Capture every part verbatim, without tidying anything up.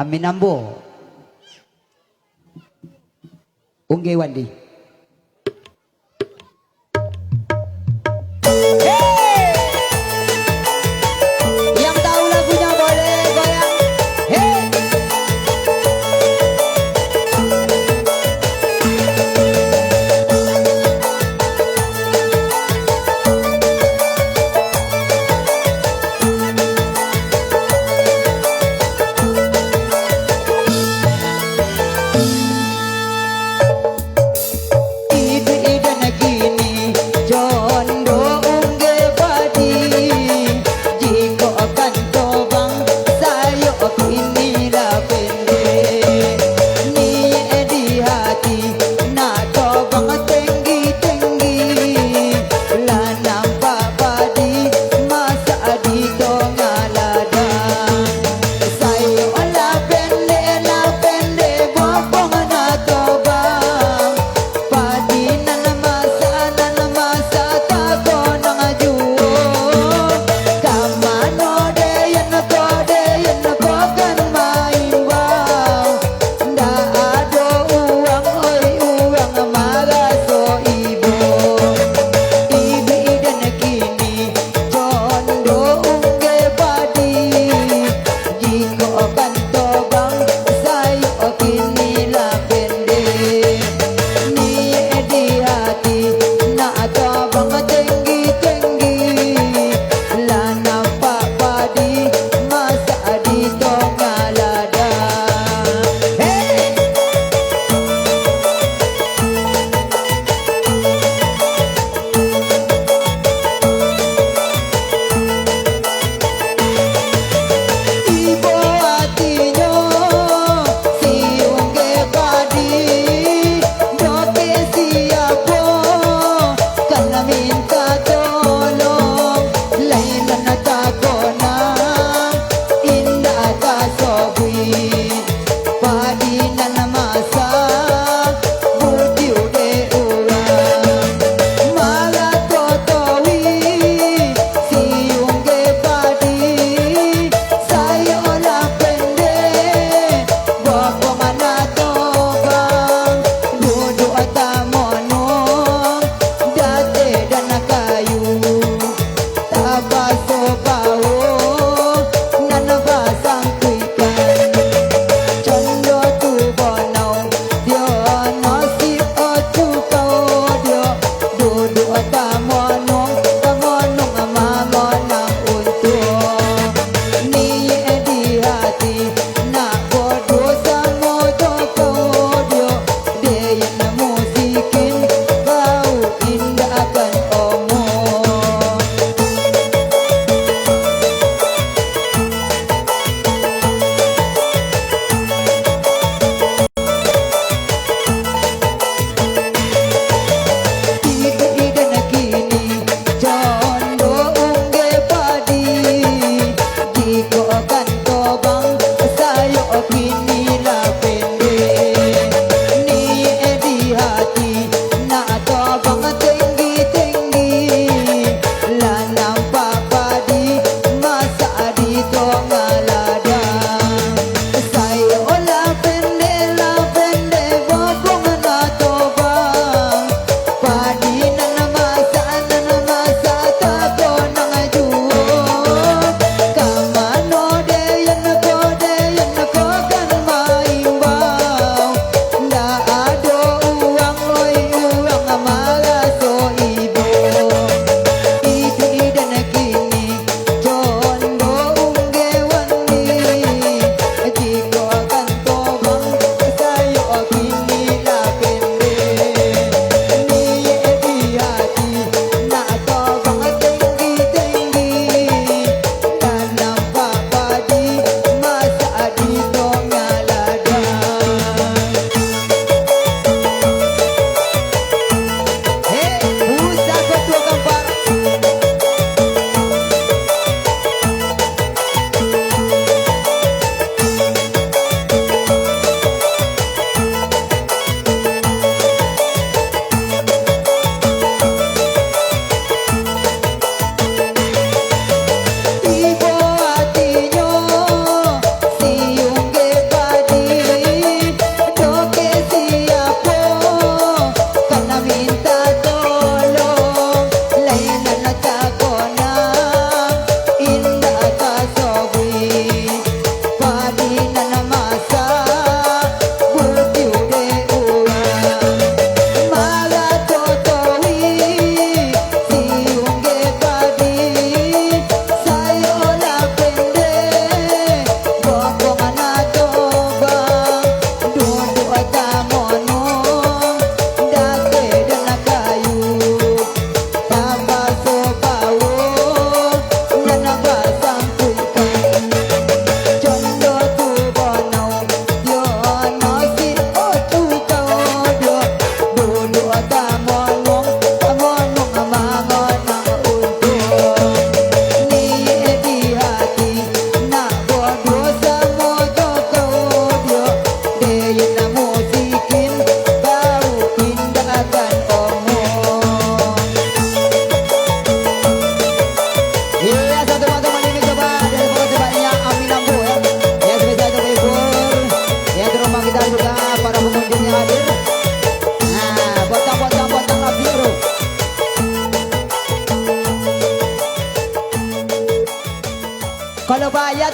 Amin ambo. Ungge Wandi. Yang tahu lagunya boleh goyang. Hei.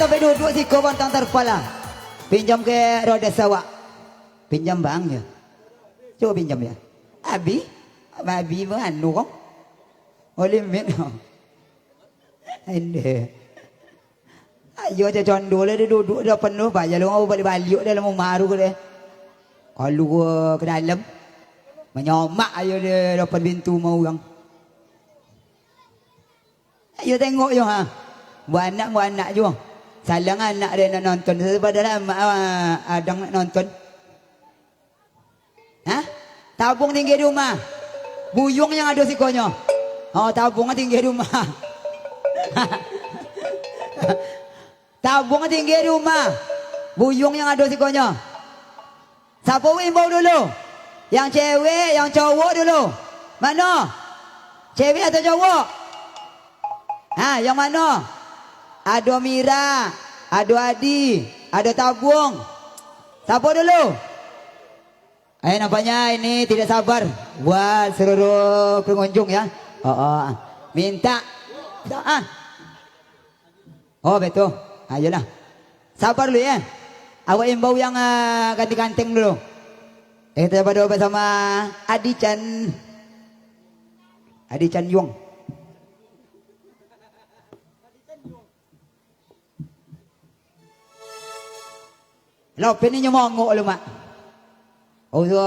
Sampai duduk siko pantang tarpal lah. Pinjam ke roda sawak. Pinjam bang yo. Cubo pinjam yo. Abi, abi manu kong. Oh, limit. Ende. Ayo, cak condo lah dia duduk dah penuh, payah lu ngau balik-balik dah lah, mau maru ke deh. Kalu ke dalam. Manyomak ayo dia depan pintu mau urang. Ayo tengok yo, ha. Buah anak, buah anak juo. Salang anak dia nak nonton. Padahal amak, ah, adang nak nonton. Ha? Tabuang tinggi di rumah. Buyuang yang ado sikonyo. Oh, tabuang tinggi di rumah. Tabuang tinggi di rumah. Buyuang yang ado sikonyo. Sapo imbau dulu? Yang cewek, yang cowok dulu? Mano? Cewek atau cowok? Ha, yang mano? Ado Mira, ado Adi, ado Tabuang. Sapo dulu? Eh, nampaknya ini tidak sabar buat seluruh pengunjung ya. Oh, oh. Minta. Ah. Oh, betul. Ayolah. Sabar dulu ya. Awak imbau yang, ah, ganti ganteng dulu. Eh, kita pada bersama Adi Chan. Adi Chan Yuang. Lah, pen inyo mongok lu, Mak. Oh, so,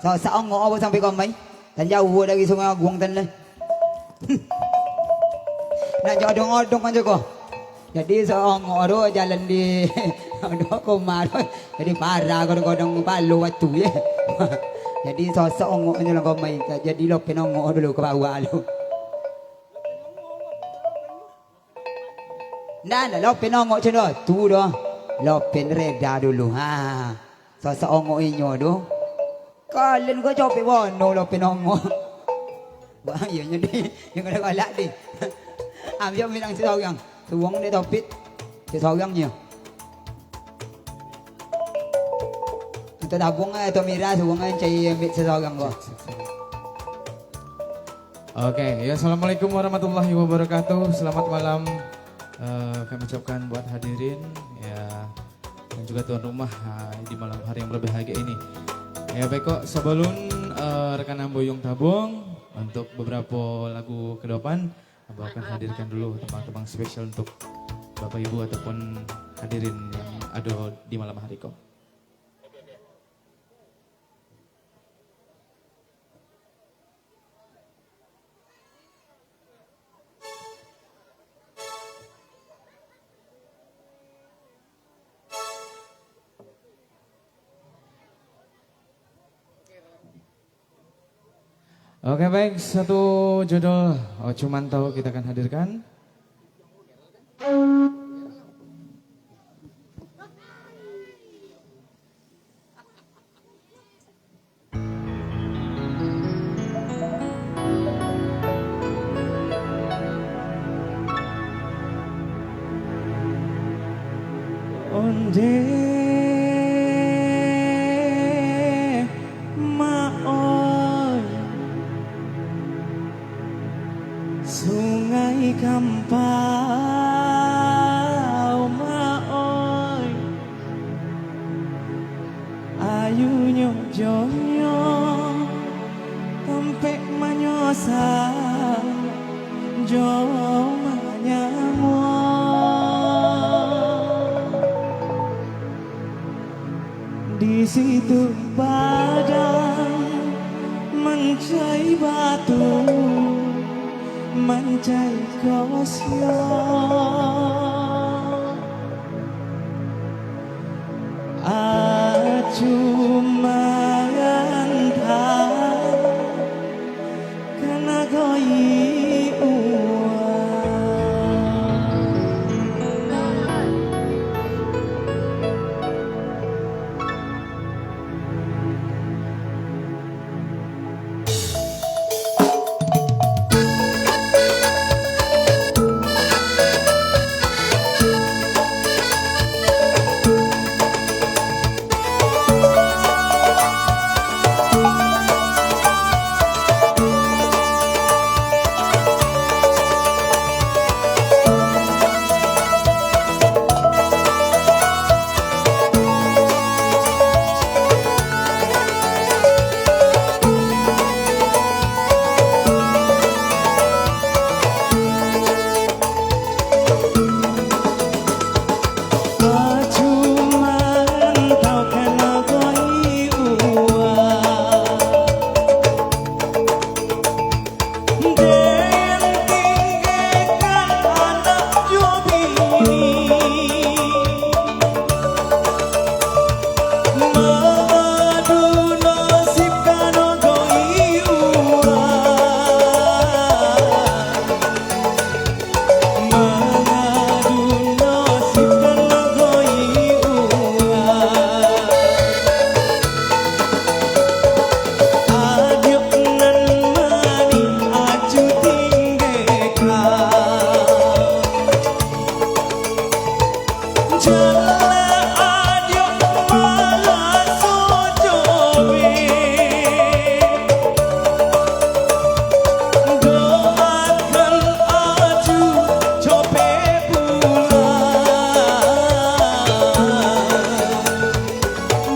so, saongok apo sampai ka amai? Tan jauah dari Sungai Aguang tan lah. Nak jo odong-odong ajo ko. Jadi, saongok tu jalan di, aduh, Komar. Jadi, parah kadang-kadang palo batu, ye. Jadi, sosok ongok ajo lah ka amai. Jadi, lopen ongok dulu ka bawah lu. Ndak, ndak, lopen ongok cun doh. Tu doh. Lopen reda dulu. Ha. Sosok ongok inyo tu. Kalian ko copek bono lopen ongok. Wah, iyo nyo di. Yang ada galak di. Ambiak minang si saurang. Suwong dek Taufik. Si saurang nyo. Untuk Tabuang, eh, untuk Mira, suwong, eh, cari ambiak si saurang ko. Oke, ya, assalamualaikum warahmatullahi wabarakatuh. Selamat malam, eh, kami ucapkan buat hadirin, ya, dan juga tuan rumah, eh, di malam hari yang berbahagia ini. Ya, baik kok, sebelum, eh, rekanan Buyuang Tabuang, untuk beberapa lagu ke depan, Abah akan hadirkan dulu tembang-tembang spesial untuk Bapak Ibu ataupun hadirin yang ada di malam hari ko. Oke, baik, satu judul Ocu Mantau kita akan hadirkan. Onde, Mak, oi, Sungai Kampau, Mak, oi. Ayunyo jonyo tampek manyosa jo manyamuak. Di situ badan mancai batu, mancai kosio. Acu marantau kana goi uang.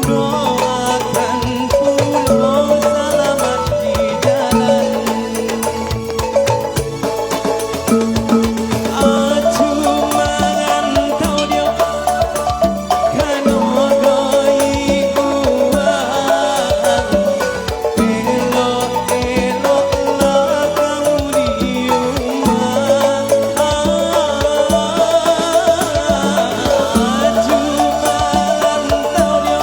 Doakan pulo salamat di jalan. Aju marantau dio, ka nogoi urang. Elok-eloklah kamu di rumah. Aju marantau dio,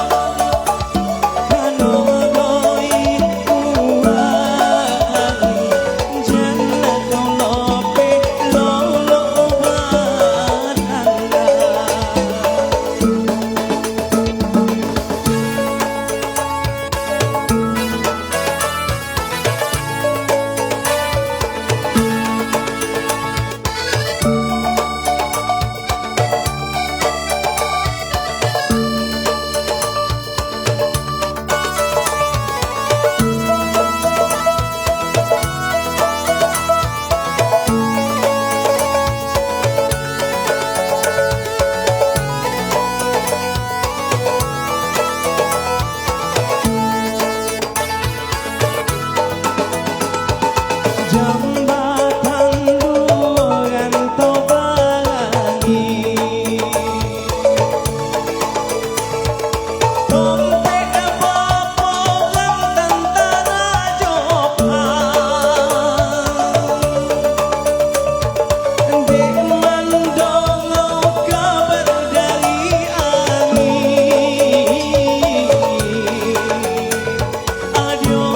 Jambatan duo rantau palangi. Tompek baporong tantara Jopang. Dek mandongoo kabar dari angin. Adio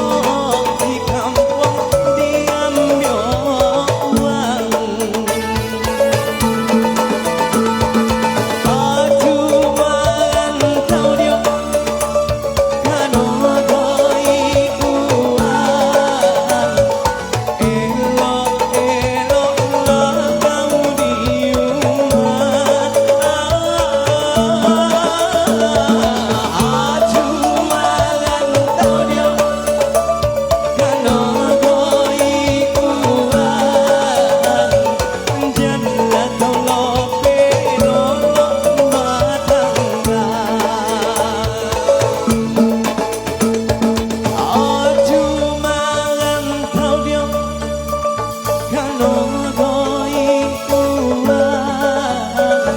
di kampuang diambiak urang. Aju marantau dio, ka nogoi urang. Elok-eloklah kamu di rumah. Aju marantau dio, ka nogoi urang. Janlah tau lopeh lolok batangga. Aju marantau dio, ka nogoi urang.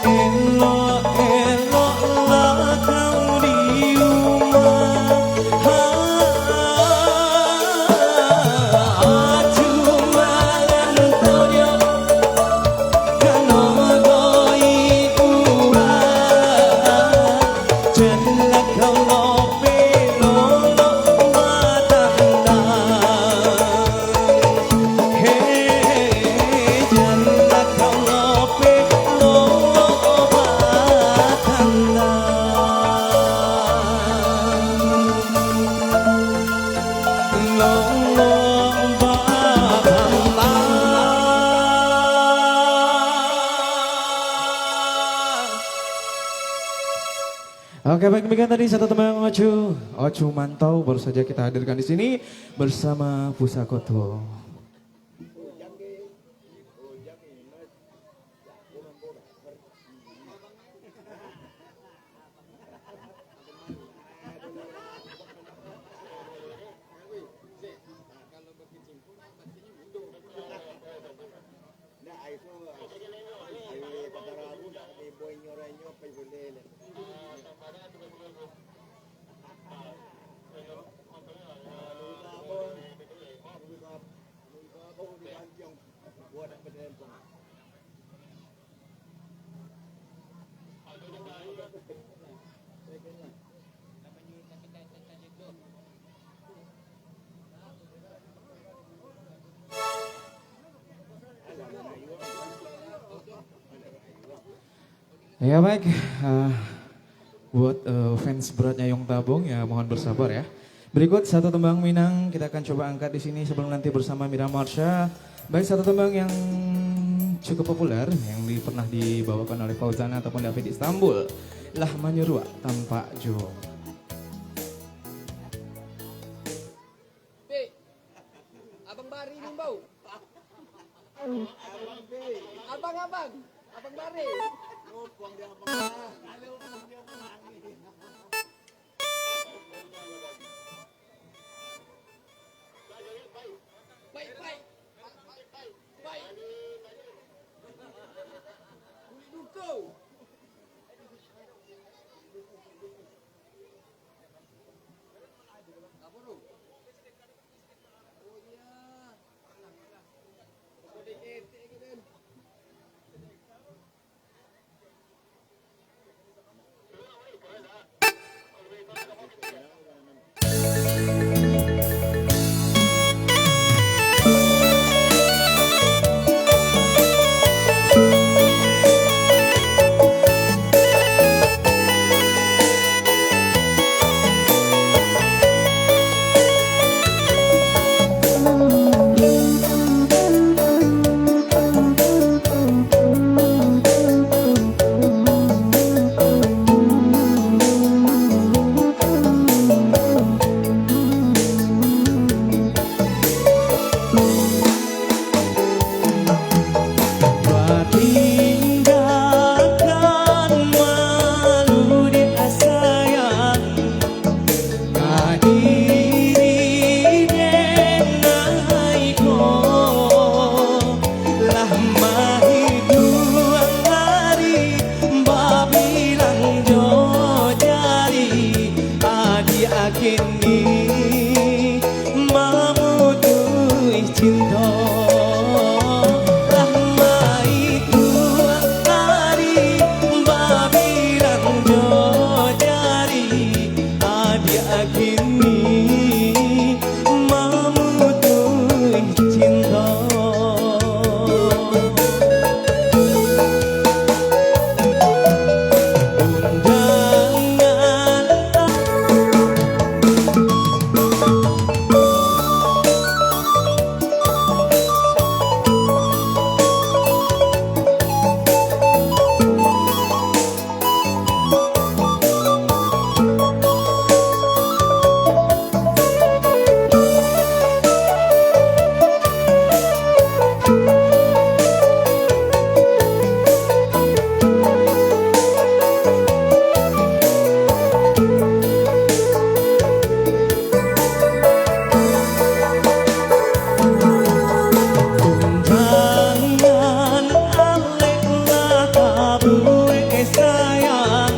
Elok-eloklah kau di rumah. Aju marantau dio, ka nogoi urang. Janlah kau lopeh lolok batangga. Hei, janlah kau lopeh lolok batangga. Lolok batangga. Oke, baik, demikian tadi satu tembang Ocu, Ocu Mantau baru saja kita hadirkan di sini bersama Pusako Tuo. Ya, baik. Eh, buat, eh, fans beratnya Yong Tabung, ya, mohon bersabar, ya. Berikut satu tembang Minang kita akan coba angkat di sini sebelum nanti bersama Mira Marsha. Baik, satu tembang yang cukup populer yang di, pernah dibawakan oleh Fauzana ataupun David Istanbul, Lah Manyuruak Tampak Jo. Abang Bari ni bau. Abang-abang, Abang Bari. Baik, baik. Baik. Kulit duko. Apa tu? Oh iya. Kode ketek ke, Den? Patinggakan malu dek sayang, ka diri denai ko. Lah mahiduang ari babilang jo jari, adiak kini mamutuih cinto. Lah mahiduang ari babilang jo jari, adiak kini mamutuih cinto. Undangan. Undangan alek lah tabuek sayang,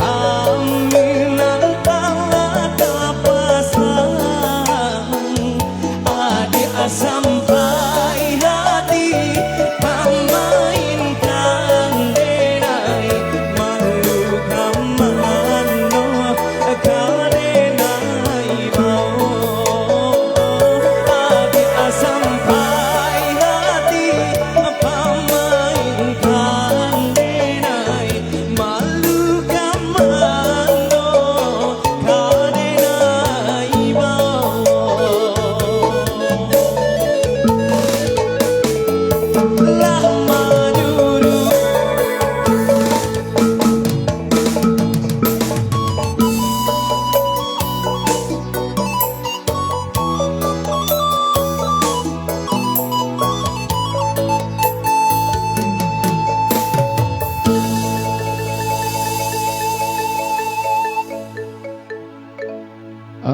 alaminan alah tapasang. Adiak sampai hati pamainkan denai, malu ka mano ka denai bao. Adiak sampai hati pamainkan denai, malu ka mano ka denai bao. Lah manyuruh.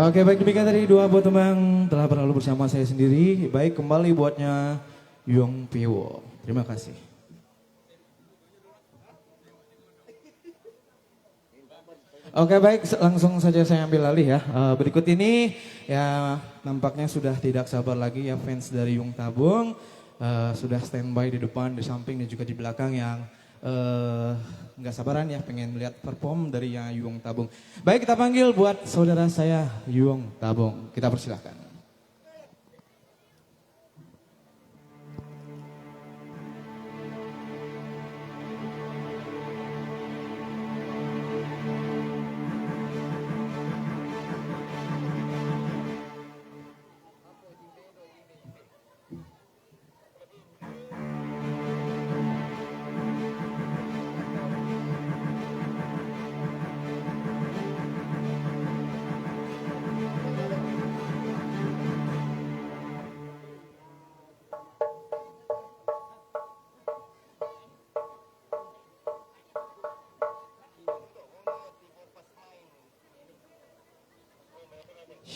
Oke, baik, demikian tadi dua buah tembang telah berlalu bersama saya sendiri. Baik, kembali buatnya Yong Piewo. Terima kasih. Oke, baik, se-, langsung saja saya ambil alih ya. Eh, berikut ini, ya, nampaknya sudah tidak sabar lagi ya fans dari Yung Tabung. Eh, sudah standby di depan, di samping, dan juga di belakang yang, eh, nggak sabaran ya pengen melihat perform dari yang Yung Tabung. Baik, kita panggil buat saudara saya, Yung Tabung. Kita persilahkan.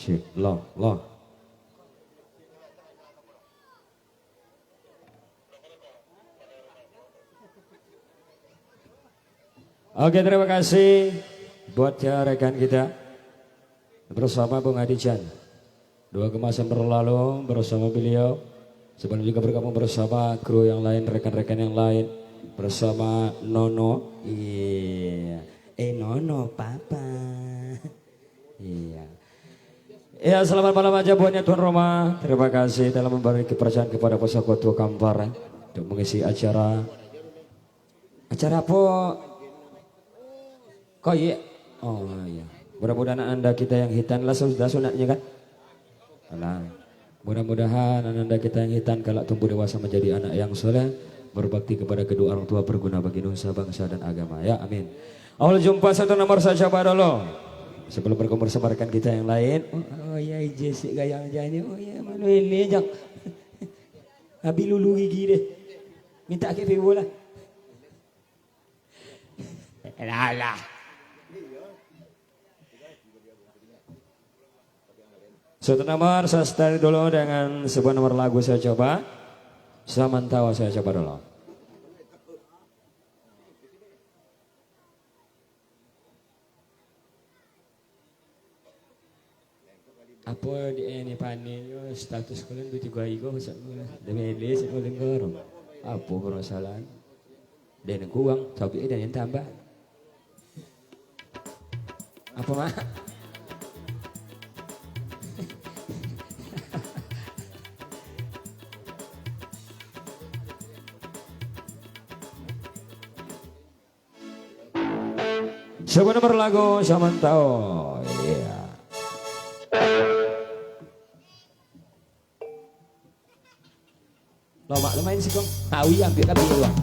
Cek, lah, lah. Oke, terima kasih buat ya rekan kita bersama Bung Adi Chan. Dua kemasan berlalu bersama beliau. Sebelum juga bergabung bersama kru yang lain, rekan-rekan yang lain, bersama Nono. Iya. Eh, Nono, Papa. Iya. Ya, selamat malam aja buatnya tuan rumah. Terima kasih telah memberi kepercayaan kepada Pusako Tua Kampar untuk mengisi acara. Acara apa? Kok iya? Oh, iya. Mudah-mudahan ananda kita yang hitan lah sudah sunatnya, kan? Alah. Mudah-mudahan ananda kita yang hitan kelak tumbuh dewasa menjadi anak yang soleh, berbakti kepada kedua orang tua, berguna bagi nusa, bangsa, dan agama. Ya, amin. Awal jumpa satu nomor saya coba dulu. Sebelum berkumpul sama rekan kita yang lain. Oh, oh, iya, Ijis, gaya aja ni. Oh, iya, malu ini, Jang. Habis lulu gigi deh. Minta ke pibo lah. Alah. Satu nomor, saya start dulu dengan sebuah nomor lagu saya coba. Samantau saya coba dulu. Apo di, eh, ni paninyo status kalian tu tigo hari ko, Ustaz, ko lah. Dah beli, Ustaz, ko lingkar. Apo permasalahan? Dan kurang, tapi ada yang tambah. Apo, Mak? Sabuah nomor lagu, Samantau. Iya. Lomak lumayan sih, Kong. Awi ambil kan dulu, Bang.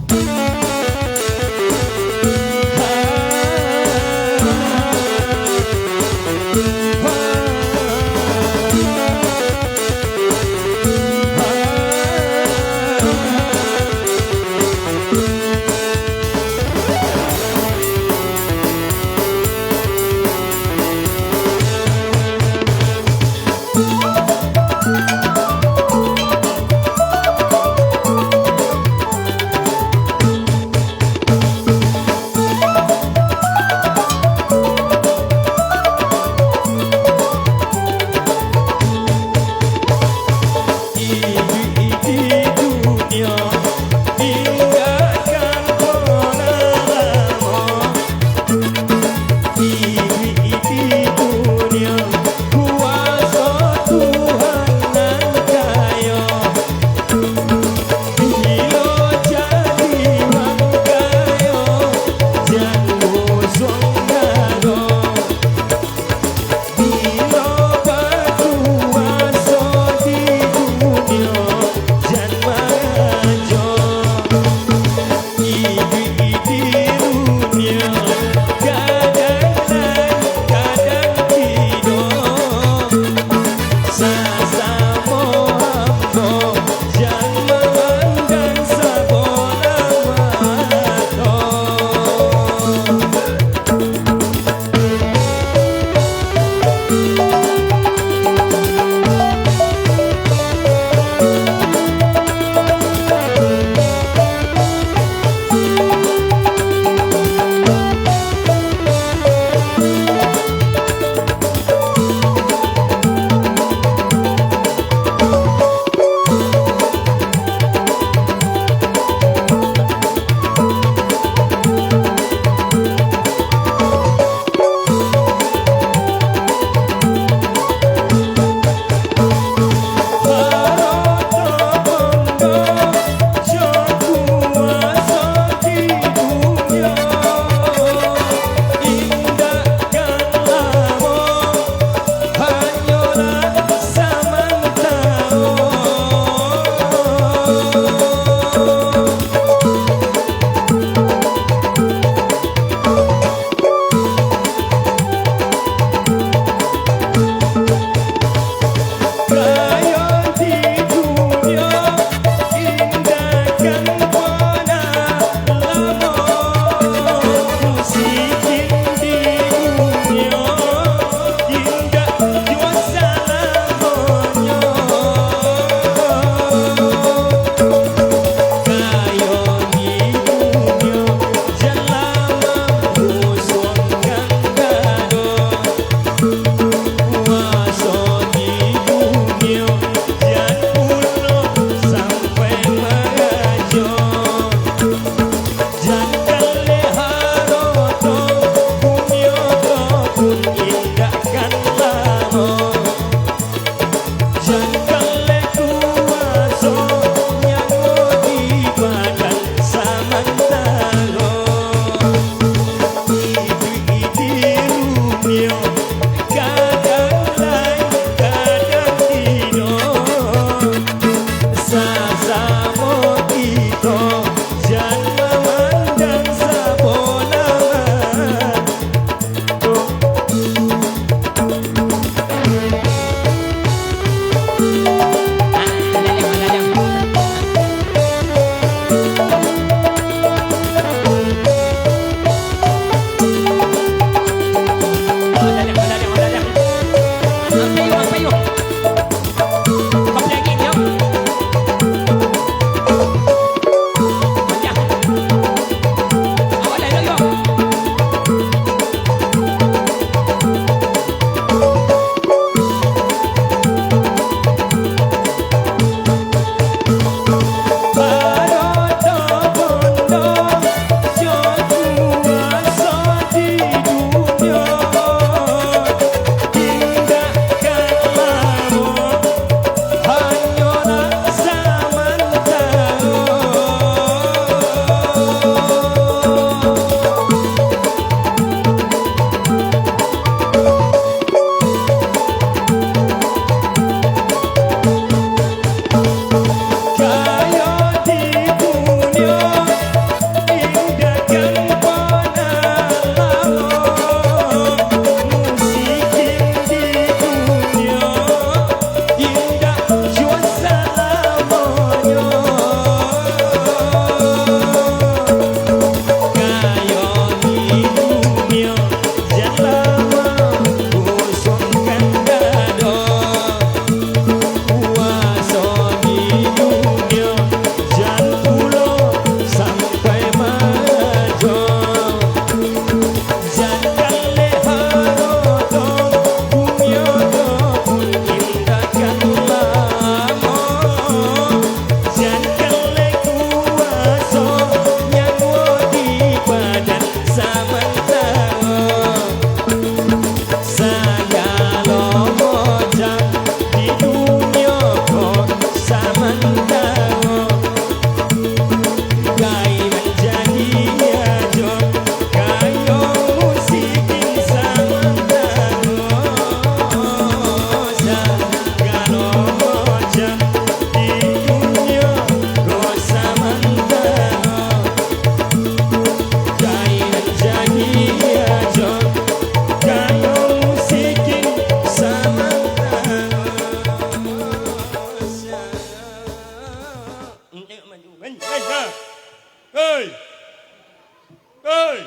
Hei!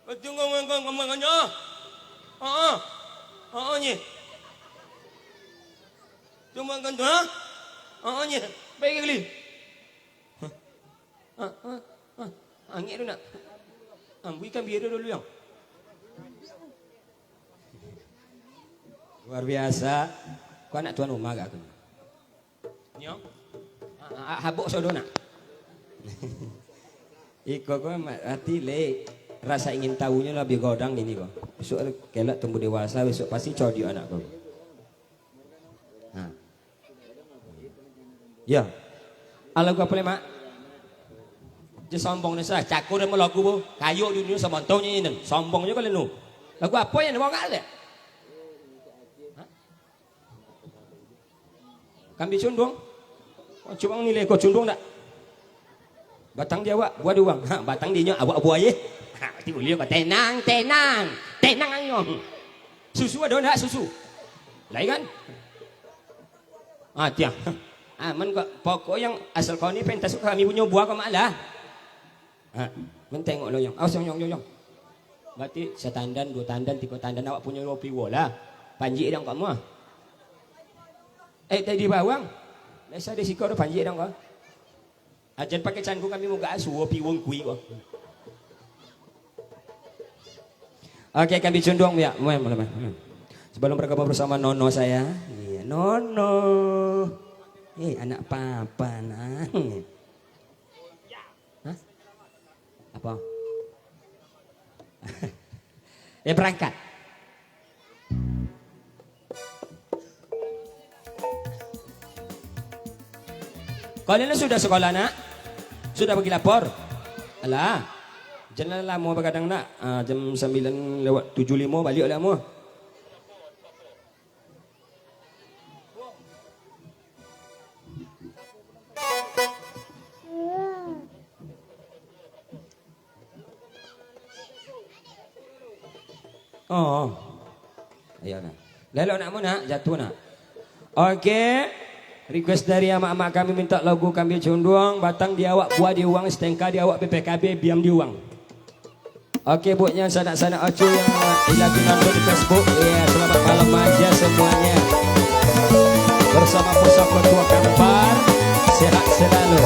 Kau tunggu ngomong-ngomong aja. Haa. Haa, nye. Cuma kan tu, ha? Haa, nye. Baik kali. Hah? Hah? Hah? Hah? Angek tu nak. Ambuikan bia tu dulu, yang. Luar biasa. Kau anak tuan rumah gak aku? Nyo. Ah, ah, habok sodo nak. Iko ko ma-, ati le rasa ingin tahunyo labiah godang ini ko. Besok kelak tumbuh dewasa, besok pasti codiak anak ko. Ha. Ya. Ah, lagu apo le, Mak? Je sombong ni sah, cako dan lagu bo. Kayo di dunia samantonyo ini. Sombongnyo kalau nu. Lagu apo yang dibawa kat dia? Ha? Kambing cundung. Oh, cubo nilai ko cundung dak? Batang di awak, buah di uwang. Ha, batang di inyo, awak buah ye. Ha, ti ulio ko tenang, tenang. Tenang ayo. Susu ado ndak susu? Lai kan? Ah, tiang. Aman kok. Pokok yang asal kau ni pentas kami punyo buah kau mak lah. Ha, men tengok lo, Yong. Awas, Yong, Yong, Yong, Yong. Berarti satandan, duo tandan, tigo tandan awak punyo duo piwo lah. Panjik dang kau mah. Eh, tadi bawang. Biasa di siko do panjik dang kau. Ajan pakai canggung kami muka asuo piwong kui kau. Oke, kami cundung ya. Mulai, mulai, mulai. Hmm. Sebelum bergabung bersama Nono saya. Iya, Nono. Eh, anak papa, nah. Hah? Apa? Eh, berangkat. Kalian sudah sekolah, nak? Sudah pergi lapor? Alah. Jangan lamo bagadang, nak. Ah, jam sambilan lewat tujuh limo baliak lah, mo. Oh. Iyo, nah. Lelok nak mu, nak, jatuah, nak. Oke. Request dari amak-amak kami minta lagu Kambing Cundung, batang di awak, buah di uwang, setengka di awak, B P K B, biam di uwang. Oke, buat yang sanak-sanak Ocu yang lagi nonton di Facebook, ya, selamat malam aja semuanya. Bersama Pusako Tua Kampar, sehat selalu.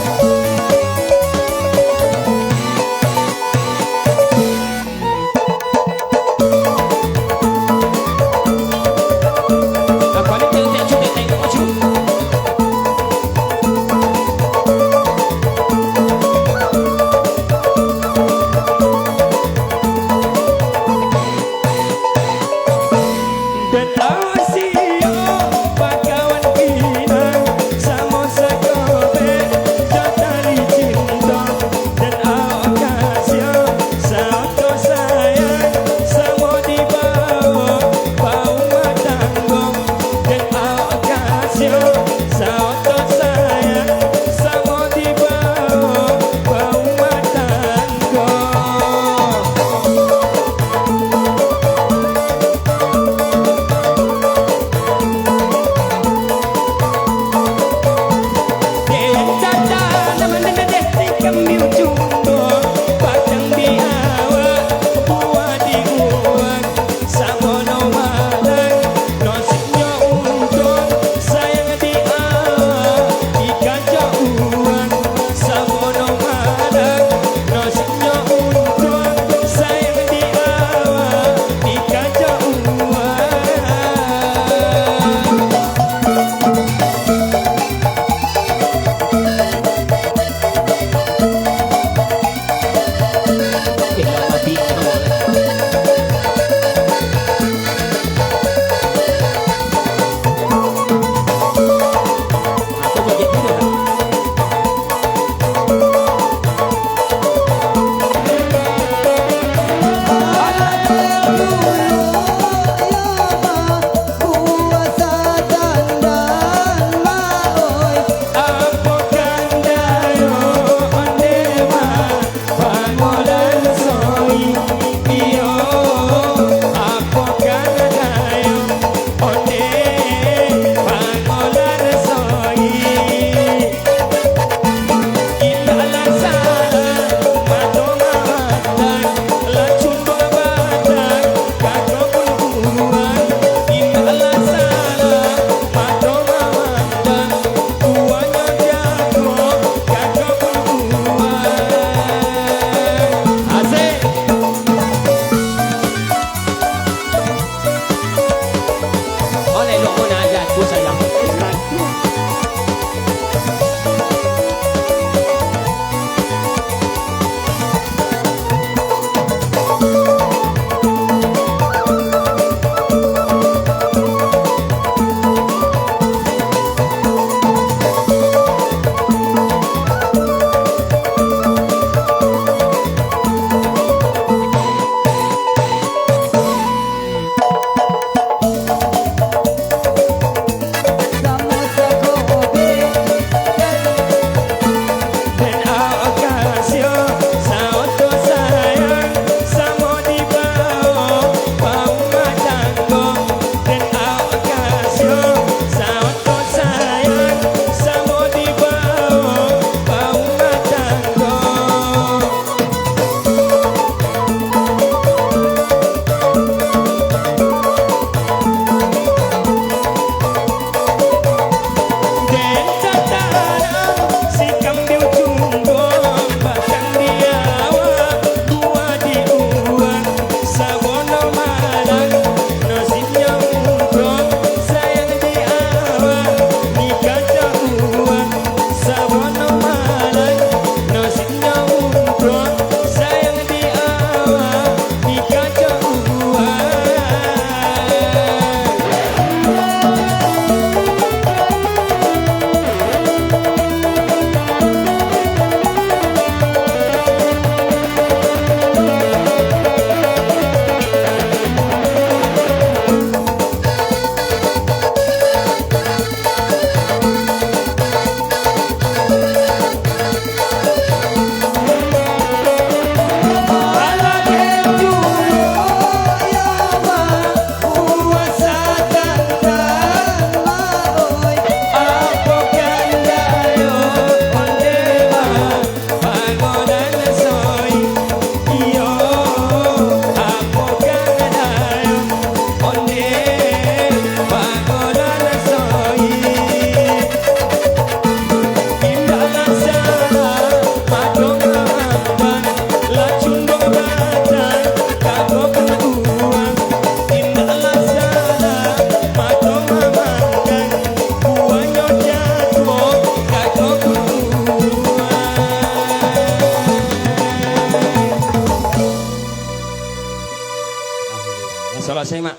Kalau saya, Mak.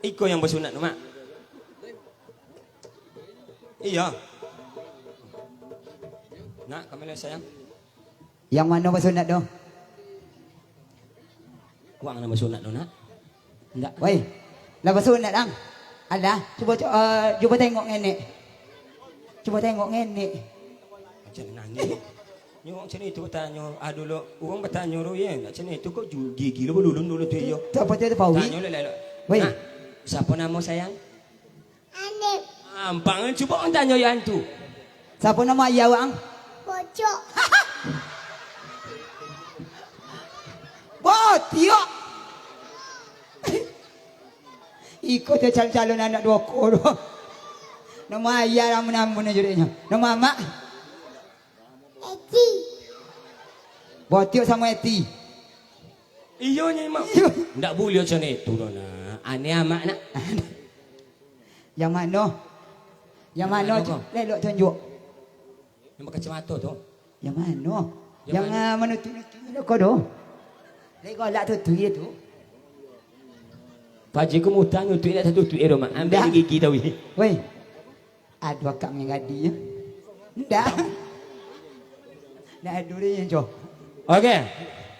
Iko yang basunat tu, Mak. Iya. Nak, kamera sayang. Yang mano basunat tu? Wang nan basunat tu, Nak. Ndak. Woi, lah basunat, ang. Alah, cubo, cu-, eh, cubo tengok ngenek. Cubo tengok ngenek. Macam nangis. Nyo macam itu batanyo. Ah, dulu urang batanyo tu, ya, nak macam itu kok ju-, gigi lu balulun dulu tu, iyo. Siapa tu, Pawi? Tanyo lah, lah, lah. Woi. Nah, siapa nama sayang? Anik. Gampang, cubo ang tanyo yang tu. Siapa nama ayah, Wang? Bocok. Botiok. Iko tu calon-calon anak duo ko tu. Nama ayah ramun-ramun aja dek nyo. Nama amak? Eti. Botiok samo Eti. Iyo, Nyi Mak. Iyo. Ndak buliah macam itu doh, Nak. Aneh amak, Nak. Yang mano? Yang mano tu? Lelok tunjuk. Yang bakacamato tu. Yang mano? Yang, ah, manutuik-nutuik ni ko doh. Lai galak tutuik tu. Paji ku mutang nutuik, ndak tatutuik doh, Mak. Ambiak gigi tau. Woi. Aduh, akak manggadinyo. Ndak. Ndak ado deh, Nco. Oke.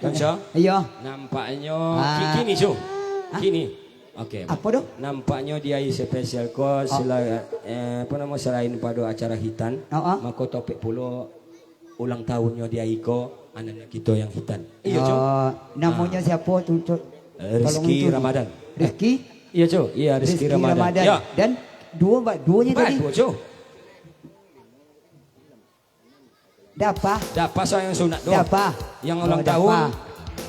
Konco. Iyo. Nampaknyo ki-, kini, Cu. Hah? Kini. Oke. Apo tu? Nampaknyo di hari spesial ko, sela-, eh, apo namo, selain pado acara hitan, mako topik pulo ulang tahunnyo di hari ko, ananda kito yang hitan. Iyo, Cu. Eh, namonyo siapo tu, Cu? Rizky Ramadan. Rizky? Iyo, Cu. Iyo, Rizky Ramadan. Iyo. Dan duo, Mbak, duonyo tadi. Duo, Cu. Dapa? Dapa, so yang sunat tu. Dapa. Yang ulang tahun.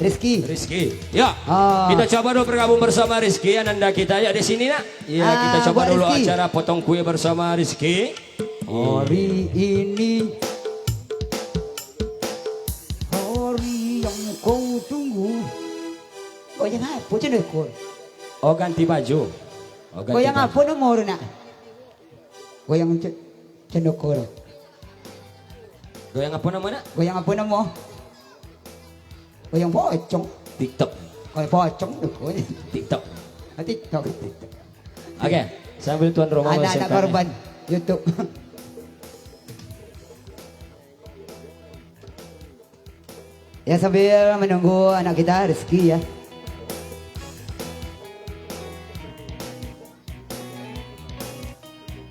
Rizky. Rizky. Ya. Ah. Kita coba dulu bergabung bersama Rizky, ananda kita. Ya, di sini, Nak. Ya, kita coba dulu acara potong kue bersama Rizky. Hari ini, hari yang kau tunggu. Goyang apo, Cendol Kur? Oh, ganti baju. Oh, ganti baju. Goyang apo namo tu, Nak? Goyang Ce-, Cendol Kur. Goyang apo namo, Nak? Goyang apo namo? Goyang pocong. TikTok. Goyang pocong tu. TikTok. Ah, TikTok. Oke, sambil tuan rumah mempersiapkannya. Anak-anak korban YouTube. Ya, sambil menunggu anak kita, Rizky, ya.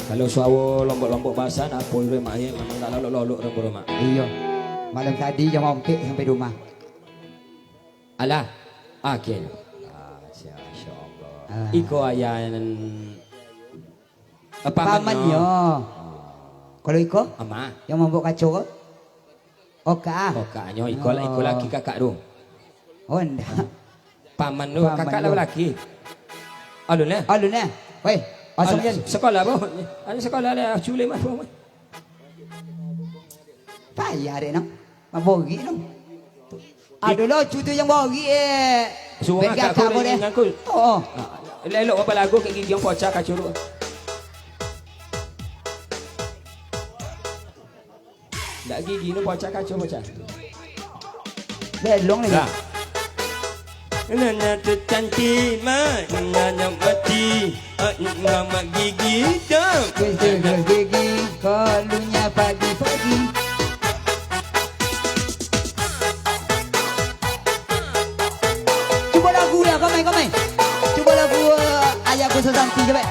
Kalau suaro lombok-lombok bahasan, apo dulu, Mak, ya? Memang ndak lalok-lalok dulu, Mak. Iyo. Malam tadi jam ompek sampai rumah. Alah. Oke. Ah, Masya Allah. Ah. Iko ayah nan Eh, pamannyo. Pamannyo. Kalau iko? Ama. Yang mambuek kaco ko? Oka. Okanyo, iko, iko laki kakak tu. Oh, ndak. Paman tu, kakak lah laki. Alun, eh? Alun, eh? Weh, asal jan. Sekolah, bro. Anu sekolah lah, culek mah, bro. Payah dek, no. Mabogik, no. Ado lo cucu yang bogik, eh. Suruh ngakak ko deh. Oh, oh. Elok-elok apa lagu kayak gigi yang pocah kaco tu. Ndak gigi ni pocah kaco pocah. Belong lagi. Dah. Nana tu cantik, mak. Nana mati. Ah, nana mak gigi dah. Yes, yes, yes, gigi. Kalunya pagi-pagi. Cubo lagu lah, komai, komai. Cubo lagu, eh, Ayahku Susanti, cubo.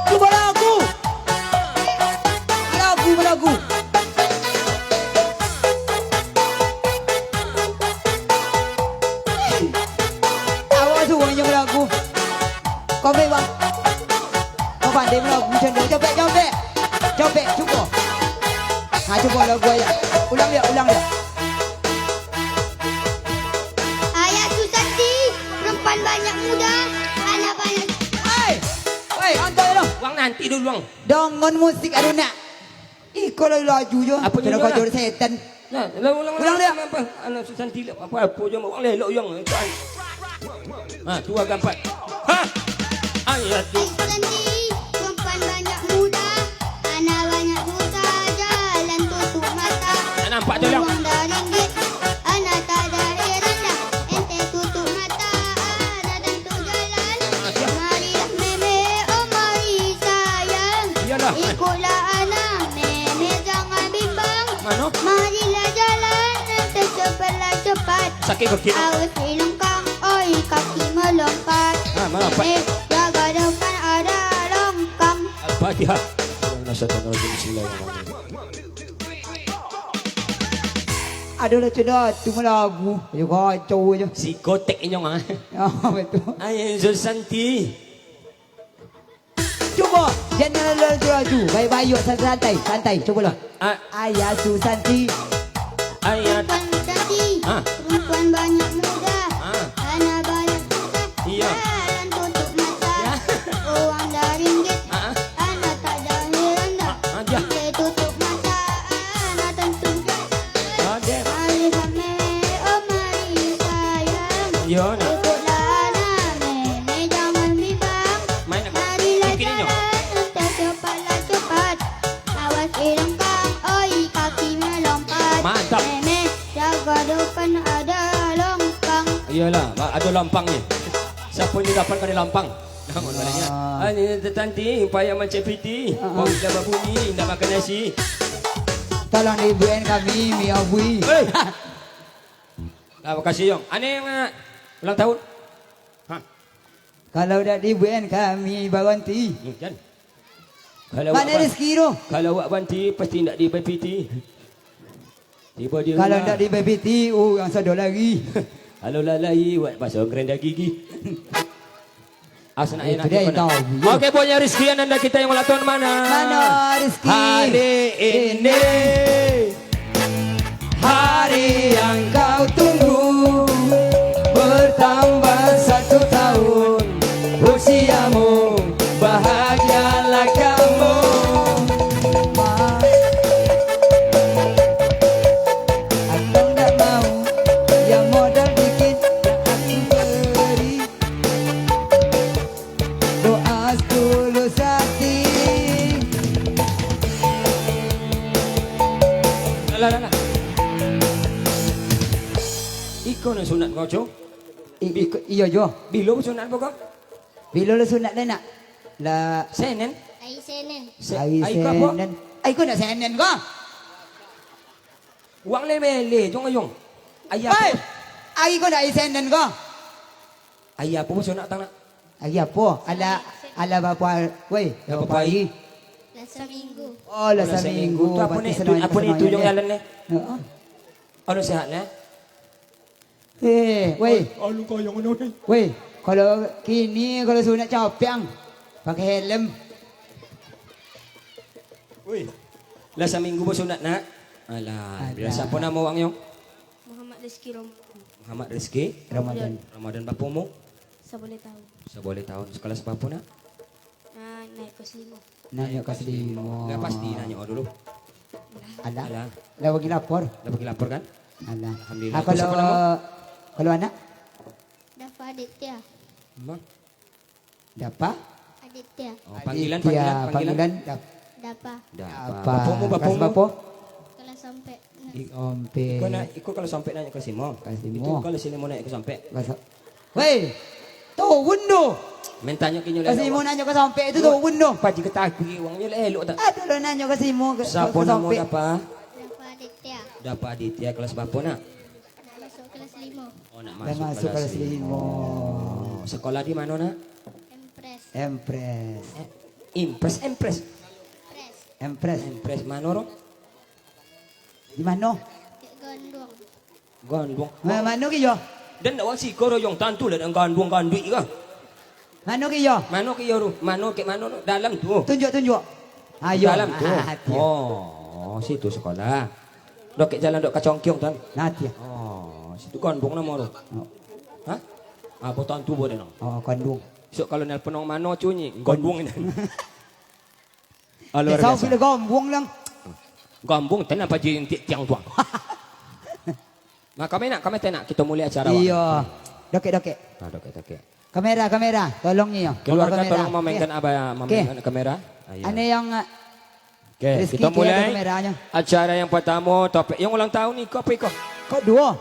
Cubo lagu. Lagu, lagu. Awak suruh nyo balagu. Komik, bang. Kau pandai balagu macam tu. Copek, copek. Copek, cukup. Ha, cukup lagu ayah. Ulang dia, ulang dia. Ayah Susanti, perempuan banyak muda, anak banyak. Hei! Hei, santai lah. Wang nanti dulu, Wang. Dongon musik Aruna. Ih, kalau laju jo. Apa nyo kau lah? Setan. Nah, ulang, ulang, ulang, ulang dia. Apa, apa? Anak Susanti lah, apa-apa jo, orang lelok yang. Ha, dua gampat. Ha! Ayah tu. Susanti, perempuan banyak muda, anak banyak dosa, jalan tutup mata. Tak nampak tu, Long. Uang dah ringgit, anak tak ada heran dah. Ente tutup Oke, oke. Awas ilangkang, oi, kaki melompat. Ah, melompat. Eh, jaga depan ada longkang. Al-Fatihah. Bismillahirrahmanirrahim. Aduh, lah, sudah, tu malah lagu. Ayo, kacau aja. Si Kotek inyong, ah. Ah, betul. Ayo, Susanti. Cubo, jan laju-laju. Baik-baik, santai, santai. Cubo lah. Ah. Ayah Susanti. Ayah. Perempuan cantik, ah, perempuan banyak muda. Ah. Anak banyak susah. Iya. Jalan tutup mata. Ya. Uang dah ringgit. Ah. Anak tak ada yang rendah. Ah, ah, ya. Bila tutup mata, anak tentu. Aden. Mari kami, oh mari sayang. Yo, nak. Ikutlah anak nenek, jangan bimbang. Main apa? Marilah jalan, entah cepatlah cepat. Awas ilangkang, oi, kaki melompat. Mantap. Nenek, jaga depan ada longkang. Iyalah, ma-, ada lampang ni. Siapa ni dapat kena lampang? Bangun balik, ya. Ah. Ah, ni tetanti, payah mancek piti. Ah, ah. Perut dah babunyi, indak makan nasi. Tolong dibuatin kami mi abui. Hei! Ah, makasih, Yong. Ane yang, ah, ulang tahun? Ha. Kalau dak dibuatin kami baranti. Hmm, jan. Kalau mana awak ban-, rezeki tu? Kalau awak banti, pasti indak dibai piti. Tibo di rumah. Kalau ndak dibai piti, urang sado lari. Kalau lalai, wak pasang kerenda gigi. Asal nak enak dia, kau nak. Oke, buatnya Rizky Ananda kita yang ulang tahun mana? Mana Rizky? Hari ini, hari yang kau tunggu, bertambah satu tahun usiamu. Bahagialah kamu. Atau ndak mau, yang modal dikit, yang aku beri. Doa setulus hati. Alah, alah, alah. Iko nan sunat ko, Cong? I-, iko, iyo, Jo. Bilo sunat ko, ko? Bilo lah sunat deh, nak? Lah. Senen? Ai Senen. Se-, ai, ai ko apo? Senen. Ai ko nak Senen ko? Wang le mele, jong, jong. Ai apo? Hei! Ai ko nak ai Senen ko? Ai apo sunat tang nak? Ai apo? Ala, ala bapo, woi, bapo ari? Lah saminggu. Oh, lah saminggu. Tu apo ni? Apo ni tu jong jalan ni? Heeh. Anu sehat ni? Eh, woi. Al-, alu kayang anu ni. Woi, kalau kini, kalau sunat capek ang, pakai helm. Woi. Lah saminggu basunat, nak? Alah, alah. Siapa nama awak, Nyong? Muhammad Rizky Ramadan. Muhammad Rizky? Ramadan. Ramadan, berapa umur? Saboleh tahun. Saboleh tahun. Sekolah berapa, nak? Ah, naiak kelas limo. Naiak kelas limo. Lah pasti naiak dulu. Alah. Alah. Lah bagi lapor. Lah bagi lapor kan? Alah. Alhamdulillah. Ah, kalau, kalau anak? Dafa Aditya. Emang? Dafa? Aditya. Oh, panggilan, Aditya, panggilan, panggilan. Panggilan Dap-, Dafa. Dafa. Dafa. Bapak mu, bapak mu? Kelas berapa? Kelas sampai. Ih, ompek. Iko nak, iko kalau sampai naiak kelas limo. Kelas limo. Itu kalau kelas limo naiak kelas sampai. Kelas sa-, weh, turun tu. Mintanyo kinyo. Kelas limo naiak kelas sampai tu turun tu. Paji ketahui uangnyo lah elok tak? Aduh, lah naiak kelas limo ke, siapa nama sampai. Dafa? Dafa Aditya. Dafa Aditya, kelas berapa, nak? Nak masuk kelas limo. Oh, nak masuk kelas limo. Sekolah di mana, nak? Empres. Empres. Eh, Impres, Empres. Empres. Empres. Empres mano, Rom? Di mano? Dek Gonduang. Gonduang. Ma-, mano kiro? Den dak wasi koro yong tantu lah dan Gonduang Gonduik ka. Mano kiro? Mano kiro tu? Mano kek mano tu? Dalam tu. Tunjuk, tunjuk. Ayo. Dalam tu. Ah, tiap. Oh, situ sekolah. Dok kek jalan dok Kacongkiong tu kan. Nah, tiap. Oh, situ Gonduang namo tu. Oh. Hah? Apo tantu bo den? Oh, Gonduang. Sok kalau nelpon nang mano cunyi, Gonduang ni. Alah, luar biasa. Bila Gonduang lang. Gonduang, tanah paji tiang tuang. Nah, kami nak, kami tak nak. Kita mulai acara, Wak. Iya. Dokek, dokek. Ah, dokek, dokek. Kamera, kamera. Tolong ni, ya. Keluarga, kamera. Tolong memainkan, iya, abah, memainkan kamera. Ah, iya. Ane yang, ah, oke, Rizky, kita mulai kameranya. Acara yang pertama, topik yang ulang tahun ni, kau apa kau? Kau dua.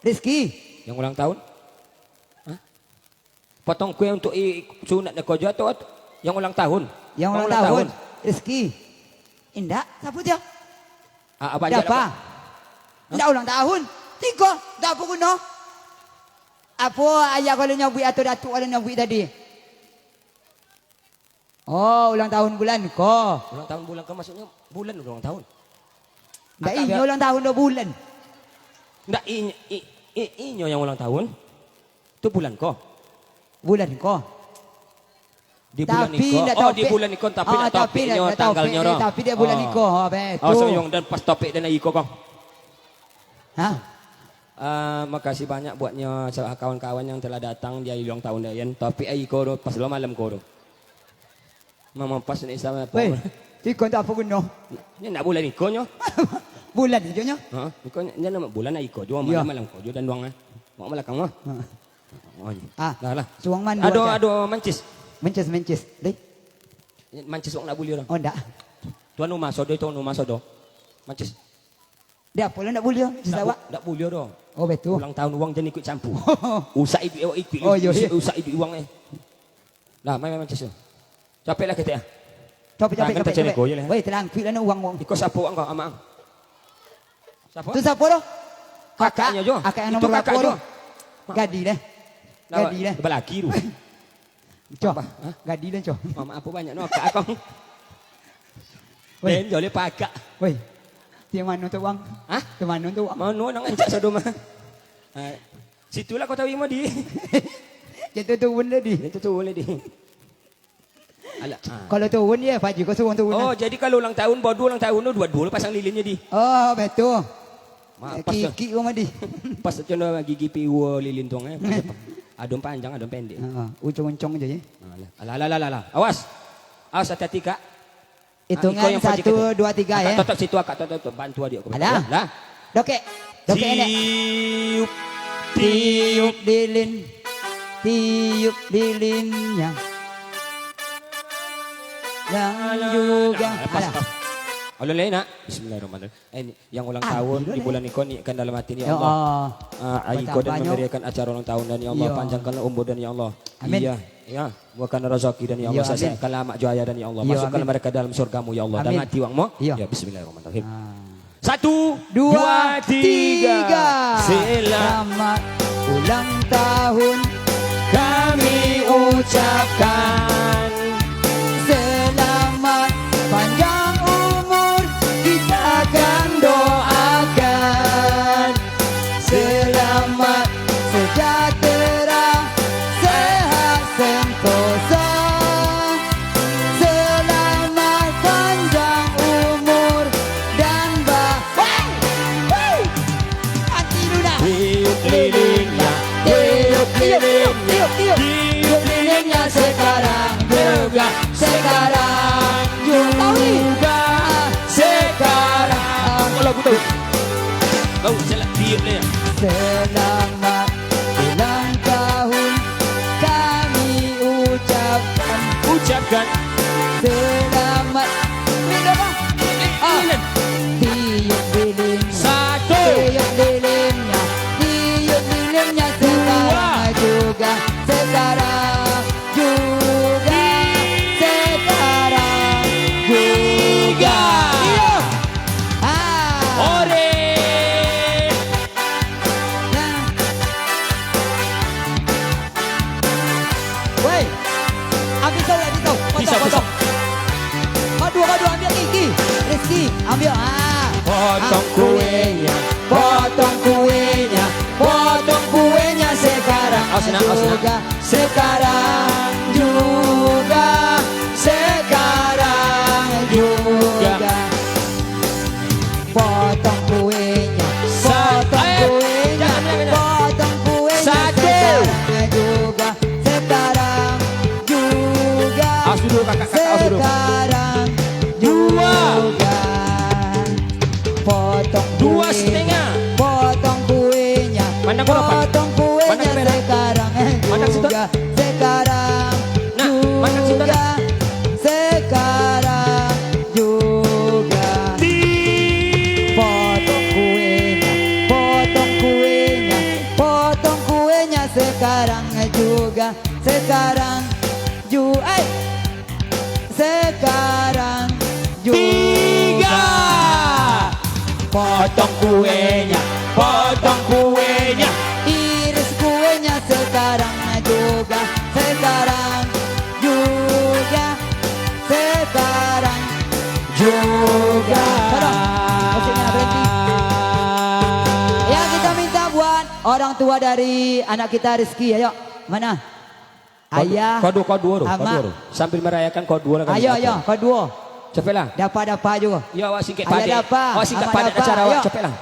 Rizky. Yang ulang tahun? Hah? Potong kue untuk i-, sunat dek ko jo atau at-, yang ulang tahun? Yang ulang tahun. Rizky. Indak, siapa dia? Ah, apa aja. Dafa. Hah? Indak ulang tahun. Iko, tak apo guno. Apo ayah kalau nyabuik atau datuk kalau nyabuik tadi? Oh, ulang tahun bulan ko. Ulang tahun bulan ko, maksudnyo bulan ulang tahun? Ndak, inyo ulang tahun do bulan. Ndak, inyo, i-, i-, inyo yang ulang tahun. Tu bulan ko. Bulan ko. Di bulan iko. Oh, di bulan iko, tapi ndak topik inyo tanggalnyo, eh, tapi di bulan iko, ha, betul. Oh, sayang, dan pas topik dan iko, Kong. Hah? Ah, makasih banyak buatnyo sa-, kawan-kawan yang telah datang di hari ulang tahun Dayan. Tapi ari ko tu, pas lo malam ko tu. Mama pas ni sama apa? Weh, iko tu apo guno? Ni nak bulan iko nyo. Bulan iko nyo? Ha, iko nyo, nyo nama bulan iko juo, malam, malam ko juo dan duang, eh. Mak malakang mah. Ha. Oh, iya. Ah, lah, lah. Suang mandi. Ado, ado mancis. Mancis, mancis. Deh. Mancis wak nak buliah dah. Oh, ndak. Tuan rumah sodo, tuan rumah sodo. Mancis. Dia apo lah ndak buliah, si Sawak? Ndak buliah doh. Oh, betul. Ulang tahun wang jan ikut campur. Usak iduik awak ikut. Oh, iyo, iyo. Usak iduik wang, eh. Lah, main, main mancis tu. Capek lah ketek ah. Capek, capek, capek, capek. Woi, terangkuik lah nak wang wang. Iko siapa wang kau, amak? Siapa? Tu siapa tu? Kakaknyo jo. Kakak yang nomor berapa tu? Gadi deh. Gadi deh. Balaki tu. Cok. Apa? Hah? Gadi lah, Cok. Mamak apa banyak no akak kau? Woi. Den, joleh pakak. Woi. Tiang mano tu, Bang? Hah? Tiang mano tu, Bang? Mano nang ancak sado mah? Ah, situlah kau tawi mah di. Jatuh turun tadi. Jatuh turun tadi. Alah, ah. Kalau turun dia, Pak Haji, kau suruh turun. Oh, jadi kalau ulang tahun, bodoh ulang tahun tu, dua-dua pasang lilinnyo di. Oh, betul. Mak, pas tu. Kikik rumah di. Pas tu kena gigi piwo lilin tu, eh. Pas tu. Adun panjang, adun pendek. Ha, uncung-uncung je, ya. Alah, alah, alah, alah, alah. Awas. Awas, hati-hati, Kak. Hitungan satu, dua, tiga, ya. Akak totop situ, Akak totop, bantu adik aku. Alah. Lah. Dokek. Dokek, Enek. Tiup, tiup lilin. Tiup lilinnya. Dan juga. Nah, pas, alah. Pas. Alun lain, nak. Bismillahirrahmanirrahim. Eh, ni, yang ulang tahun di bulan iko, niatkan dalam hati ni, ya Allah. Ah, ari ko dan memberiakan acara ulang tahun dan, ya Allah, panjangkanlah umur dan, ya Allah. Amin. Iya, ya. Bukakan rezeki dan, ya Allah, sehatkanlah amak jo ayah dan, ya Allah. Masukkanlah mereka dalam surgamu, ya Allah. Dalam hati wang mo. Iya. Ya, bismillahirrahmanirrahim. Ah. Satu, dua, tiga. Selamat ulang tahun kami ucapkan. Selamat panjang umur kita akan doakan. Selamat sejahtera, sehat sentosa. Selamat panjang umur dan ba-, hei! Hei! Mati dulu dah. Tiup lilinnya, tiup lilinnya, tiup, tiup, tiup, tiup. Tiup lilinnya sekarang juga, sekarang juga, sekarang. Apa lagu tu? Kau salah tiup dia. Selamat ulang tahun kami ucapkan. Ucapkan. Selamat. Ini apa? Ah. Lilin. Tiup lilin. Satu. Tiup lilinnya. Tiup lilinnya sekarang juga. Sekarang juga. Sekarang juga. Iya. Ah. Ore. Nah. Woi. Ambil pisau, ambil pisau. Potong, pisau, pisau. Potong. Kau dua, kau dua, ambil Iki. Rizky, ambil. Ah. Potong kuenya, potong kuenya, potong kuenya sekarang juga. Awas, nak, awas, nak. Sekarang juga, sekarang juga. Potong kuenya, potong kuenya, potong kuenya. Satu. Sekarang juga, sekarang juga. Awas dulu, kakak, kakak, awas dulu. Sekarang juga. Dua. Potong kuenya, potong kuenya, potong kuenya sekarang juga, sekarang juga, sekarang juga. Potong kuenya, potong kuenya, potong kuenya sekarang juga, sekarang ju-, eh, sekarang juga. Tiga. Potong kuenya, potong Orang tua dari anak kita Rizky, ayo. Mana? Ayah, kau duo, kau duo tu, kau amak. Duo tu. Sambil merayakan kau duo lah kami. Ayo, ayo, kau duo. Capeklah. Dapa-dapa juo. Yo, awak singkek padet. Ayah dapa, awak singkek amak padet dapa, acara awak, ayo. Capeklah.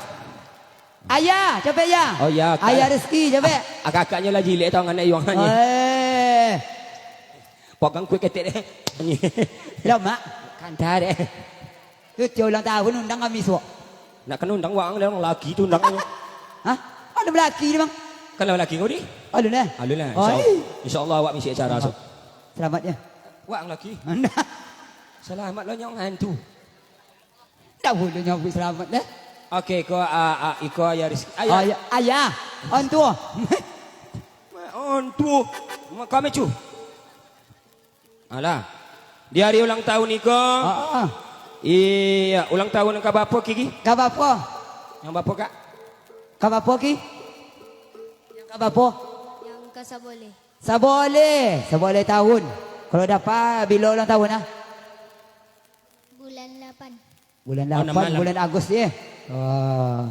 Ayah, capek, Yah. Oh, ya, Kak. Ayah Rizky, capek. Ah, kakaknyo lah jilek tau, nganak iwang nyo. Eh. Pogang kue ketek deh. Lah, Mak. Kanta deh. Tu tiok ulang tahun undang kami suok. Nak kena undang wang, urang laki tu undang. Hah? Alun balaki ni, Bang? Kan lah laki kau ni? Alun, eh? Alun lah. Oh, insya Allah, insya Allah awak misi acara so. Selamat, ya. Wang laki. Anda. Selamat lo nyong hantu. Ndak buliah nyabuik selamat, deh. Oke, iko, ah, ah, iko ayah Rizky. Ayah. Ayah, ayah. Ontuo. Ontuo. Kami cu. Alah. Di hari ulang tahun iko. Ah, ah. Iya, ulang tahun ka bapo, Kiki? Ka bapo? Yang bapo, Kak? Ka bapo, Ki? Yang ka bapo? Yang ka saboleh. Saboleh, saboleh tahun. Kalau dapa, bilo ulang tahun, ah? Bulan lapan. Bulan lapan, bulan Agus, ye. Oh.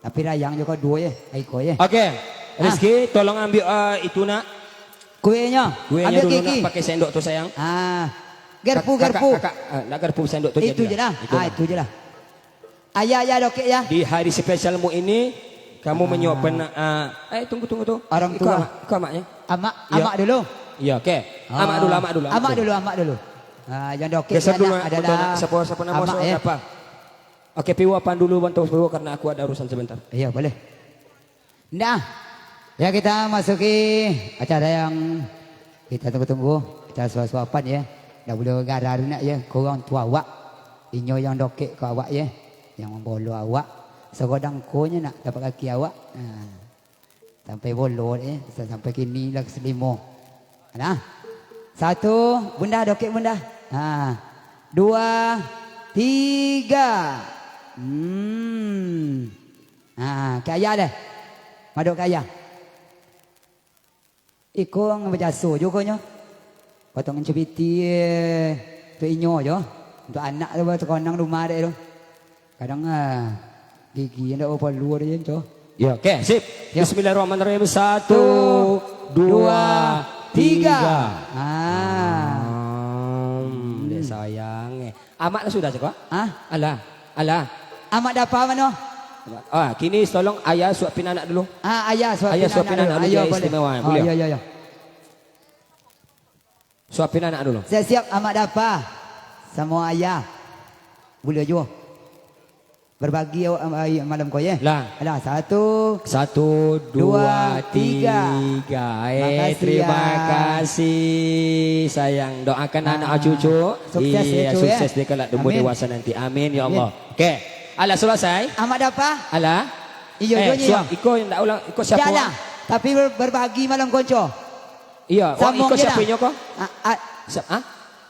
Tapi rayang jo ko duo, ye. Ai ko, ye. Oke. Ah. Rizky, tolong ambil, eh, itu, nak. Kuenyo. Kuenyo ambil dulu, Kiki. Nak, pakai sendok tu, sayang. Ah. Garpu, kakak, garpu. Kakak, eh, nak garpu, sendok tu. Itu je lah. Ah, itu je lah. Ayah, ayah, dokek, ya. Di hari spesialmu ini, kamu menyuapkan, ah, eh, tunggu, tunggu, tunggu. Orang tua. Iko amak, iko amaknya. Amak, ya. Amak dulu. Ya, oke. Amak dulu, amak dulu, amak dulu. Amak dulu, amak dulu. Ah, yang dokek adalah, siapa, siapa nama amak, so, ya. Siapa? Oke, Piwo, apan dulu, bantu Piwo, karena aku ada urusan sebentar. Iya, boleh. Nah, ya, kita masuki acara yang kita tunggu-tunggu, acara suap-suapan, ya. Dah buliah garah tu nak, ya, korang tu awak. Inyo yang dokek ka awak, ya. Yang mambolo awak. Sagodang ko nyo nak tapak kaki awak. Nah. Sampai bolo, eh. Sa-, sampai kini lah ka salimo. Nah. Satu, Bunda, dokek, Bunda. Ha. Dua, tiga. Hmm. Ha, ka ayah deh. Madok ka ayah. Iko urang bajaso juo ko nyo. Potongan capiti, eh, untuak inyo jo. Untuak anak tu, baru takonang rumah dek tu. Kadang, ah, gigi indak bapalu ado je, Nco. Ya, oke, sip. Ya. Bismillahirrahmanirrahim. Satu, dua, tiga. Ah. Hmm, dek sayang, eh. Amak lah sudah cako? Hah? Alah, alah. Amak dapa mano? Ah, kini tolong ayah suapin anak dulu. Ah, ayah suapin anak dulu. Ayah suapin anak dulu, ayo, dia boleh. Istimewa, oh, boleh. Iya, iya, iya. Suapin anak dulu. Siap-siap, amak dapa. Samo ayah. Buliah juo. Berbagi awak, eh, malam ko, ye. Lah. Alah, satu. Satu, dua, dua, tiga. Tiga. Eh, makasih, terima kasih, sayang. Doakan anak cucu. Sukses, ya, cucu, ya. Sukses di kelak tumbuh dewasa nanti. Amin, ya Allah. Amin. Oke. Alah, selesai. Amak dapa? Alah. Iyo, eh, iyo, iyo. Iko yang ndak ulang, iko siapa? Ndak lah. Tapi ber-, berbagi malam ko, Nco. Iyo, wah, iko siapa inyo ko? Ah, ah. Siap, ah?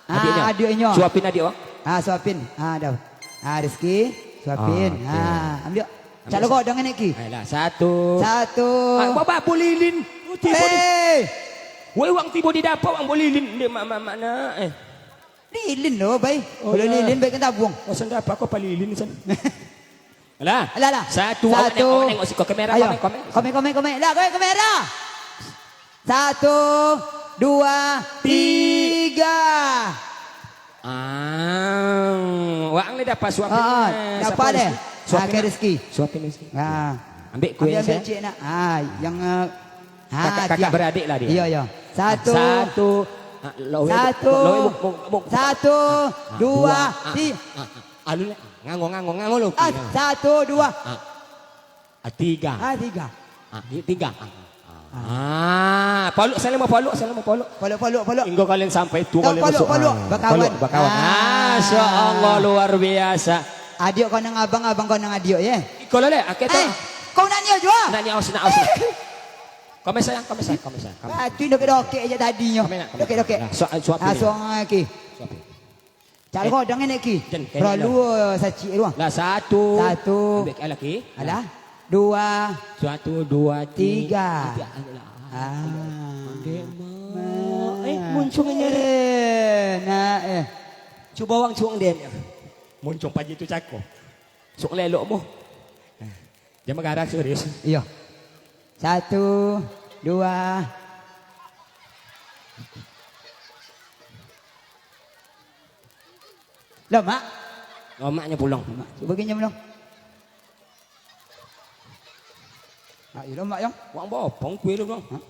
Ah, adiak inyo. Suapin adiak, wah. Ah, suapin. Ah, dah. Ah, Rizky, suapin. Ah, oke. Ah, ambil. Ambil. Calo kau dengan Eki. Ayolah, satu. Satu. Ah, bapak bolilin. Oh, tibo di. Hei. Woi, wang tibo di dapa, wang bolilin. Dia mak, mak, mak nak, eh. Lilin lo, bai. Oh, kalau ya. Lilin, baik kan tabuang. Oh, sendapa kau palilin, san. Alah. Alah, alah. Satu, awak nengok, awak nengok siko kamera, ayo. Komen, komen. Komen, komen, komen. Lah, komen kamera. Satu, dua, tiga. Ah, wak ang le dapa suapin. Ah, ah, dapa le. Suapin Rizky. Suapin Rizky. Ah. Ambil kue. Ambil, ambil, cik nak. Ah, yang, eh, ah, kakak, kakak beradik lah dia. Iya, iya. Satu. Satu. Ah, lo, lo, lo, lo, lo. Satu, dua, tiga. Ah, ah, ah. Alun, ngango, ngango, ngango lo. Ah, satu, dua. Ah, ah. Ah, tiga. Ah, tiga. Ah, ti-, tiga. Ah. Ah, paluk, saling mau paluk, saling mau paluk. Paluk, paluk, paluk. Hingga kalian sampai tu, kalian paluk, masuk. Paluk, ah, bakawan. Paluk, bakawan. Ah. Masya Allah, luar biasa. Adiak kau nang abang, abang kau nang adiak, ye. Iko lah, lek. Akhir tu. Eh, kau nak niat jua? Nak niat, aus, nak, aus, nak. Kami sayang, kami sayang, kami sayang. Kami. Ah, tu dokek-dokek je tadinyo. Kami nak, kami nak. Dokek-dokek. Nah, su-, suapin. Ah, suang lagi. Suapin. Cari kau dengan Eki. Jen, kena. Perlu sacik tu. Lah, satu. Satu. Ambil lagi. Alah. Dua. Satu, dua, ti-, tiga. Tiga. Alah. Ah. Ambil, mak. Eh, muncung aja deh. Eh, nak, eh. Cuba wang cuang deh. Muncung pagi tu cako. Sok lelok mo. Jangan marah, serius. Iyo. Satu, dua. Lah, Mak. Lomaknyo pulang. Mak, cubo gini pulang. Ah, iyo, Mak, yo. Wang bopong kue tu, Bang. Hah?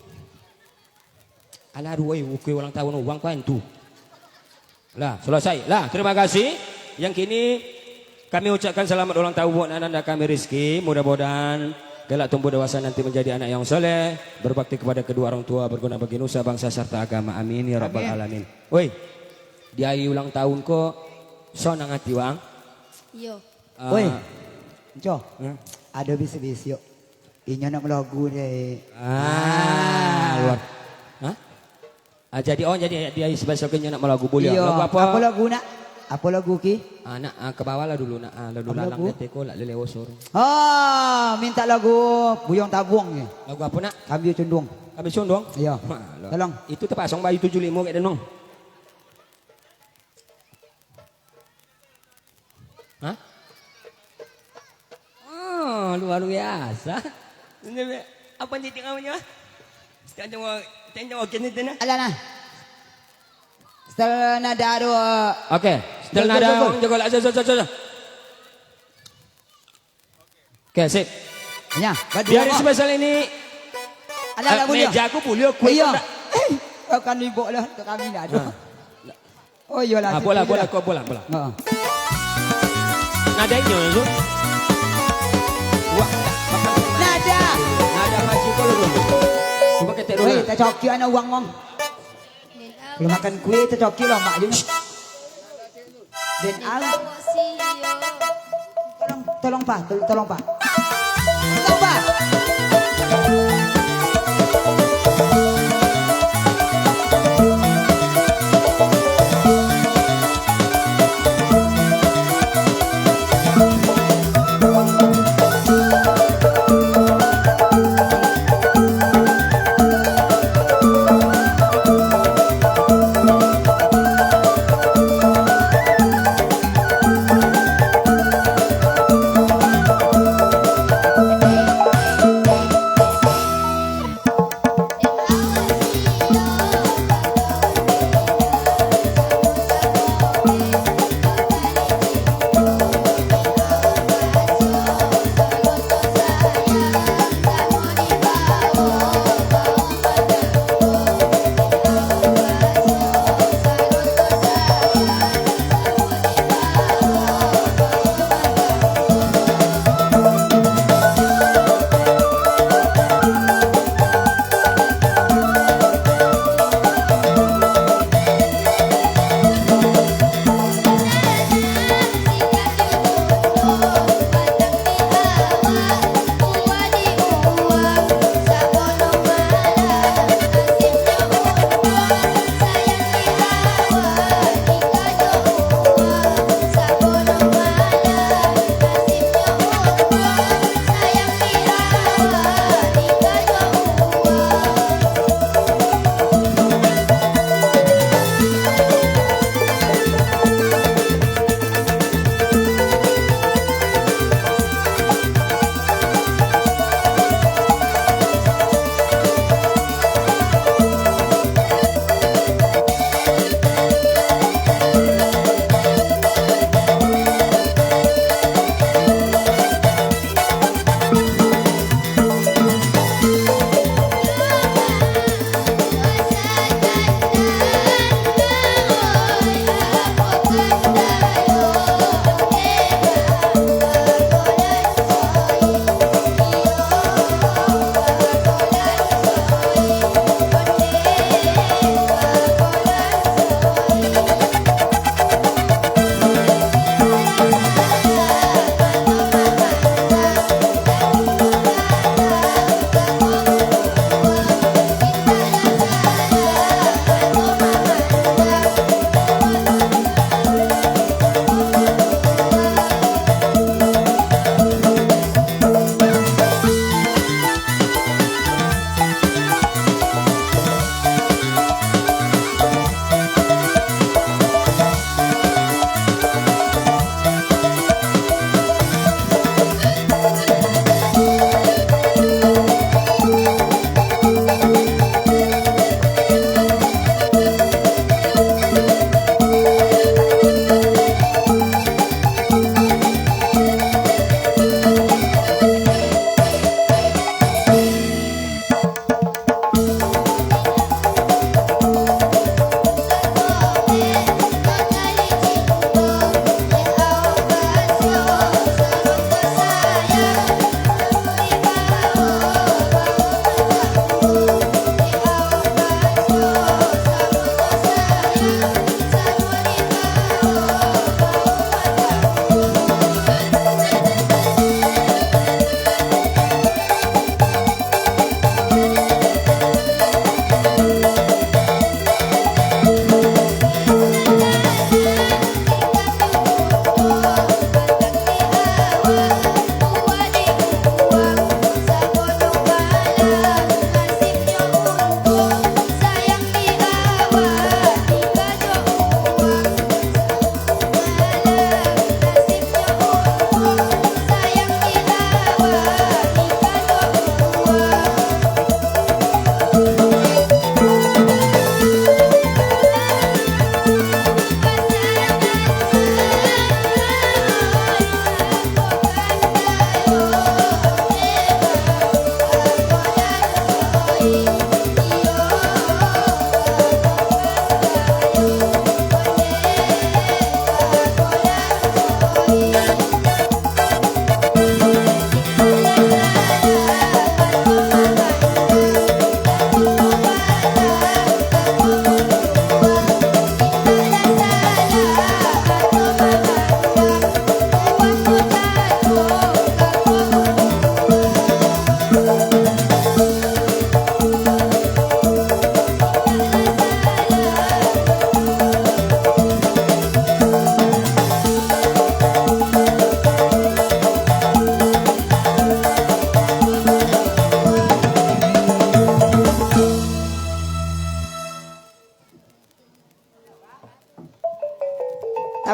Alah, aduh, oi, ukui ulang tahun, uang kau antu. Lah, selesai. Lah, terima kasih. Yang kini, kami ucapkan selamat ulang tahun buat anak-anak kami, Rizky. Mudah-mudahan kelak tumbuh dewasa nanti menjadi anak yang soleh, berbakti kepada kedua orang tua, berguna bagi nusa, bangsa, serta agama. Amin, ya rabbal Amin. Alamin. Oi, di hari ulang tahun ko, sonang hati, Bang. Iyo. Ah. Oi, Enco. Hah? Ado bisi-bisi, yo. Inyo nak malagu, deh. Ah, luar. Hah? Ah, jadi, oh, jadi dia special ke inyo nak malagu, buliah. Iyo. Lagu apa? Apa lagu, nak? Apa lagu, Ki? Ah, nak, ah, ke bawah lah dulu, nak. Ah, lalu Apa lalang lagu? Teteh ko, lak lelewo soro. Ah, minta lagu Buyuang Tabuang ni. Lagu apa, nak? Kambia Cundung. Kambia Cundung? Iyo. Wah, lo. Tolong. Itu terpasang bayi tujuh limo kayak denong. Hah? Oh, luar biasa. Apa ni tengoknya? Tengok, tengok kini tu nah. Alah, nah. Setel nada tu. Oke, setel Go, go, nada, go, go. Orang jago lah. Sel, sel, sel, sel. Oke, sip. Nya, Di hari badua, Bang. Spesial ini, Ada, eh, ada, buliah. Meja aku buliah, kue Iya. pun tak. Eh, akan dibawa lah untuk kami nak ada. Ah. Oh, iyalah, Ah, bola, sip, bola, iyalah. Kau bola, bola. Ha. Nada inyo, tu. Wah, Nada. Nada masih kau dulu. Cuba ketek dulu. Weh, tak coki anak uang, Bang. Kalau makan kue, tak coki lah, Mak, je. Den Al. Tolong, tolong, Pak. Tol-, tolong, Pak. Tolong, Pak.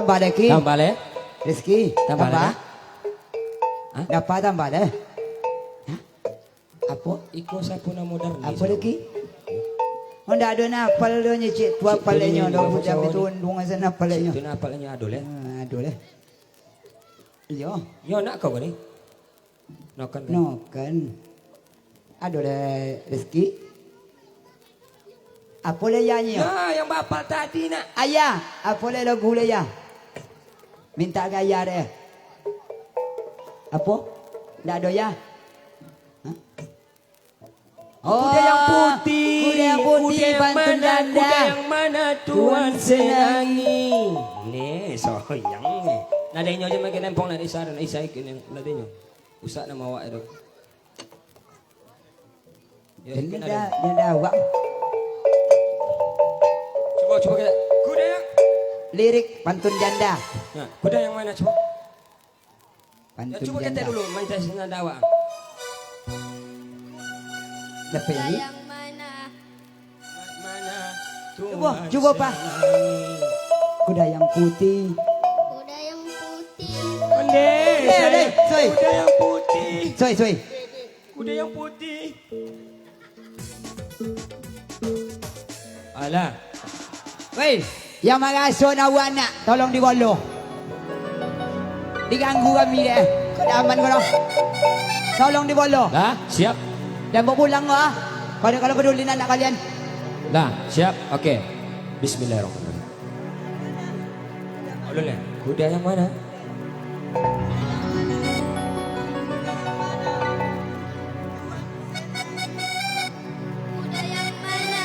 Tambah lagi. Tambah leh. Rizki, tambah. Tambah leh. Hah? Dapat tambah leh. Hah? Apo? Iko sapu namo Darni. Apo lagi? Oh, ndak ado nan apal doh nyo, cik tu apalanyo doh, budak itu unduang asa nan apalanyo. Cik tu nan apalanyo ado leh. Ah, ado leh. Iyo. Yo, nak kau ni? Noken, kan? Noken. Ado leh Rizki. Apo leh ya nyo? Nah, yang bapak tadi nak. Ayah, apo leh lagu leh ya? Minta gaya deh. Apo? Ndak ado ya? Hah? Oh, kuda yang putih, kuda yang putih, kuda yang pantun mana, janda. Kuda yang mana Tuan senangi? Ni, sayang ni. Nadai nyo je makin nempong, nadai saran, nadai saik ni, nadai nyo. Usak nama awak tu. Ya, janda, janda awak. Cuba, cuba kita. Kuda yang lirik pantun janda. Nah, kuda yang mana, cuba? Pantun janda. Ya, cuba kita dulu, main tes nada awak. Dapat ni? Kuda yang mana? Mana? Cuba, cuba, Pak. Kuda yang putih. Kuda yang putih. Ondeh, ondeh, ondeh, soi. Kuda yang putih. Soi, soi. Kuda yang putih. Alah. Wei, yang maraso nak buat anak, tolong dibolo. Diganggu kami deh. Kau dah aman kau dah. Tolong dibolo. Dah, siap. Dan bawa pulang kau ah. Kau dah kalau peduli anak kalian. Dah, siap. Oke. Bismillahirrahmanirrahim. Ulun ya. Kuda yang mana? Kuda yang mana?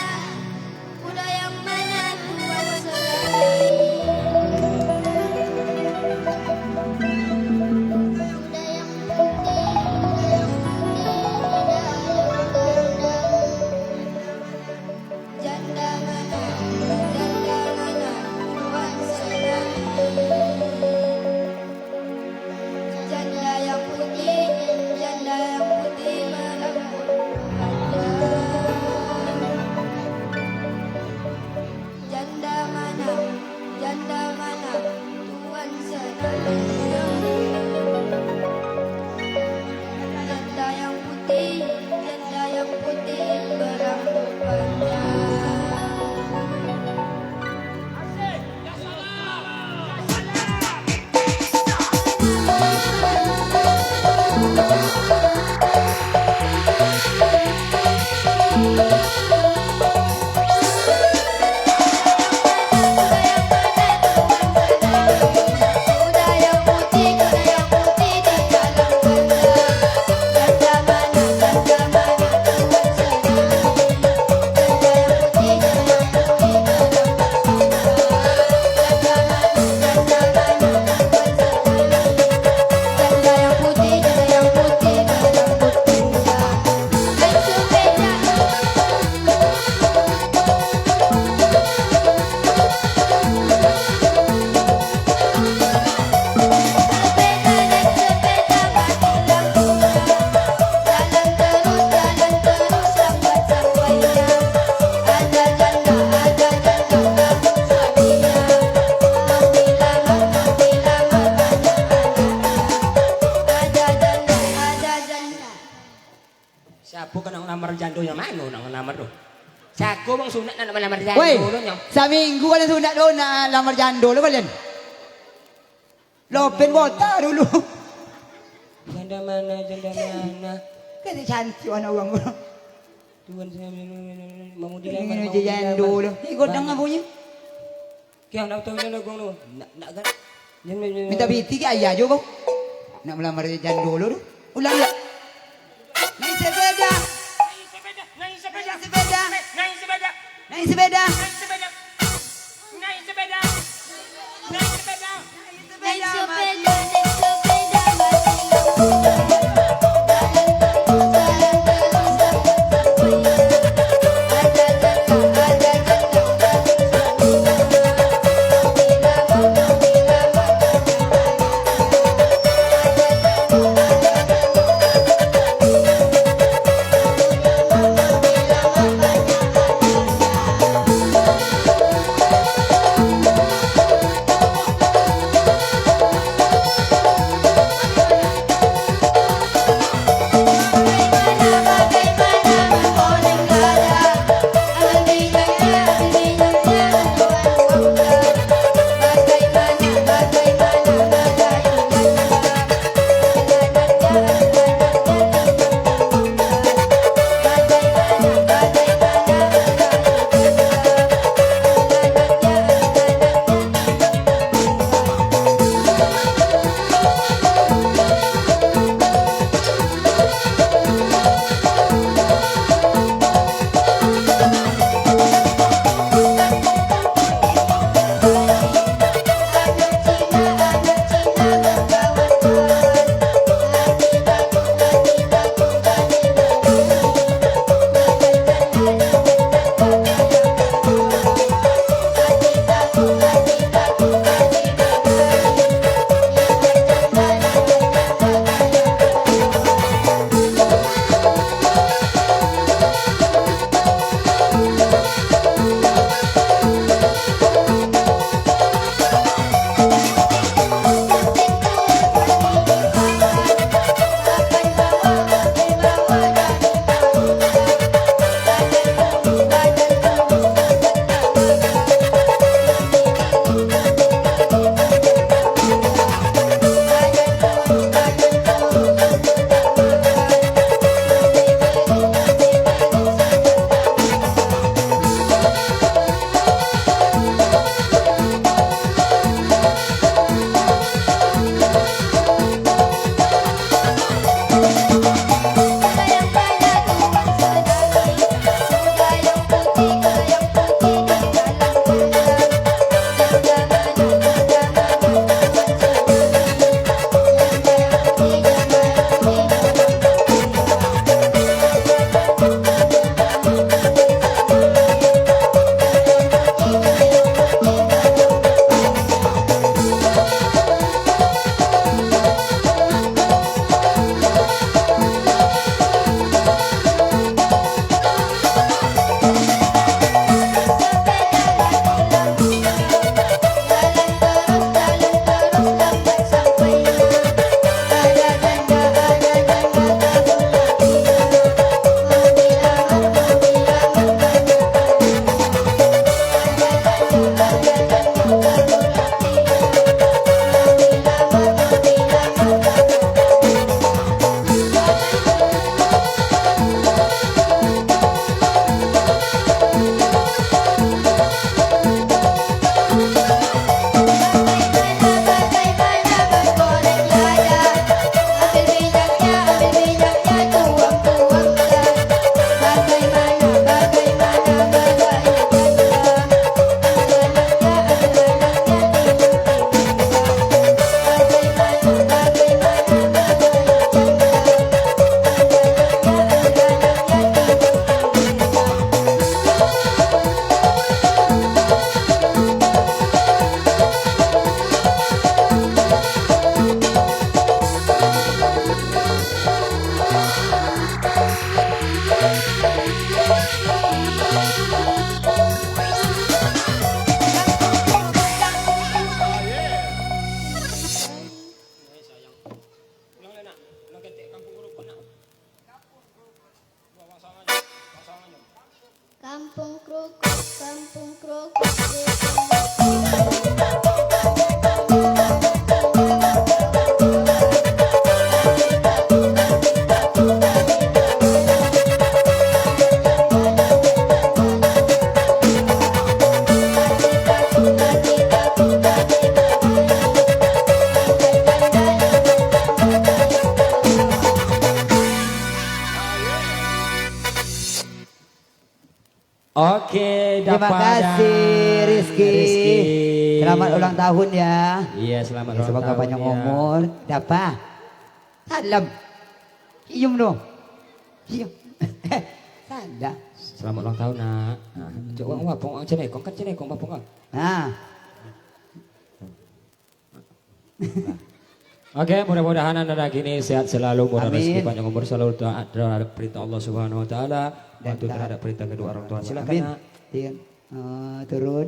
Kuda yang mana Tuan sayangi? Kuda yang putih, kuda yang putih, kuda yang putih. Janda mana, janda mana Tuan sayangi? Janda yang putih, janda yang putih berambut panjang. Janda mana, janda mana Tuan sayangi? Janda yang putih, janda yang putih berambut panjang. Siapo ka nak lamar jando, nyo mano nak lamar tu? Sago bang sunat nak lamar jando. Woi, tu nyo. Saminggu kalian sunat tu nak lamar jando tu kalian. Lopen bota dulu. Janda mana, janda mana? Kan cantik anak urang tu. Tuan saya mau dilamar, mau dilamar. Jando tu. Ih, godang apunyo. Kian, nak tahu janda gong tu? Nak, nak kan? Minta piti ke ayah jo kau? Nak melamar jando dulu tu. Ulang ya. Naik sepeda. Naik sepeda. Naik sepeda. Naik sepeda. Naik sepeda. Naik sepeda. Naik sepeda. Naik sepeda. Naik sepeda. Kampung Krukut, Kampung Krukut. Oke, Terima Dapa dan kasih, Rizky. Rizky. Selamat ulang tahun, ya. Iya, selamat Ya, ulang semoga tahun, panjang ya. umur. Dapa. Salam. Cium tu. Cium. Salam. Selamat ulang tahun, Nak. Nah, cok uang apa? Uang cenekong, kan cenekong apa, kan? Nah. Oke, mudah-mudahan anak-anak ini sehat selalu, murah Amin. rezeki, panjang umur, selalu taat terhadap perintah Allah Subhanahu wa Taala, Dan patuh taat terhadap perintah kedua orang tua. Silakan, Amin. Nak. Iya. Eh, turun.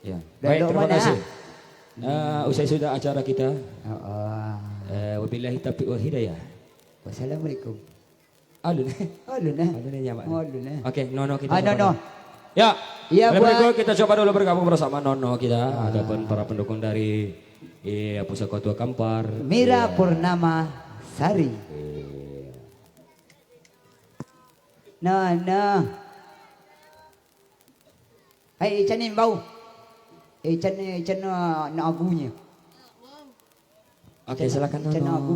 Ya. Dah Baik, dok terima mana? kasih. Eh, usai sudah acara kita. Oh, oh. Eh, wabillahi taufiq wal hidayah. Wassalamualaikum. Alun. Alun, eh? Alun, eh, nyaman. Oh, alun, eh? Oke, Nono kita Ah, coba Nono. dulu. Ya. Iya, Kalau buat berikut kita coba dulu bergabung bersama Nono kita. Ah. Adapun para pendukung dari, eh, Pusako Tua Kampar. Mira Iya. Purnama Sari. Iya. Nono. Hai, ikan ni bau. Ikan ni, ikan ni, nak agunyo. Oke, Ikan, silakan, ikan Nono. agu.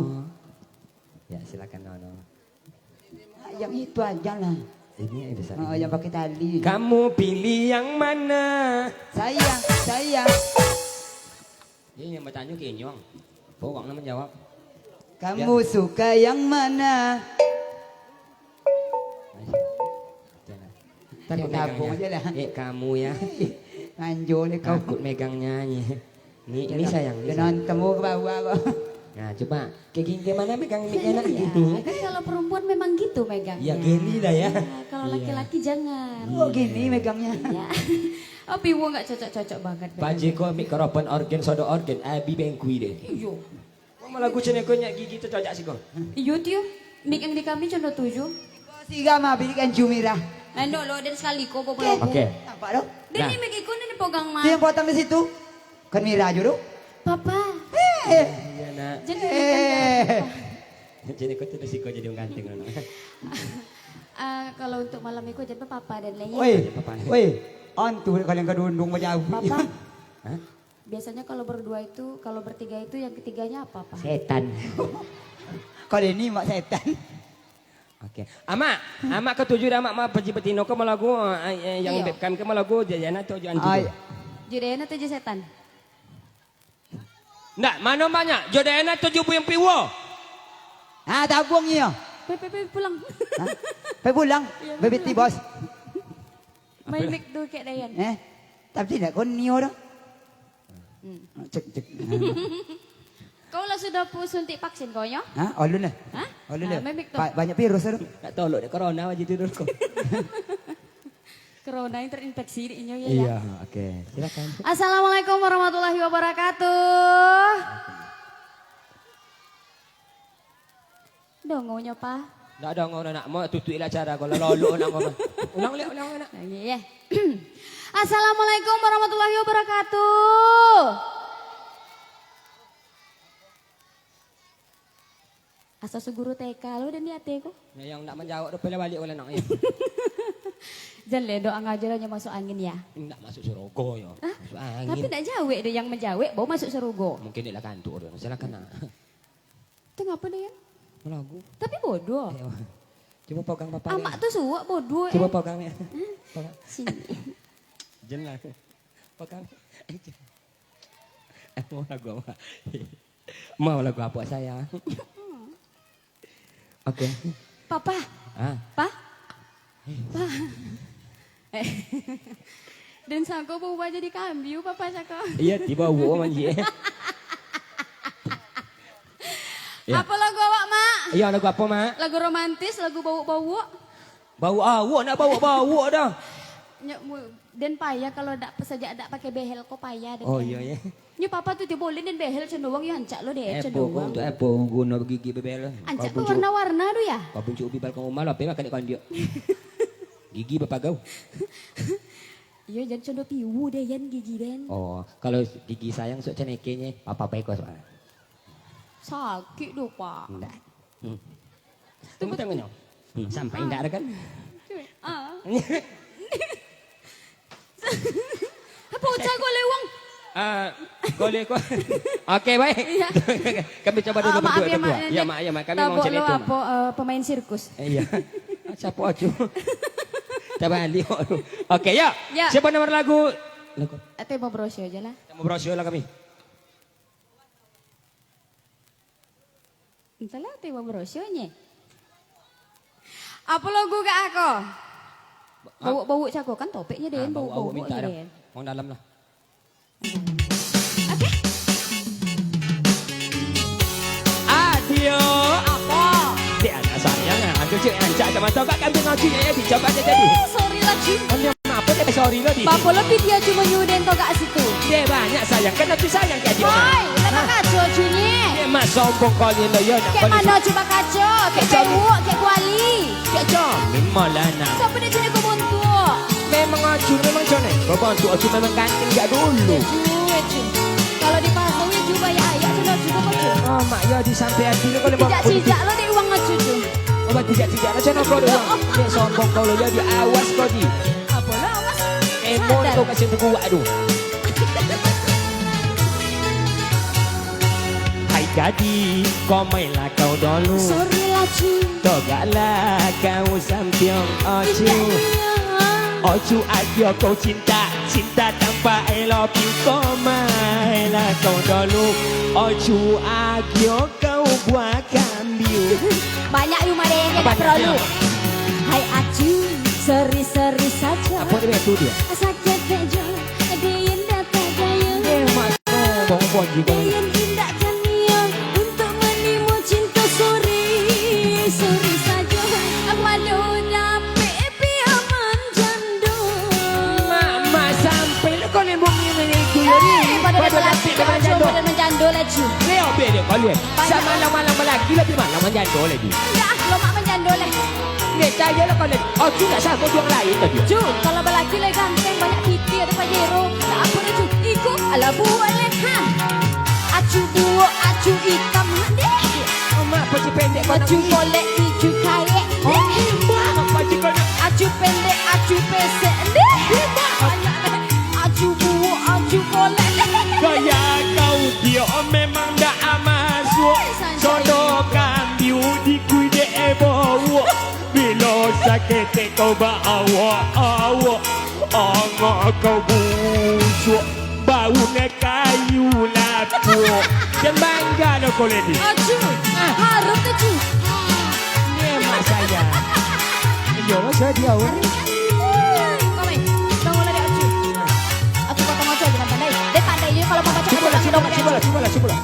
Ya, silakan, Nono. Ah, yang itu aja lah. Ini yang besar. Ah, yang pakai tali. Kamu pilih yang mana? Saya, saya. Ini yang bertanya kenyong. Bawang nak menjawab. Kamu Ya. suka yang mana? Oke lah. Takut Tabung megangnya. aja lah. Eh, kamu ya. Manjo deh kau. Takut megangnya ni. Ni, ini Jangan, sayang, ini jangan sayang. temu ke bawah kau. Nah, coba. Kayak gini, kayak mana megang mic-nya, nak? Ya, kan kalau perempuan memang gitu megangnya. Ya, gini lah ya. Ya, kalau Iya. laki-laki jangan. Oh, gini megangnya. Ya. Oh, piwo nggak cocok-cocok banget Pak megangnya. Jeko mikrofon organ, sodo organ, abi bengkui deh. Iyo. Kok malah gue ceneko nyak gigi tercocok sih kok. Iyo, tio. Mic yang di kami cuma tujuh. Siga mah bili kan Jumirah. Ando lo dan sekali ko bawa Oke. Oke. Nampak tu? Dan Nah. ni mic iko ni dipegang mah. Dia yang potong di situ. Kan Mira aja tu. Papa. Eh. Iya, nak. Jadi Eh. Jadi kau tu resiko jadi orang ganteng, nak. Ah, kalau untuk malam itu jangan papa dan lain. Oi, Papa. oi, antu kalian kadundung bajau. Papa. Hah? Biasanya kalau berdua itu, kalau bertiga itu yang ketiganya apa, Pak? Setan. Kalau ini mak setan. Oke. Amak, amak katuju dah, amak, amak paji patino ko malagu, eh, eh, yang Iyo. Beb Kam ko malagu, Jayana tu jo antu Ai. tu. Judayana tu jo setan. Ndak, mano banyak? Jodena tujuh buyuang piwo. Ah, tabung iyo. Pe, pe, pe, pulang. Hah? Pe pulang. Iyo, Baby pulang. T-Boss. Main Apa? Mic tu, Kak Dayan. Eh? Tapi tidak kau nio dah. Hmm. Cek, cek. Kau lah sudah pu-, suntik vaksin kau nyo? Hah? Alun lah. Hah? Alun Ah, lah. Main mic tu. Ba-, banyak virus tu. Tak tolok dek corona aja tidur kau. Corona yang terinfeksi di inyo, ya, ya. Iya, oke. Silakan. Assalamualaikum warahmatullahi wabarakatuh. Dongonyo, Pa. Ndak dongo, nak. Mau tutup lah acara kau, lalu nak kau, mah. Ulang, ulang, ulang, nak. Lagi, ya. Assalamualaikum warahmatullahi wabarakatuh. Asa suguru T K lo dan di ate ko. Ya, yang ndak manjawab tu, pala balik ulang nak, ya. Jan le, doa ngajar hanya masuk angin, ya. Ndak masuk surugo, ya. Hah? Masuk angin. Tapi ndak jawek do yang manjawek, baru masuk surugo. Mungkin dia lah kantuk tu. Silakan, nak. Tu ngapa dia? Malagu. Tapi bodoh. Eh, cuba pegang papa ni. Amak tu suak bodoh, Cuba eh. pegang ni. Hah? Pegang. Sini. Jan lah. Pegang. Eh, mau lagu apa? Mau lagu apa, sayang? Oke. Papa. Ah. Pa? Pa? Eh. Dan sangko berubah jadi kambiu, Papa, sako. Iya, tiba uwo manji. Ya. Apa lagu awak, Mak? Iya, lagu apa, Mak? Lagu romantis, lagu bawuk-bawuk. Bawuk awak, nak bawuk-bawuk dah. Nyo, mu-, Den payah kalau dak, sajak dak pakai behel ko payah den. Oh, iyo, iyo. Nyo papa tu tibo ulin den behel cenduang yo ancak lo deh, Eh, cenduang. Pokok tu, eh, pokok guno gigi bebehel. Ancak tu warna-warna tu ya? Kau buncu ubi balkon rumah lo, ape makan dek kondiak? Gigi bapagau. Iyo, jan condo piwu deh, Yan, gigi den. Oh, kalau gigi sayang sok canekenye, apa-apa iko soalnya. Sakik doh, Pak. Ndak. Hmm. Tunggu, tunggu, nyo. Hmm, sampai ndak ada kan? Cuy, ah. Apa ucap kau lewang? Ah, boleh kau. Oke, baik. Iya. Kami coba dulu. Ah, maaf berdua, ya, Mak, berdua. Ya, Mak, ya, Mak. Kami mau cerita, Mak. Apa, eh, pemain sirkus? Eh, iya. Siapa aja? Terbalik. Oke, ya. Ya. Siapa nomor lagu? Lagu. Atau mau brosur aja lah. Mau brosur lah kami. Entahlah, tibo baroso nye. Apo lagu ka ako? Bauak-bauak cako kan topiknyo den, bauak-bauak nye den. Wong dalam lah. Oke. Adio. Apo? Dek anak sayang, ah. Aku cek rancak sama tau, Kak, kambing aku, ya, ya, dicoba aja tadi. Eh, sorry lah, Cing. Apo dek sorry lo di? Bapo lo video cuma nyuden togak situ. Dek banyak sayang, kan aku sayang ka dia. Hai, lah bakaco cunye. Dek mak sombong kau ni lo yo nak. Kek mano cuba kaco, kek pewok, kek kuali. Kek jamin malah nak. Siapa dia cunye kau bontuk? Memang aku memang cone. Kau bontuk aku memang ganteng jak dulu. Kalau di pasar ni cuba ya, ya sudah cuba kau cuba. Oh, mak yo di sampai hati lo kalau mau. Tidak sijak lo di uang aku tu. Obat tijak-tijak lah, cano kau doang. Dek sombong kau lo, jadi awas kau di. Apo lah, awas? Emon kau kasih buku wak tu. Hai gadih, kau mainlah kau dulu. Sorry lah, Ci. Togaklah kau sampiang, Ocu. Tidak, iya. Ocu, adio kau cinta, cinta tanpa I love you, kau mainlah kau dulu. Ocu, adio kau buah kambiu. Banyak yu mah deh, indak paralu. Hai Acu, seri-seri sajo. Apo dia tu dia? Sakik pejo, diin dak tadaya. Eh, mak, sombong, sombong juga. Diin indak kaniang untuk manimo cinto, seri-seri sajo. Pado dapek pia manjando. Mak, mak, sampai lo kau ni bumi ni, eh, pado dapek pia manjando. Pado manjando lah, Cu. Leo bede kau lihat. Samalam-malam lagi, lebih malam manjando lagi. Indak, lo mak manjando lah. Ni, cayo lah kau lihat. Oh, tu nak sama juang lain tadi. Cu, kalau balaki lah ganteng, banyak piti, ada Pajero. Tak apa dah, Cu. Iko, alah buat lah, ha. Acu buok, acu itam, ha, deh. Mak, baju pendek kau nak beli? Baju kolek, baju kain, deh. Oh, mak, baju kau nak. Acu pendek, acu pesek, deh. Mak, banyak, deh. Acu buok, acu kolek, deh. Gaya kau, dia memang dak masuk. Sodo kambiu di kuidek bawok. Bilo saketek kau ba-awak-awak, angak kau busuak, bau nan kayu lapuak. Jan bangga doh kau, Lady. Acu, ah, harum tu, Cu. Ni mak saya. Iyo, masa dia, weh. Kau, weh, bangunlah dek Acu. Acu potong aja, jangan pandai. Dia pandai je kalau mau baca. Cubalah, cubalah, cubalah, cubalah, cubalah.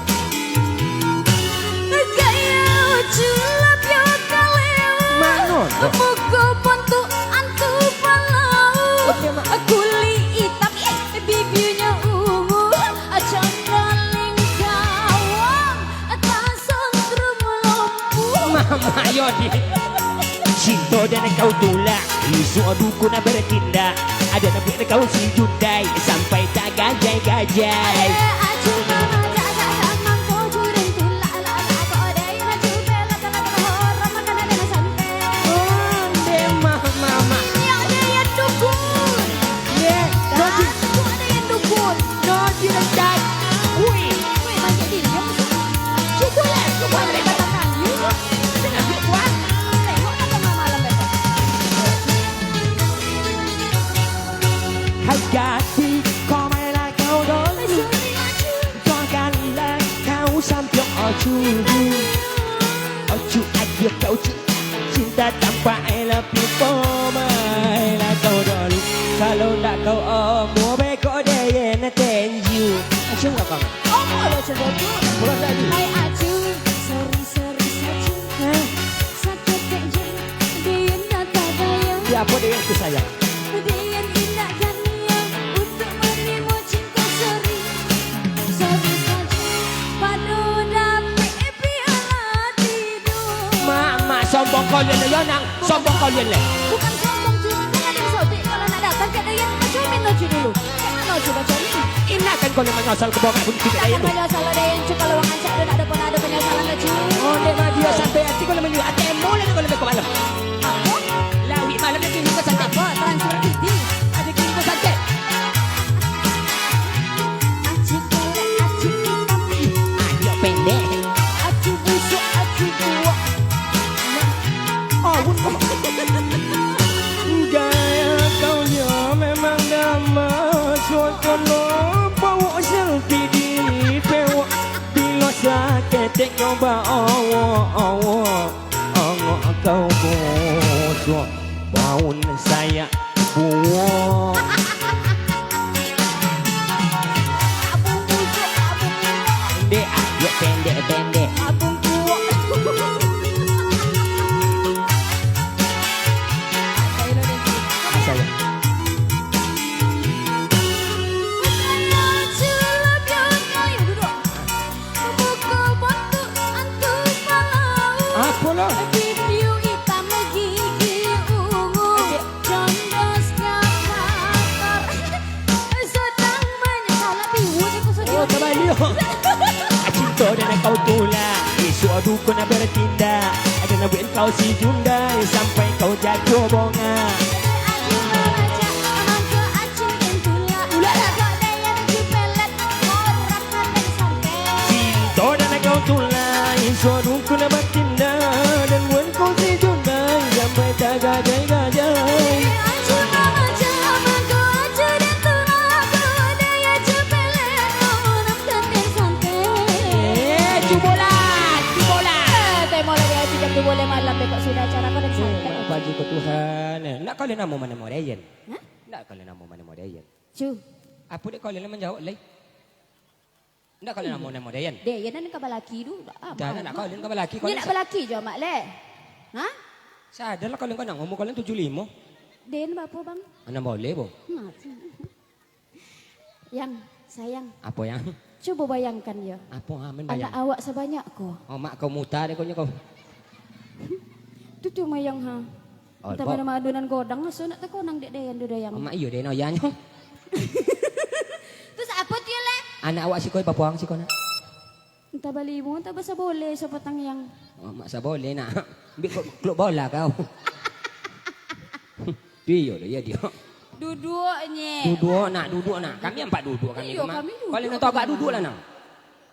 Gaya Acu lah pio kaleo. Mano tu? Muko bontuk antu palau. Oke, Mak. Kulik itam, eh, bibirnyo ungu. Cangkaling kawang, tasantrum lompu. Mama, yo, di. Cinto dan kau tulak, isuak dukun bertindak. Ada nampik kau si Jundai, sampai tagajai-gajai. Onde mah, mama. Ye, no di-, no direndah. Wih. Cukup lah, cukup lah. Tengok, tengok, tengok. Hai gadih, kau mainlah kau dulu. Janganlah kau sampiang Ocu. Ocu aja kau cinta, cinta tanpa I love you, kau mainlah kau dulu. Kalau ndak kau omo beko deh, ye na tenju. Ocu nggak apa? Omo lo coba tu. Pulang tadi. Hai Acu, sorry, sorry sajo. Hah? Saketek je, diin dak tadaya. Ya, apa dia yang tu sayang? Diin indak kaniang untuk manimo cinto, sorry. Sorry sajo, pado dapek piala tido. Mak, mak, sombong kau lian yo, nang. Sombong kau lian leh. Bukan sombong, cuma Bacomin lo, Cu, dulu. Cak mano, Cu, bacomin? Indak kan kau nak manyasal ka bawah pun tidak. Indak kan manyasal lo, Dayan, Cu, kalau wang rancak tu ndak ado pernah ado panyasalan lo, Cu. Oh, dek mah dia sampai hati kau nak manyuruh. Ateh mula nak kau lebih ke malam. Apo? Lawik malam lagi muka sakit. Apo? Transfer T V. Ada kini kau sakit. Aci kolek, aci itam. Ayo pendek. Acu busuk, acu buak. Awun kau. Gaya kau yo memang dah masuk kono. Bawa selfie di pewok. Bilo saketek nyoba awak, awak. Angok kau bosok. Baun sayak buak. Abung busuk, abung buak. Pendek, ah, yo pendek, pendek. Abung buak. Asal. Apolah? Video itam gigi ungu. Condosnya patar. Sedang menyesal, biwun aku sedih. Oh, tabaliak. Cinta dan kau tulak. Esok dukun nak bertindak. Ada nak buat kau si Jundai. Sampai kau jatuh bongak. Aji mamacak, mangko acing tulak. Tulak lah. Kok dayang dipelet, orang sampai sampai. Cinta dan kau tulak. Esok dukun nak bertindak. Dan buat kau si Jundai. Sampai tak gajai-gajai. Eh, cubolah, cubolah. Eh, teh, mulai dari jam dua boleh malam, deh, kok sudah acara kau dan santai. Mak, bagi ko Tuhan. Eh, ndak kalian namo mano modern? Hah? Ndak kalian namo mano modern? Cu. Apo dek kalian manjawab, lai? Ndak kalian namo mano modern? Deh, ya nan ka balaki tu. Ah, dah, mak, ndak kalian ka balaki, ndak balaki jo, Mak, leh. Hah? Sadar lah kalian kan, umur kalian tujuh limo. Den, bapo, Bang? Anam boleh, bo. Maaf. Yang, sayang. Apo, Yang? Cubo bayangkan, yo. Apo, ha, men bayang? Anak awak sabanyak ko. Oh, mak kau muta deh, kau nyo kau. Tu cuma yang, ha. Oh, entah bo. Mana madunan godang, so nak takonang dek Dayan tu, Dayang. Oh, mak iyo deh, no, ya, nyo. Terus apo tu, yo, leh? Anak awak siko, bapuang siko, nak. Entah balimo, entah basaboleh, sapatang yang. Oh, mak saboleh, nak. Ambil klub, klub bola kau. Iyo, iyo, dio. Duduak, nyeh. Duduak, nak, duduak, nak. Kami ampak duduak, kami. Iyo, kami duduak. Kalau nak tagak, duduak lah, nak.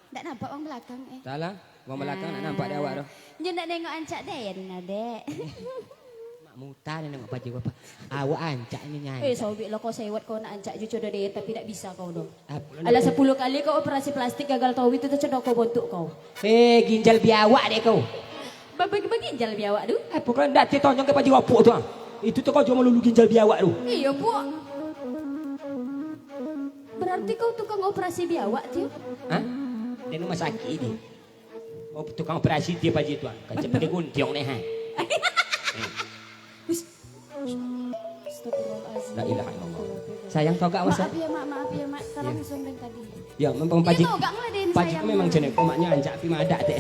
Ndak nampak wang balakang, eh. Salah, wang balakang ndak nampak dek awak tu. Nyo ndak nengok ancak den, nah, dek. Mak muta ni nengok baju apa. Awak ancak ni nyanyi. Eh, sobik lah kau sewot kau nak ancak jo codo den, tapi ndak bisa kau doh. Alah, sapuluah kali kau operasi plastik gagal tawi tu, tacodoko bontuk kau. Eh, ginjal biawak dek kau. Ba-, ba-, baginjal biawak tu? Eh, pokoknyo ndak, tia tonyong ka paji ropok tu, ah. Itu tu kau cuma lulu ginjal biawak tu. Iyo, Puk. Berarti kau tukang operasi biawak, Tio? Hah? Di rumah sakit ni. Oh, tukang operasi tia paji tu, ah. Kacau pakai guntiang ni, ha. Us. Astagfirullahaladzim. La ilaha illallah. Sayang, tau gak, Mas? Maaf ya, Mak, maaf ya, Mak. Salah susun dari tadi. Ya, memang paji. Paji memang cene ko, maknyo anjak pi madak dek.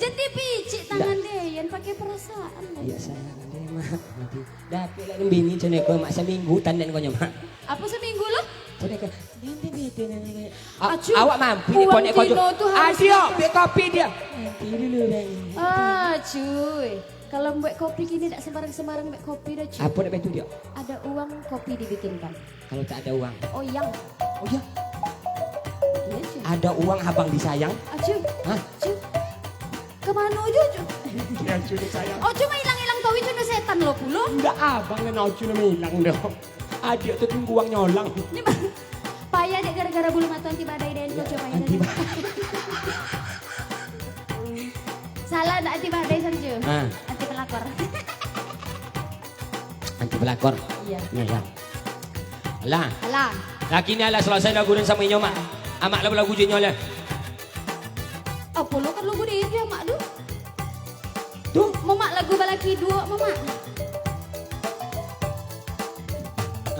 Jadi picik tangan deh, yang pakai perasaan lah. Iya, sayang deh, Mak. Dapek lah bini cene ko, Mak, seminggu tanden ko nyo, Mak. Apa seminggu lo? Cene ko. Awak mampu ni konek ko tu. Adio, bek kopi dio. Nanti dulu, Bang. Ah, cuy. Kalau buat kopi kini tak sembarang-sembarang buat kopi dah, cuy. Apa nak bantu dia? Ada uang, kopi dibikinkan. Kalau tak ada uang? Oh, yang. Oh, ya. Iya, cuy. Ada uang, abang disayang. Ah, cuy. Hah? Cuy. Kemana je, cuy? Ya, cuy, disayang. Oh, cuma hilang-hilang tahu itu setan lo pulo. Enggak, abang nak cuy hilang dah. Adik tu tunggu uang nyolang. Ini, Bang. Payah dek gara-gara bulu mata anti badai deh, anti, coba anti ini. Salah, ndak anti badai saja. Ah. Anti pelakor. Anti pelakor. Iya. Iya, iya. Alah. Alah. Laki ni alah selesai lagu dan sama inyo, Mak. Amak lagu-lagu je nyo lah. Apa lo kan lagu dia, Mak, tu? Tu, Mamak lagu balaki duo, Mamak.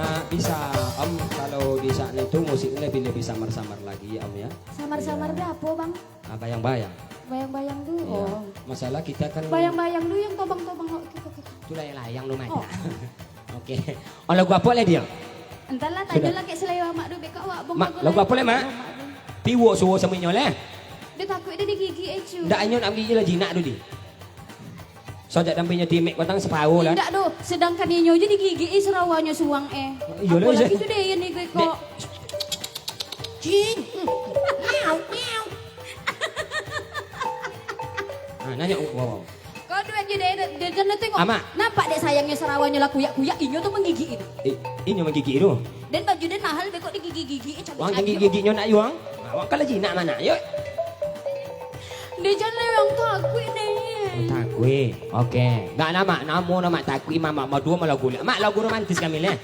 Ah, bisa, Om, kalau di saat itu musiknya lebih, lebih samar-samar lagi, Om, ya. Samar-samar tu apa, Bang? Ah, bayang-bayang. Bayang-bayang tu, oh. Masalah kita kan bayang-bayang tu yang tobang-tobang, oh, gitu, gitu. Itu layang-layang lu, Mak. Oh. Oke. Oh, lagu apo lai, Dio? Antahlah, tanyolah kek salewa Mak tu, beko awak bongkok. Mak, lagu apo lai, Mak? Tiwo suwo samo inyo lai. Dio takuik dio digigik, eh, Cu. Ndak, inyo nak gigik lah jinak tu, di. Sajak tampinyo timek batang saparo lah. Indak doh, sedangkan inyo je digigik, eh, sarawanyo suang, eh. Iyo lah, apolagi tu dek iyo ni, beko. Dek. Cing. Miau, miau. Ah, nanyo, wow, wow. Kau duan je deh, deh, deh, deh, tengok. Amak. Nampak dek sayangnyo sarawannyo lah kuyak-kuyak, inyo tu manggigik itu. Eh, inyo manggigik tu? Dan baju den mahal, beko digigik-gigik, eh, cantik-cantik. Wang gigik-gigiknyo nak, Yuang? Awak kalau jinak mah nak, yuk. Deh, jan leh, Wang, takuik deh. Oh, takuik. Oke. Ndak lah, Mak. Namo nyo Mak takuik, Mak, Mak, Mak, duo malah gulak. Mak, lagu romantis kami leh.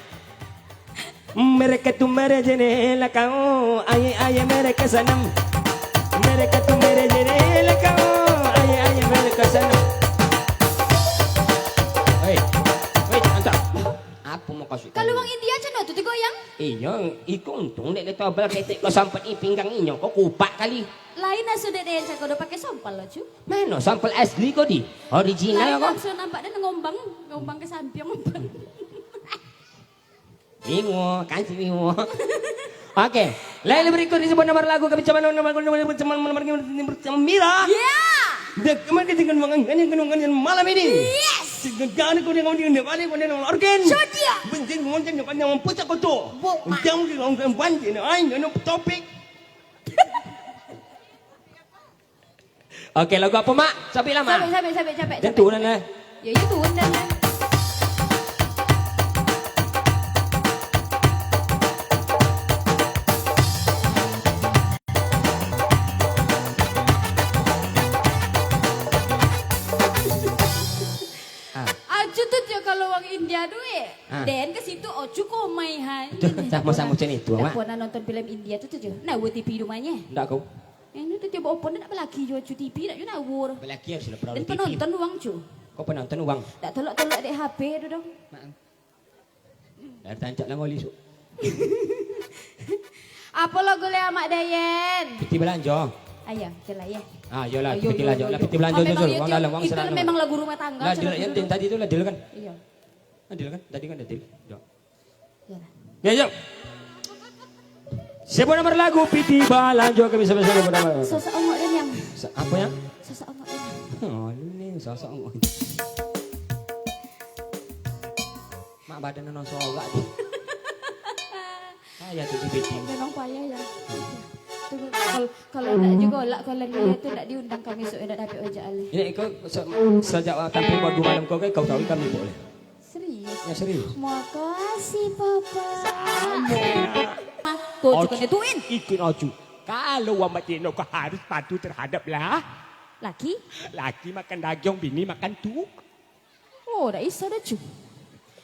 Mereka tu marah jendela kau, aye, aye mereka sanam. Mereka tu marah jendela kau, aye, aye mereka sanam. Hei, hei, antah. Apo mukasuik? Kalau wang India cano tu, Tigo Yang? Iyo, iko untung dek leto abal ketek ko sampat i pinggang inyo ko kupak kali. Lain asuh dek den cako do pakai sampal lo, Cu. Mano sampal asli ko di? Original ko? Lain langsung nampak den ngombang, ngombang ke sampiang, ngombang. Mimo, kan si Mimo. Oke, lain berikut di sebuah nomor lagu kami cuman nomor nomor nomor nomor nomor nomor Mira. Yeah. Dia kemarin kita dengan mengangganya dengan malam ini. Yes. Segala kau dengan dengan balik kau dengan organ. Sedia. Bensin mengonceng depan yang puncak kau tu. Buk, Mak. Jangan dilakukan banjir. Ai, nggak ada topik. Oke, lagu apo, Mak? Capek lah, Mak. Capek, capek, capek, capek, capek. Jan turun lah. Yo, yo, turun dah lah. Ah. Acu tu tiok kalau wang India duit. Ah. Den ke situ, ocu komai hai. Betul, sama-sama macam itu, Mak. Dah pernah nonton film India tu, tu je. Nah, buat T V di rumahnya. Ndak kau. Yang tu tiap opon nak balaki jo Acu T V, nak jo nawur. Balaki harus lah perahu. Dan T V. Penonton uang, Cu. Kau penonton uang? Tak tolak-tolak dek H P tu dong. Mak. Dah tancak lah ngoli, Su. Apo lagu le Amak Dayen? Piti balanjo. Ayo, jelah ya. Ah, iyolah, ayo, piti yo, balanjo. Yo, lah, yo. Piti balanjo. Oh, tu, memang Su. Uang dalam, uang itu sadalam. Memang lagu rumah tangga, lah, Cu, deal, lagu yang dulu. Tadi tu lah, deal kan? Iya. Adil kan? Tadi kan adil. Yo. Iyalah. Ya, yo. Siapa nomor lagu? Piti balanjo kami sama-sama bernama. Sosok ongok den yang. Sa-, apa yang? Sosok ongok den yang. Oh, lu ni sosok ongok. Mak badan nonton sorak tu. Payah tu si Piti. Memang payah ya. Tu kalau, kalau ndak juga lah, kalau dia tu ndak diundang kami esok, ndak dapek ojek alih. Ya, kau se-, sejak tampil baru malam kau kan, kau tahu kami boleh. Serius? Ya, serius. Makasih, Papa. Samo. Tuh, Ocu. Cukup tuin. Ikut Ocu. Kalau wang batino kau harus patuh terhadap lah. Laki? Laki makan dagiang, bini makan tu. Oh, dak iso dah, Cu.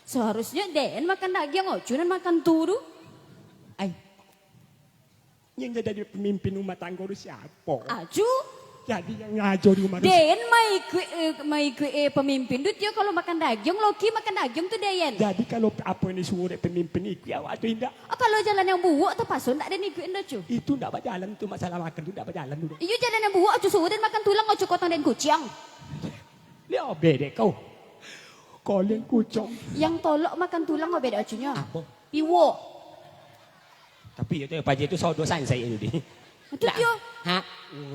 Seharusnya den makan dagiang, Ocu nan makan tu, tu. Ai. Yang jadi pemimpin rumah tangga tu siapa? Acu. Jadi yang ngajar di rumah tu si- Den maikuik, eh, maikuik, eh, pemimpin tu, tio kalau makan dagiang, loki makan dagiang tu, Dayan. Jadi kalau apa yang disuruh dek pemimpin, ikut awak tu indak? Ah, kalau jalan yang buruak, terpaksa ndak den ikuik ndo, Cu. Itu ndak bajalan tu, masalah makan tu ndak bajalan tu. Iyo, jalan yang buruak, Acu suruh den makan tulang, Acu kotong den kuciang. Liau bedek kau. Kau lian kucong. Yang tolok makan tulang, kau bedek Acunyo. Apa? Piwo. Tapi itu, Pak Haji, itu sodo sansai itu, di. Itu ndak. Tio. Ha?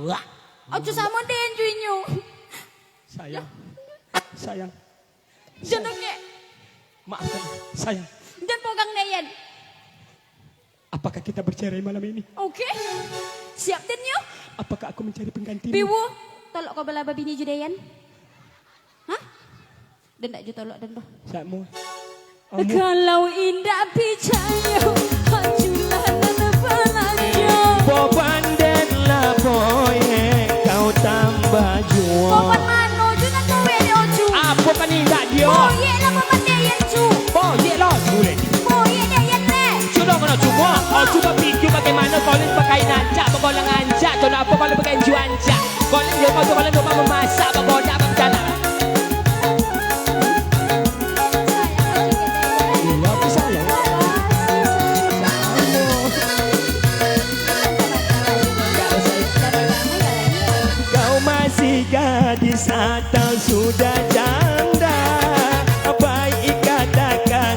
Wah. Acu samo den ju inyo. Sayang. Sayang. Jangan ngek. Maafkan. Sayang. Dan pogang Dayan. Apakah kita bercerai malam ini? Oke. Siap, den, yo. Apakah aku mencari penggantimu? Piwo, tolok kau balaba bini ju Dayan. Hah? Den ndak ju tolok den doh. Samo. Amu. Kalau indak picayo, hajulah nan balanjo. Boban den lah boyek, kau tambah juo. Boban mano ju nan boyek dek Ocu? Apo kan indak dio? Boyek lah boban Dayan, Cu. Boyek lah Ocu leh. Boyek Dayan leh. Sudah kena cubo. Ocu bapikia bagaimana kau ni pakai rancak, bagolang rancak, tu nak apo kau ni pakai ju rancak. Kau ni dia kau tu kalau lupa memasak, bagodak, bacana. Iya, aku sayang. Kau masih gadis atau sudah janda? Baik katakan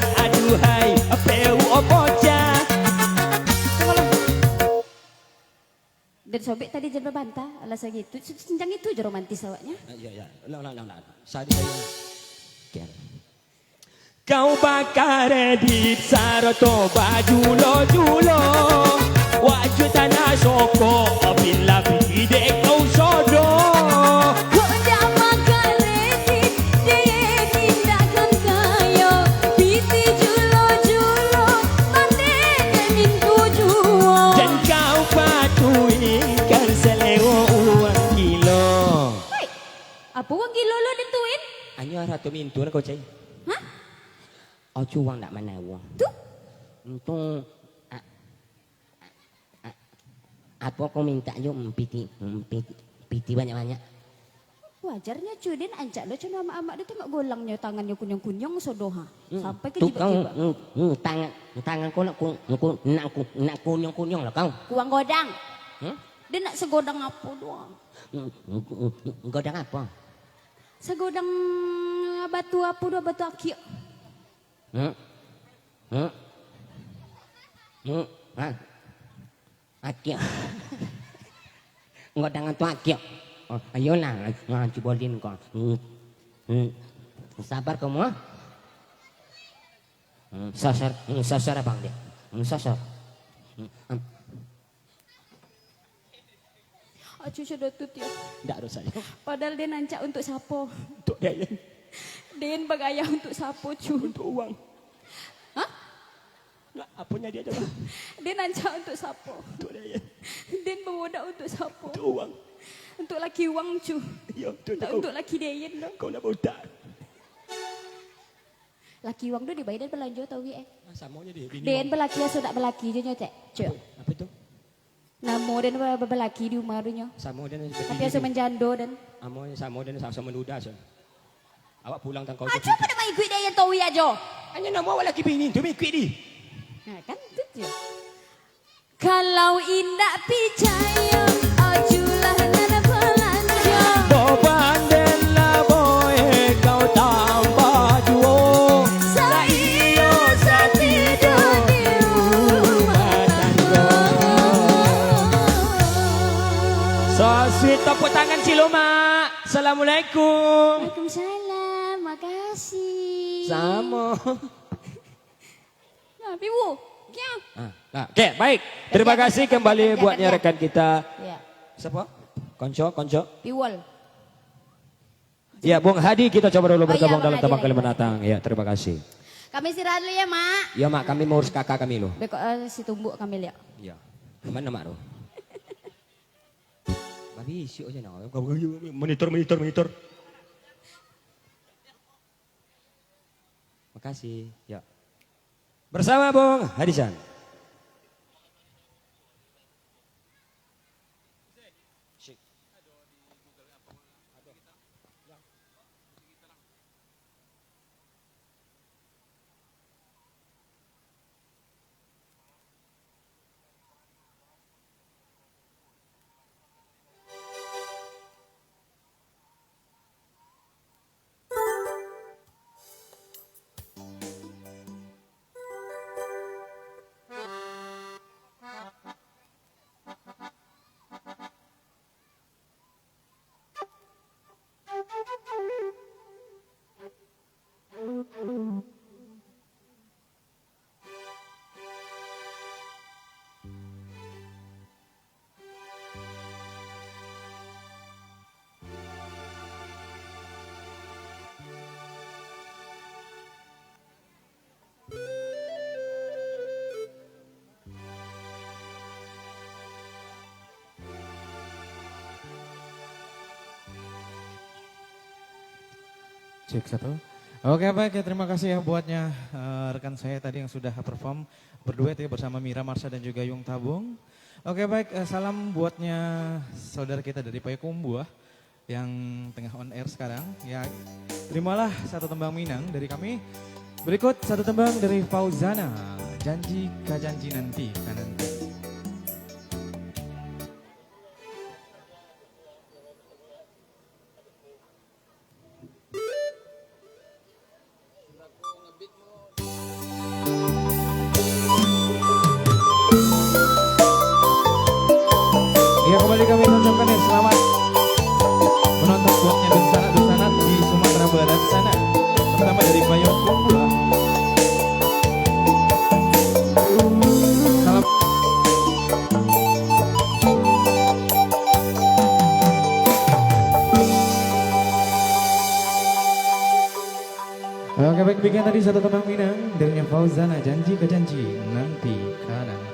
Sobek tadi jan babantah, alasan itu, se-, sencang itu jo romantis awaknyo. Ah, iya, iya. Ulang, ulang, ulang, ulang. Sadih sajo. Oke. Kau bakaredit sarato bajulo-julo, wajuik tanah sokok, bila pitih dek kau sodo. Kok dak bakaredit, dek tindakan kayo, pitih julo-julo, mandeh dek mintu juo. Jan kau patuikan salero uang gilo. Hoi, apo uang gilo lo den tuin? Anyo arato mintu lah kau cai. Hah? Ocu uang dak manau. Tu? Untuak, a-, a-, apo kau mintak jo, mm, pitih, mm, pitih, pitih banyak-banyak. Wajarnyo, Cu, den ancak lo, Cu, amak-amak tu tengok golangnyo, tangannyo kuniang-kuniang sodo, ha. Hmm. Sampai ke tu kau, jibak-jibak. Hmm, hmm, tangan, tangan kau nak ku-, ku-, nak ku-, nak kuniang-kuniang lah kau. Kuang godang. Hmm? Den nak sagodang apo doh? Hmm, hmm, hmm, hmm, godang apo? Sagodang batu apo doh, batu akik. Hmm? Hmm? Hmm? Ha? Akik. Godang tu akik. Oh, ayolah. Ha, cubo lin ko. Hmm. Hmm. Sabar kamu, ha? Hmm, sasar. Hmm, sasar abang dia. Hmm, sasar. Hmm. Hmm. Acu sudah tu, Tio. Ndak doh, sayang. Padahal den ancak untuak sapo? Untuak Dayan. Den bagaya untuak sapo, Cu? Untuak uang. Hah? Nak, aponyo dia aja, Bang? Den ancak untuak sapo? Untuak Dayan. Den babodak untuak sapo? Untuak uang. Untuak laki uang, Cu. Iyo, untuak. Ndak kau. Untuak laki Dayan doh. Kau nak bodak. Laki uang tu dibayar dari balanjo tau, Wi, eh. Ah, samonyo deh, bini Den uang. Balaki aso dak balaki jo nyo, Cek. Cek. Apo, apo tu? Namo den ba-, ba-, balaki di umah tu nyo. Samo den seperti Tapi aso ini. Manjando den. Amo samo den sa-, samo duda, so. Awak pulang tangkau Ajo pintu. Pada maikuik dek yang tahu ya, Jo. Hanya namo awak laki bini tu maikuik di. Nah, kan tu je. Kalau indak picayo, ajulah nan balanjo. Boban den lah boe kau tambah juo. Saiyo satido di rumah tanggo. So sweet, tepuk tangan cilumak. Assalamualaikum. Waalaikumsalam. Makasih. Samo. Nah, Piwu, kian. Ah, nah, oke, baik. Terima kasih kembali buatnya rekan kita. Ya. Siapa? Konco, Konco. Piwol. Ya, Bung Hadi, kita coba dulu bergabung dalam Tabang Kalimantan. Ya, terima kasih. Kami istirahat dulu ya, Mak. Ya, Mak, kami mau urus kakak kami dulu. Beko, eh, si tumbuk kami lihat. Ya. Mana, Mak, tu? Babi isuk aja, nah. Monitor, monitor, monitor. Makasih. Ya. Bersama Bung Hadisan. Cek satu. Oke, baik ya, terima kasih ya buatnya, eh, rekan saya tadi yang sudah perform berduet ya bersama Mira Marsa dan juga Yung Tabung. Oke, baik, eh, salam buatnya saudara kita dari Payakumbuah yang tengah on air sekarang. Ya, terimalah satu tembang Minang dari kami. Berikut satu tembang dari Fauzana, Janji Ka Janji Nanti Ka Nanti. Ya, kembali Oke, baik, demikian tadi satu tembang Minang, darinya Fauzana, Janji ka Janji, Nanti ka Nanti.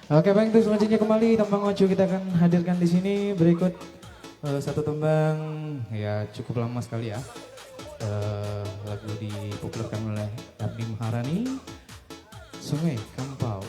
Oke, baik, untuk selanjutnya kembali tembang Ocu kita akan hadirkan di sini. Berikut, eh, satu tembang, ya, cukup lama sekali, ya. Eh, lagu dipopulerkan oleh Erni Maharani, Sungai Kampau.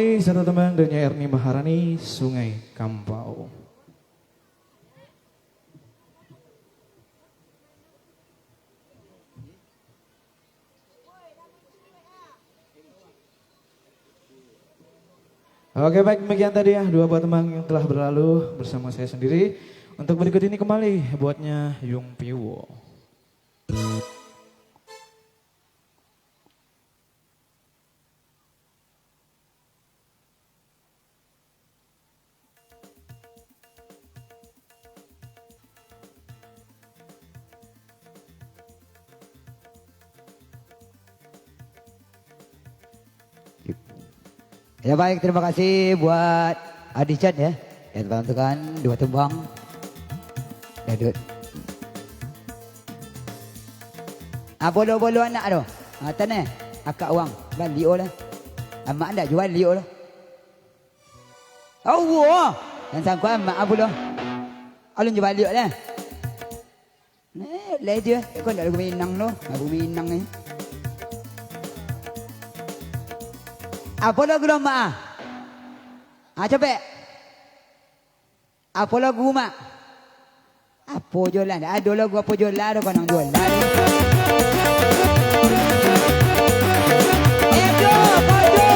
Satu tembang dari Erni Maharani, Sungai Kampau. Oke, baik, demikian tadi ya, dua buah tembang yang telah berlalu bersama saya sendiri. Untuk berikut ini kembali buatnya Yung Piwo. Ya, baik, terima kasih buat Adi Chan ya, yang telah menentukan dua tembang. Dadut. Ah, bolo-bolo anak tu. Ah, taneh, akak wang, baliak lah. Amak ndak jual liak lah. Allah, yang sangko amak apo lah. Alun jual liak lah. Nah, lah dia, kau ndak lagu Minang tu, lagu Minang ni. Apo lagu lo, Mak? Ah, capek. Apo lagu, Mak? Apo jo lah, ndak ado lagu apo jo lah, ado kanang jo lah. Edo, Kodo.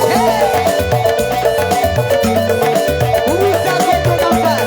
Hei. Urusan Kodo nampak.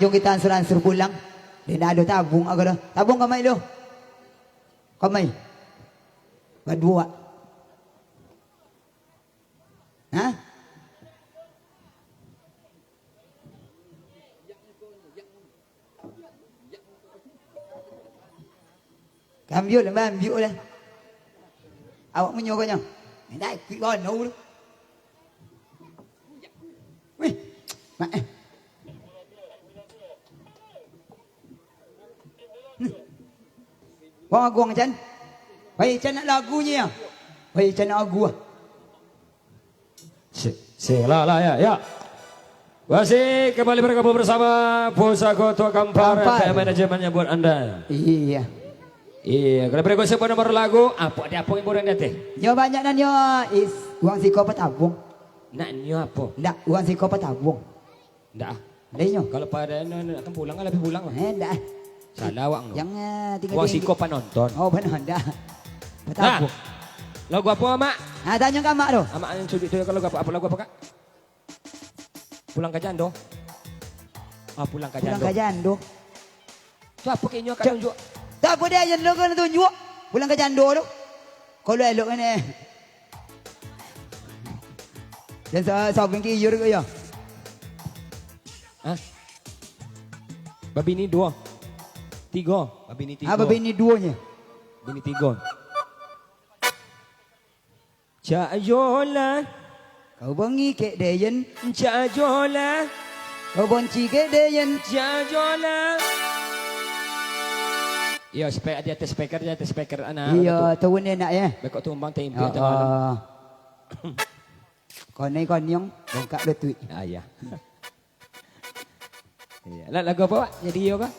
Kita ansur-ansur pulang. Dia ndak ado tabuang agak dah. Tabuang kamai lo. Kamai. Baduo. Hah? Kambiak lah, ambiak lah. Awak munyo ko nyo. Minta ikuik kono tu. Wih, mak eh. Hmm. Wang Aguang Chan. Baik, Chan nak lagu nyo ya. Baik, Chan nak lagu ah. Si, si, lah, lah, ya, ya. Masih kembali bergabung bersama Pusako Tua Kampar, Kampar. P M Manajemennya buat Anda. Iya. Iya, kalau berikut siapa nomor lagu, apa dia apa yang borang di ateh? Nyo banyak nan nyo is, uang siko apa tabung? Nak nyo apa? Ndak, uang siko apa tabung? Ndak ah. Ndak inyo. Kalau pada nak, nak pulang, lah pulang lah. Eh, ndak. Salah awak tu. Yang, eh, tinggal Uang tinggi. Siko panonton. Oh, benar, ndak. Nah, betabung. Lagu apa, Mak? Ah, tanyo ka Mak tu. Amak yang cuci tu, kalau lagu apa, apa lagu apa, Kak? Pulang ka Jando. Ah, Pulang ka Pulang Jando. Ka Jando. Tu apa kek inyo, Kak, Cak, tunjuk? Tak apa dia, yang lo kena tunjuk. Pulang ka Jando tu. Kalau elok kan eh. Dan sa-, sabing kiyur ke ya? Hah? Babini duo. Tigo. Babini tigo. Ah, babini duonyo. Bini tigo. Cak Jola. Kau bengi kek Deyen. Cak Jola. Kau benci kek Deyen. Cak Jola. Yo, spek di atas speaker, di atas speaker, anak. Iyo, tu pun enak ya. Bekok tumbang tempe Oh, tengah malam. Oh. Konai konyong, bongkak lutut. Ah, iya. Iya. Lah, lagu apa, Pak? Jadi iyo kah?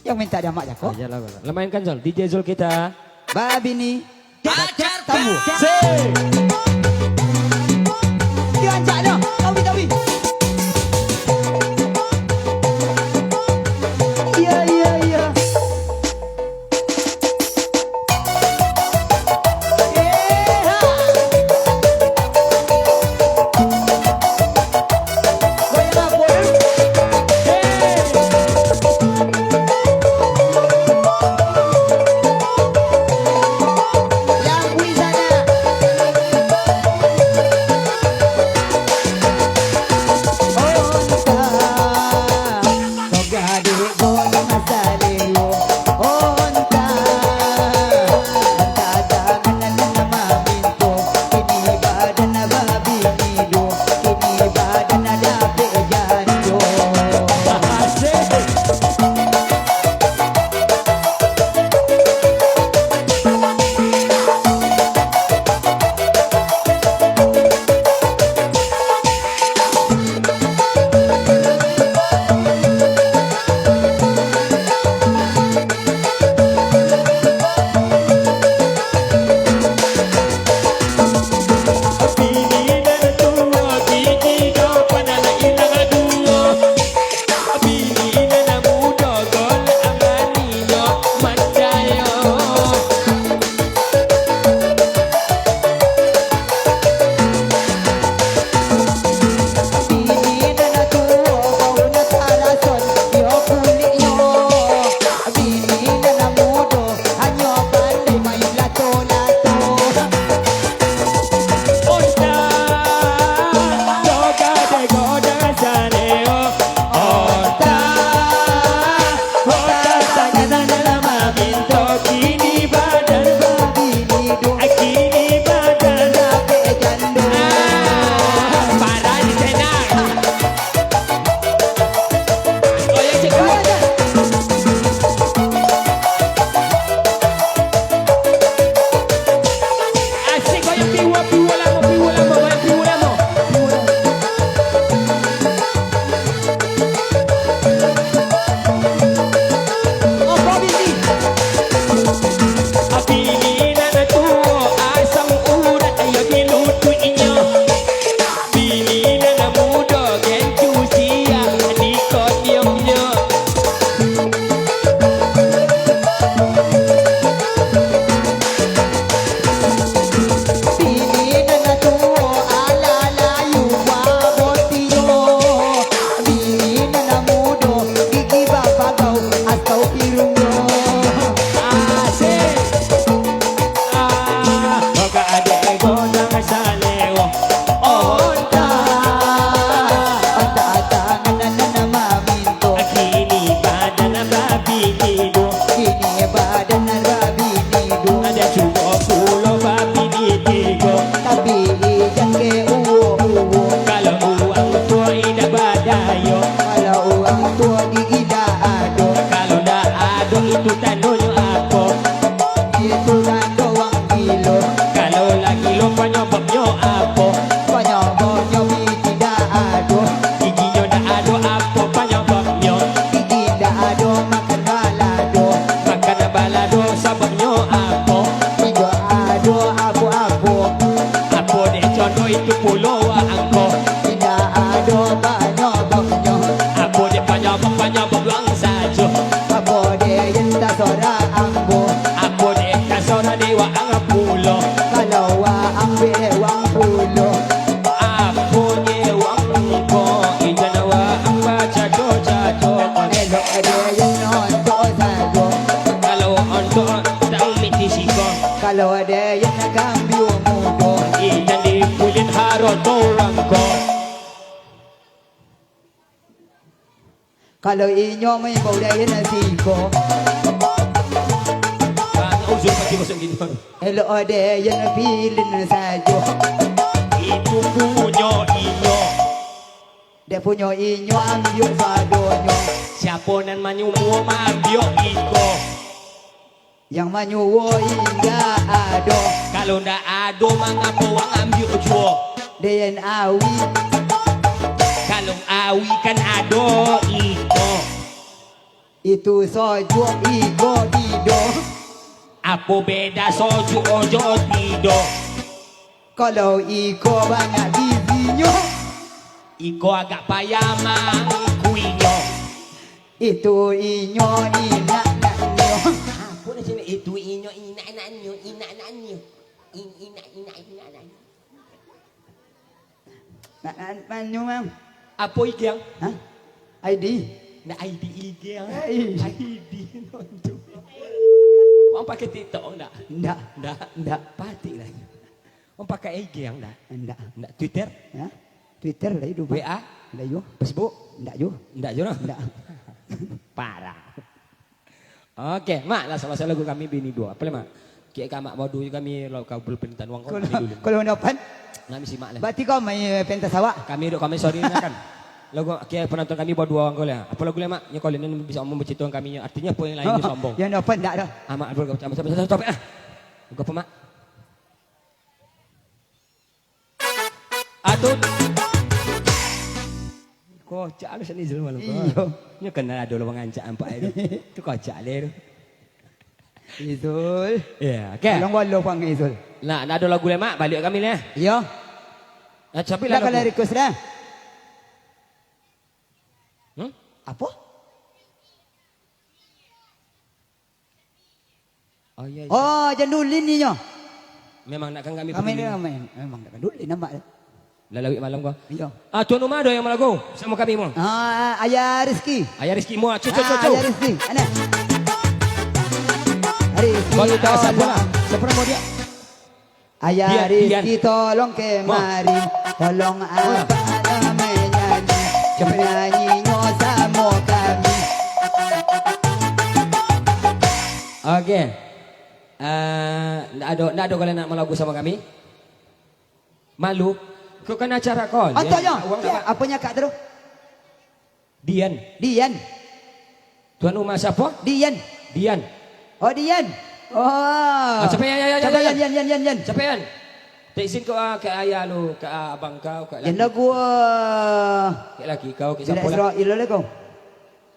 Yang minta dia Mak Jako. Ah, iya, lagu, lagu. Lemain kan, Zul. D J Zul kita. Babini. Acar tamu. Sing. Dia anjak dah. Tawi, tawi. Iya, iya, iya. Pulo wa angko. Indak ado panyababnyo. Apo dek panyabab, panyabab wang sajo. Apo dek yen tasorah ambo. Apo dek tasorah dek waang pulo. Kalau waang bek wang pulo. Apo dek wang ko, indak waang bacaco-caco. Elok dek yen ontok sajo. Kalau ontok tang mik di siko. Kalau dek yen kambiang mudo. Ijan di kulit haroto wangko. Kalau inyo maimbau dek yen siko. Banyak uzur pagi masuk gitu. Elok dek yen pilin sajo. Itu punyo inyo. Dek punyo inyo ambiak sadonyo. Siapo nan manyuruah maambiak iko? Yang manyuruah indak ado. Kalau ndak ado, mangapo wang ambiak juo? Den awi. Kalau awi kan ado iko. Itu sojuak iko dido. Apo beda sojuak jo dido? Kalau iko banyak gizinyo. Iko agak payah mangkuinyo. Itu inyo inak-inaknyo. Apo di sini? Itu inyo inak-inaknyo, inak-inaknyo. In-, inak-inak, inak-inaknyo. Nak, nak, nak, nyo, Mang. Apo igiang? Hah? I D. Nak I D igiang. I D. I D nonton. Wang pakai TikTok ndak? Ndak. Ndak. Ndak. Patik lah. Wang pakai I G yang ndak? Ndak. Ndak. Twitter? Hah? Twitter lah itu, Pak. W A? Ndak yo. Facebook? Ndak yo. Ndak yo, no? Ndak. Parah. Oke, Mak, lah salasai lagu kami bini duo. Apo lai, Mak? Kek ka Mak modu kami, lo kabul pintan wang ko, Kalau, kami dulu. Kalau dapat? Nami simak lah. Berarti kau main pentas awak? Kami duduk, kami sorry lah kan. Lagu, kek penonton kami baduo wang ko lah. Apo lagu lai, Mak? Nyo kau lai bisa ngomong bacito kami nyo. Artinyo apo yang lain Oh, nyo sombong. Yang dapat ndak dah. Ah, Mak, capek, capek, capek, capek lah. Lagu apo, Mak? Aduh. Kocak lu seni Zul malam ko. Iyo. Nyo kenal ado lo mangancak nampak itu. Tu kocak le tu. Izul. Ya, oke. Tolong walau pang Izul. Nah, ndak ado lagu lai, Mak, baliak kami lah. Iyo. Nah, tapi lah Ndak kalau lagu. Request dah. Hmm? Apo? Oh, iya, iya. Oh, Jandulin inyo. Memang nak kan kami Kami ni peduli. Memang, memang nak Jandulin nampak tu. Lalawik malam ko. Iya. Ah, Tuan Rumah ado yang malagu samo kami mo. Ah, Ayah Rizky. Ayah Rizky mo. Cu, cu, cu, Ah, cu. Ayah Rizky. Aneh. Rizky Kau nak, ah, siapa tolong. Lah? Siapa nama dia? Ayah Dian, Rizky Dian. Tolong kemari. Tolong abang menyanyi. Siapa dia? Nyanyi nyo samo kami. Oke. Eh, ndak ado, ndak ado kalian nak malagu samo kami? Malu. Kau kan acara kau. Antonyo. Uang tak, Pak? Apanya kak tu? Dian. Dian. Tuan rumah siapa? Dian. Dian. Oh, Dian. Oh. Ah, siapa, Yan, Yan, Yan, Siapa, Yan, Yan? Yan, Yan, Yan, Yan? Siapa, Yan? Tak izin kau, ah, ke ayah lu, ke, ah, abang kau, ke Yan laki. Lagu, ah, Ke laki kau, ke Bila siapa lah? Israel lah kau.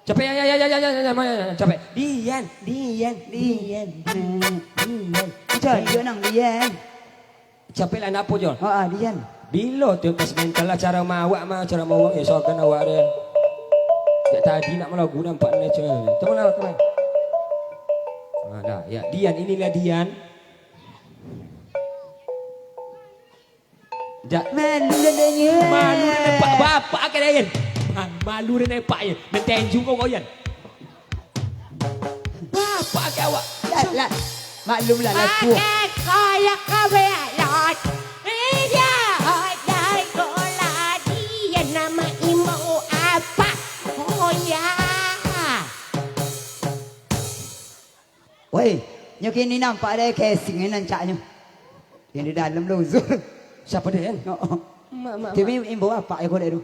Siapa, Yan, Yan, Yan, Yan, Yan, Yan, Yan, Yan, siapa? Dian, Dian, Dian, Dian, Dian. Cari dia nang Dian. Capek lah, nak apo, Jon? Ha, ah, Dian. Bilo tu pas mental lah, cara mawak mah, cara mawak, ya, sokan awak dia. Sejak tadi nak malagu nampak ni, Jon. Teman lah, teman. Ah, dah, ya. Dian, inilah Dian. Jak. Malu dah dengar. Malu dah nampak bapak ke lain. Ah, malu dah nampak je. Mentenju kau, kau, Yan. Bapak ke awak. Lah, lah. Maklumlah, lah tua. Pakai koyak kau belot. Iya, hodai koladi. Ya nama imbau apa? Oh, ya. Woi, nyo kini nampak dek casing nan caknyo. Yang di dalam lo uzur. Siapa dia, Yan? Oh, oh. Mak, mak, Tapi mak. Imbau apa ya kau dek tu?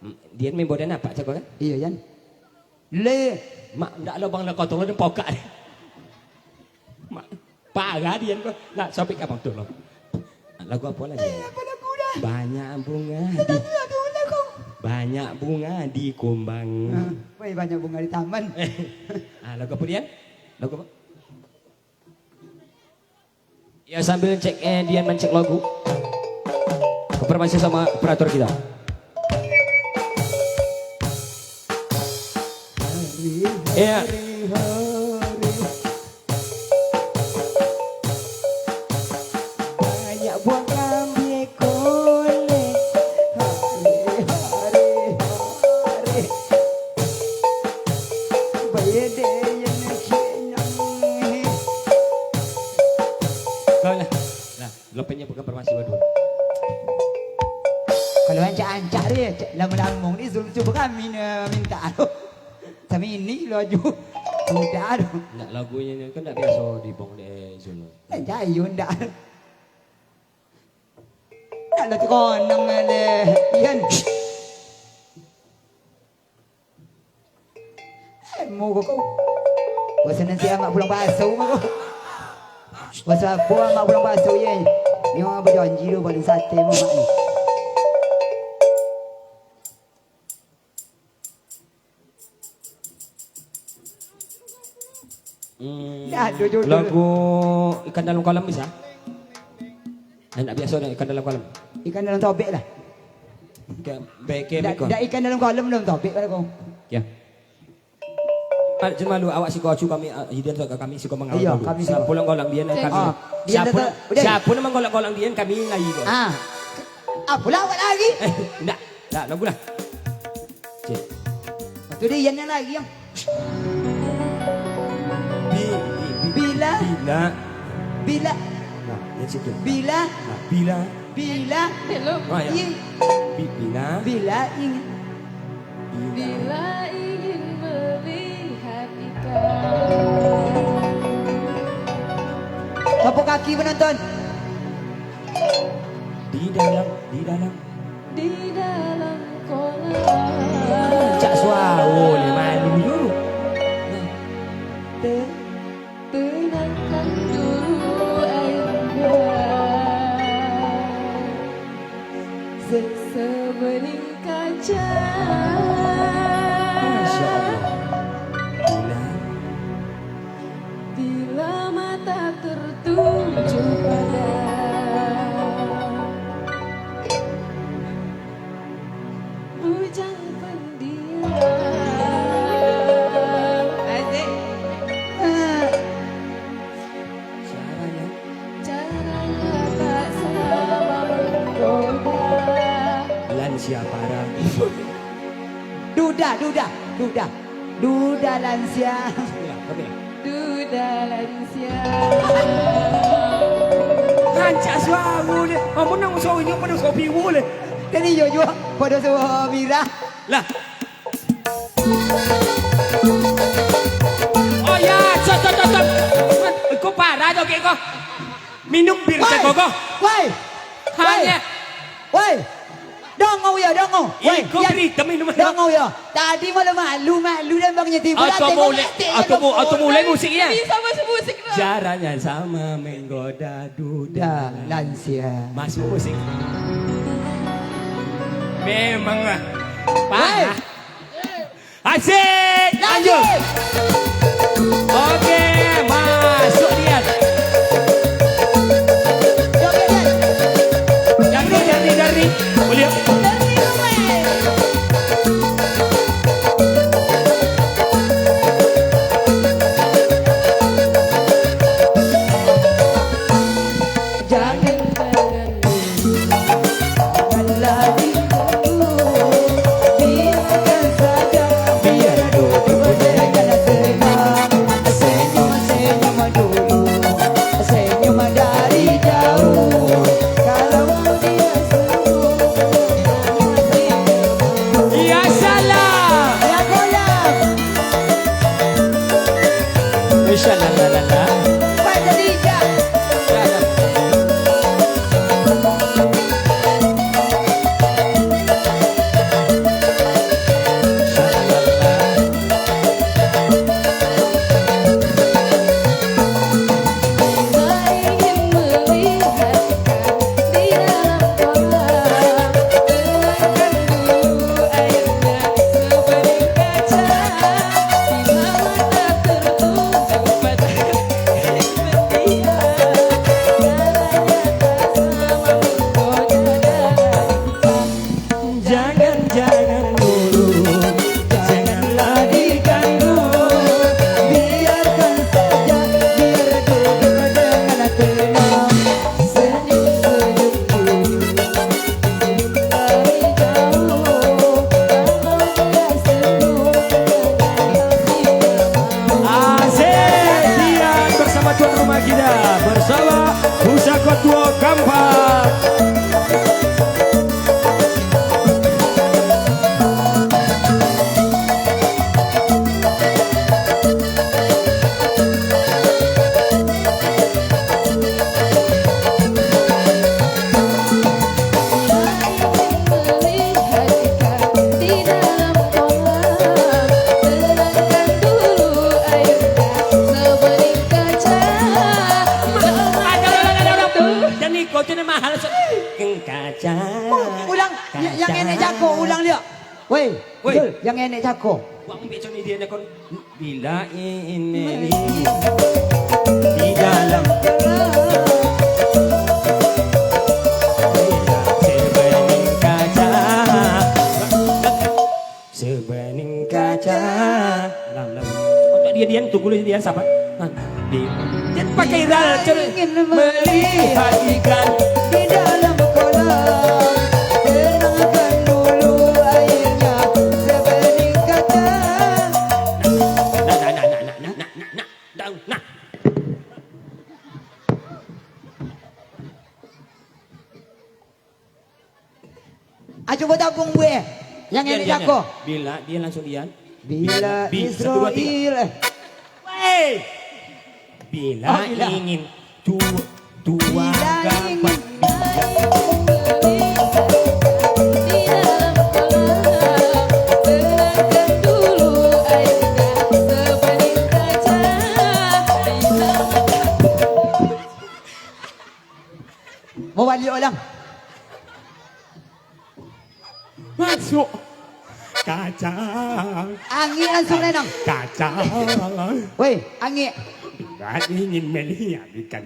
Hmm, dia main bola nampak cakap kan? Iya, Yan. Le. Mak, ndak lo bang, lo kotor lo, dia pokak dia. Mak, parah dia ko. Nak, sobek abang tu lo. Lagu apa lagi? Eh, apa lagu dah? Banyak bunga di Tadi lagu mana kau? Banyak bunga di kumbang. Ah, weh, banyak bunga di taman. Ah, lagu apa, Dian? Lagu apa? Ya, sambil cek, eh, Dian mencek lagu. Permisi sama operator kita. Iya. Banyak buah kambing koleh. Hari, hari, hari. Bayar deh yang nak senang. Kau lah. Nah, lo pengen buka permisi waduh. Kalau ancak-ancak deh, cak lamung-lamung ni Zul cuba kami ni minta tu. Sami ini lo aju. Mudah tu. Nak lagunyo ni kan tak biaso di bong dek Zul. Nak jayu ndak? Nak lah tu konang deh. Ian. Emo ko kau. Bosan nanti amak pulang baso mah ko. Bosan apo amak pulang baso ye. Nyo bajanji tu paling sate mo mak ni. Hmm, Dah ado jodoh. Lagu Ikan Dalam Kolam bisa? Eh, nak biaso dah Ikan Dalam Kolam. Ikan dalam tobek lah. Ke, be-, ke Dak, beko. Dak ikan dalam kolam dalam tobek kan kau. Ya. Ah, jan malu, awak siko acu kami, ah, hidian tu kami siko mangawal Iyo, dulu. Kami Siapo siko. Nan golak dian, Cek. Kami. Ah, dian Siapo, datang, udah. Siapo nan mangolak-golak dian, kami lai ko. Ah. Apolah awak lagi? Eh, ndak. Ndak, lagu lah. Cek. Lepas tu dia Ian yang lagi, yang. Bi-, bi-, bi-, Bila? Bila? Bila? Nah, yang situ. Bila? Nah, bila? Bila? Hello. Ah, ya. Ing- Bi-, bila? Bila ingin? Bila? Bila ingin melihat ikan. Tepuk kaki penonton. Di dalam, di dalam. Di dalam kolam. Cak suaro ni malu tu. Te- Tenangkan dulu airnya. Se- Sebening kaca. Masya Allah. Bila? Bila mata tertuju pada bujang pendiam. Asik. Caranya. Caranya tak sama menggoda. Lansia parah. Duda, duda, duda. Duda lansia. Duda lansia. Rancak suaro dia. Amun nang suaro inyo pado suaro piwo leh. Kan iyo juo pado suaro Mira. Lah. Oh ya, cok, cok, cok, cok. Iko parah joget ko. Minum bir Woi, cako ko. Woi. Hanya. Woi. Woi. Dongo yo, dongo. Woi, Iko Yan. Berita minuman. Dongo yo. Tadi malam malu, malu dan bang nyeti. Atau mulai, atau mu-, atau mulai musik ya. Bisa masuk musik tu. Caranya sama menggoda duda. Dah, lansia. Masuk musik. Memang lah. Parah. Asik. Lanjut. Oke, masuk dia. Dari, dari, dari. Boleh. Jangan tangan lagi dulu, biarkan saja, biar duduk dengan senang. Senyum-senyum dulu, senyum dari jauh. Kalau dia senyum, Ya salam. Ya goyang. Insya Allah, la, la, la. Baik, jadi, ya. Ya, ya. Kau tu ni mahal, Sot. Keng kaca. Oh, ulang. Ya, yang Kaca. Enek jago, ulang dia. Woi, Woi. Zul, yang enek jago. Wang ambil Sony dia nak kon. Bila ini di dalam sebening kaca. Sebening kaca. Lam, lam. Untuk dia, Dian, tunggu dulu, Dian, sabar. Ha, di, Dian pakai ral, cer-, Ingin melihat ikan di dalam kolam. Tenangkan dulu airnya, sebening kaca. Nah, nah, nah, nah, nah, nah, nah, nah, nah, nah. Ah, cubo tabung buih. Yang Dian, ini Dian, jago. Dian. Bila dia langsung Dian. Bila Bila, bi-, satu, dua, tiga. Israel, eh. Weh! Bila Oh, bila. Ingin tu-, tua Bila gampang. Ingin Bila. Mau balik orang. Masuk. Kaca. Angin langsung lenang. Kaca. Woi, angin. Ingin melihat ikan.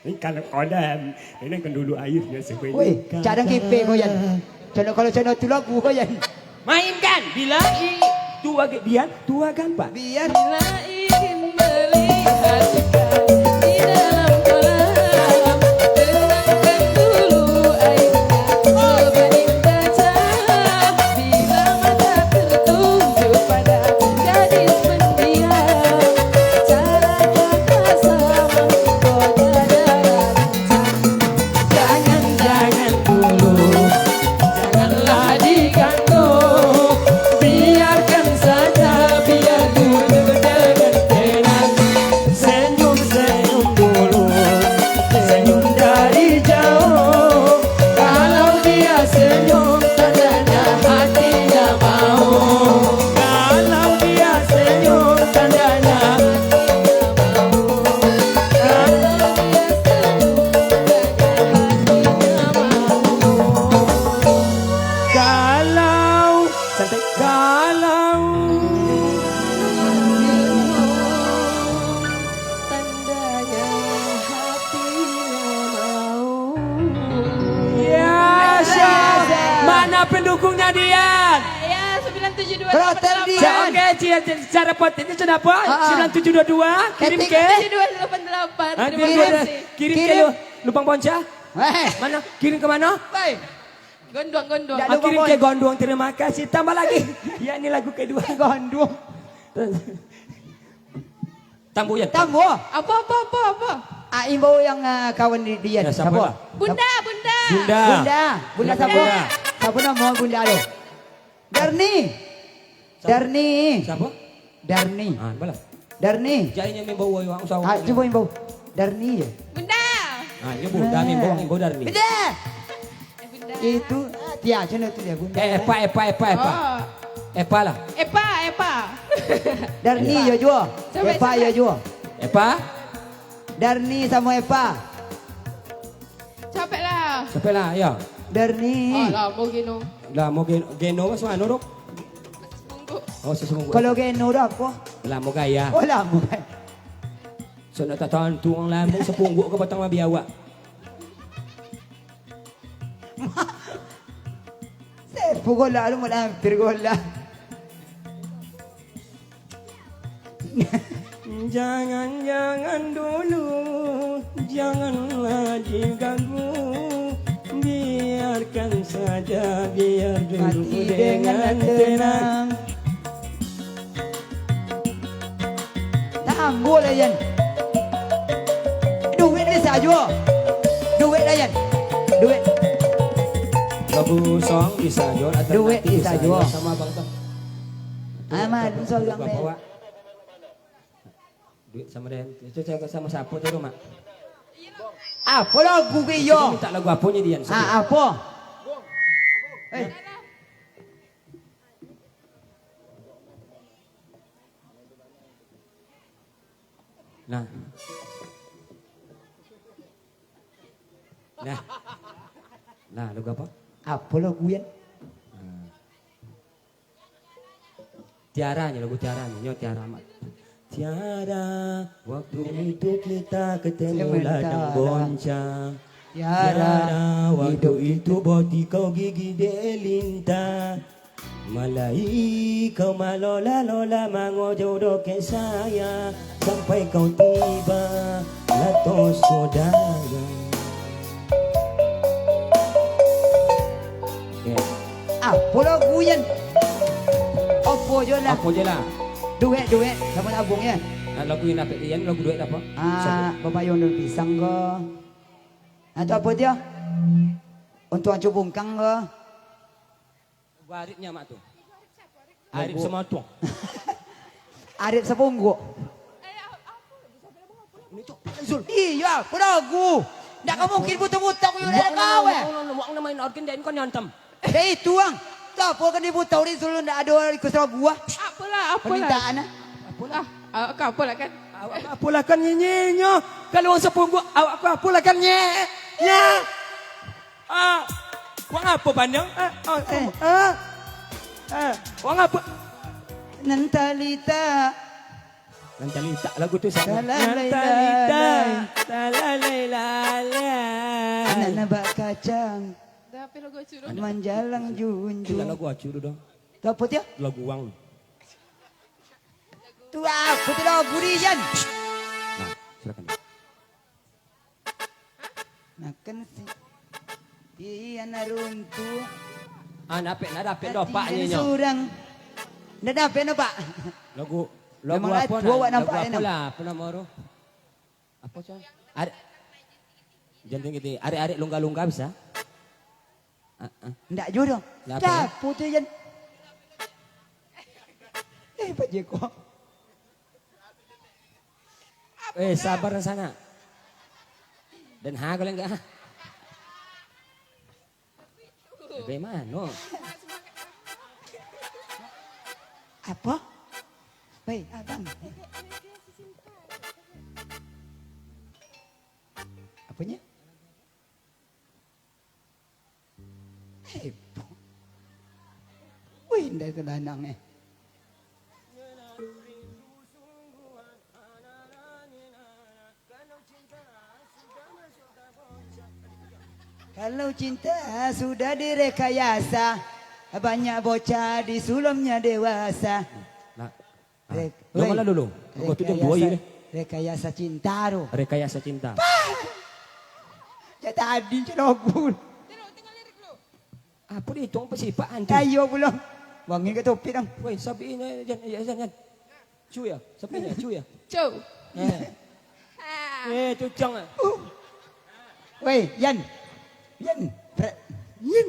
Ini kalau kolam, ini kan dulu airnya sebening Woi, kaca. Cadang kepek kau, Yan. Kalau, kalau cano tu lagu kau, Yan. Mainkan bila i-, tua ge-, biar tua gampang. Biar Bila ingin melihat ikan di dalam kolam, tenangkan dulu airnya, sebening kaca. Bila mata tertuju pada gadis pendiam, cara kata sama menggoda dalam Jangan, jangan dulu, janganlah diganggu. Biarkan saja, biar duduk dengan tenang. Senyum, senyum dulu, senyum dari jauh. Kalau dia senyum, tandanya hatinya mau. Kalau dia senyum, tandanya Kalau, santai. Kalau tandanya hatinya mau. Ya, siap. Mana pendukungnya, Dian? Ya, sembilan tujuh dua Kloter delapan delapan. Dian. Oke, cia-, cia-, cara potetnya sudah apa? Ah, ah. Sembilan tujuh dua dua, kirim Ketik. ke Tujuh dua delapan delapan. Ah, Terima kirim, kasih. kirim ke Kirim. lu-, lubang ponca. Eh. Mana? Kirim ke mana? Woi. Gonduang, gonduang. Ndak Ah, lubang kirim ke ponca. gonduang. Terima kasih. Tambah lagi. Ya, ini lagu kedua. Gonduang. Tambuh, ya. Tambuh. Apa, apa, apa, apa? Ah, imbau yang, ah, kawan di, Dian. Ya, siapa Siapa? lah? Bunda, Bunda. Bunda. Bunda. Bunda Bunda. siapa? Bunda. Siapa nama Bunda tu? Darni. Siapa? Darni. Siapa? Darni. Ah, balas. Darni. Jadinya membau, woi, wang usah. Ah, cuba imbau. Darni je. Bunda. Ah, ini Bunda Nah. membau, imbau Darni. Bunda. Eh, Bunda. Itu, ah, dia je tu dia, Bunda. Eh, Epa, Epa, Epa, Epa. Oh. Epa lah. Epa, Epa. Darni Epa. yo juo. Sampai, Epa sampai. yo juo. Epa? Darni samo Epa. Capek lah. Capek lah, ya. Darni. Ah, lamo geno. Lamo gen-, geno mas mano tu? Sepungguk. Oh, sepungguk. Kalau geno tu apo? Lamo gaya. Oh, lamo gaya. So nak tatantu urang lamo sepungguk ka batang mabi awak. Sepu golak tu, malah hampir golak. Jangan, jangan dulu, janganlah diganggu. Biarkan saja, biar dulu Mati dengan dengan tenang. tenang. Tambah lah, Yan. Duit bisa juo. Duit lah, Yan. Duit. Lagu song bisa juo, Duit alternatif bisa bisa juo. juo sama abang tu. Ah, malu sorang Bapak, deh. Wak. Duit sama deh. Itu cakap sama siapa tu, Mak? Apo lagu ke Itu iyo? minta lagu aponyo, Dian? Ah, apo? Eh. Nah. Nah. Nah, lagu apa? Apo lagu, Yan? Nah. Tiara nyo, lagu Tiara nyo, nyo Tiara Ahmad. Tiara, waktu itu kita ketemu ladang bonca. Tiara, waktu itu boti kau gigi dek lintah. Malai kau malola-lola mangojo dokek saya, sampai kau tiba lato sodara. Oke. Apo lagu, Yan? Apo jo lah. Apo jo lah. Duet, duet, samo abang, yo. Nah, lagu nan dapek Yan, lagu duet apo? Ah, Bapak Yondon Pisang ko. Atau apo dio? Untuang Acubungkang ko. Lagu Arif nyo, Mak, tu. Arif Lagu Samatuang. Arif Sapungguak. Ini tu, Zul. Iyo, apo lagu? Ndak ka mungkin buta-buta ku yo. Wak dak nak, kau, eh. Wak nak, wak nak main organ, den kan nyantam. Eh, itu, ang. Tu apo kan dibuta urang Zul, ndak ado request lagu, ah. Apolah, apolah. Permintaan, ah. Apolah. Ah, kau apolah kan? Awak apolah kan, nyenyennyo. Kalau urang Sapungguak, awak ko apolah kan, nye-, nye-. Ah, wang apo pandang? Ah, ah, Eh. ah, ah, wang apo? Nan talita. Nan talita lagu tu siapo? Talalai Nan talita, lalai. Talalai lalai. Anak nabak kacang. Dah, apa lagu Acul tu? Manjalang junjung. Dah lagu Acul tu dah. Tu apo tu, yo? Lagu wang. Tu apo tu lagu ni, Jan? Nah, silakan. Makan si pian runtuh. Ah, ndak dapek, ndak dapek doh, Pak, nyo. Surang. Ndak dapek doh, Pak. Lagu, lagu Memang apo lah, tua awak lagu nampak apo ni, lah, apo namo tu? Apo, Cang? Ar-, jangan gitu. Arek-arek lungga-lungga bisa? Ah, ah. Ndak juo doh. Lah, apo, ya? Siapo tu, Jan? Eh, Pak Jeko. Eh, sabar sanak. Dan ha, kalau enggak, ha. Dari mano? Apo? Wei, abang. Aponyo? Heboh. Wih, ndai tu lanang, eh. Kalau cinta sudah direkayasa, banyak bocah di sulumnya dewasa. Nah, Ah, Rek-, janganlah weh, dulu. Pukul tujuh dua rekayasa, ini. Rekayasa cinta tu. Rekayasa cinta. Pah! Jak tadi celobul. Apo dihitung apo sipak antu? Kayo pulo. Wangi ka topi dong. Woi, sapi ini, Jan, Jan, Jan, Jan. Cu ya, sapi ini, cu ya. Cu. Eh. Eh, cucang ah. Uh. Woi, Yan. Yan. Pre-, Yin.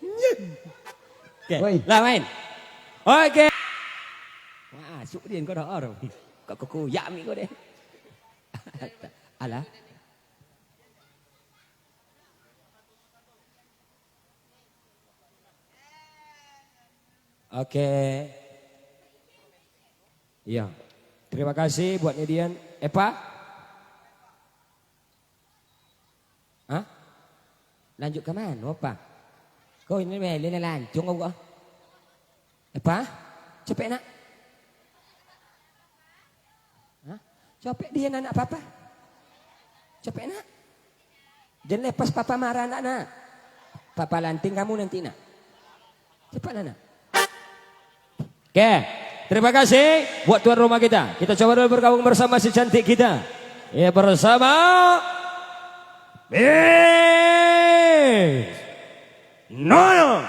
Yin. Oke, woi. Lah main. Oke. Masuk dia kau dah orang. Kau kuyak mi kau deh. Alah. Oke. Iya. Terima kasih buat Nidian. Epa? Hah? Lanjut ka mano, Pak? Kau ini mele ni lancung kau, kau. Epa? Capek, nak. Hah? Capek dia, anak papa. Capek, nak. Jangan lepas papa marah, nak, nak. Papa lanting kamu nanti, nak. Cepatlah, nak. Oke, terima kasih buat tuan rumah kita. Kita coba dulu bergabung bersama si cantik kita. Ya, bersama Miss Nono.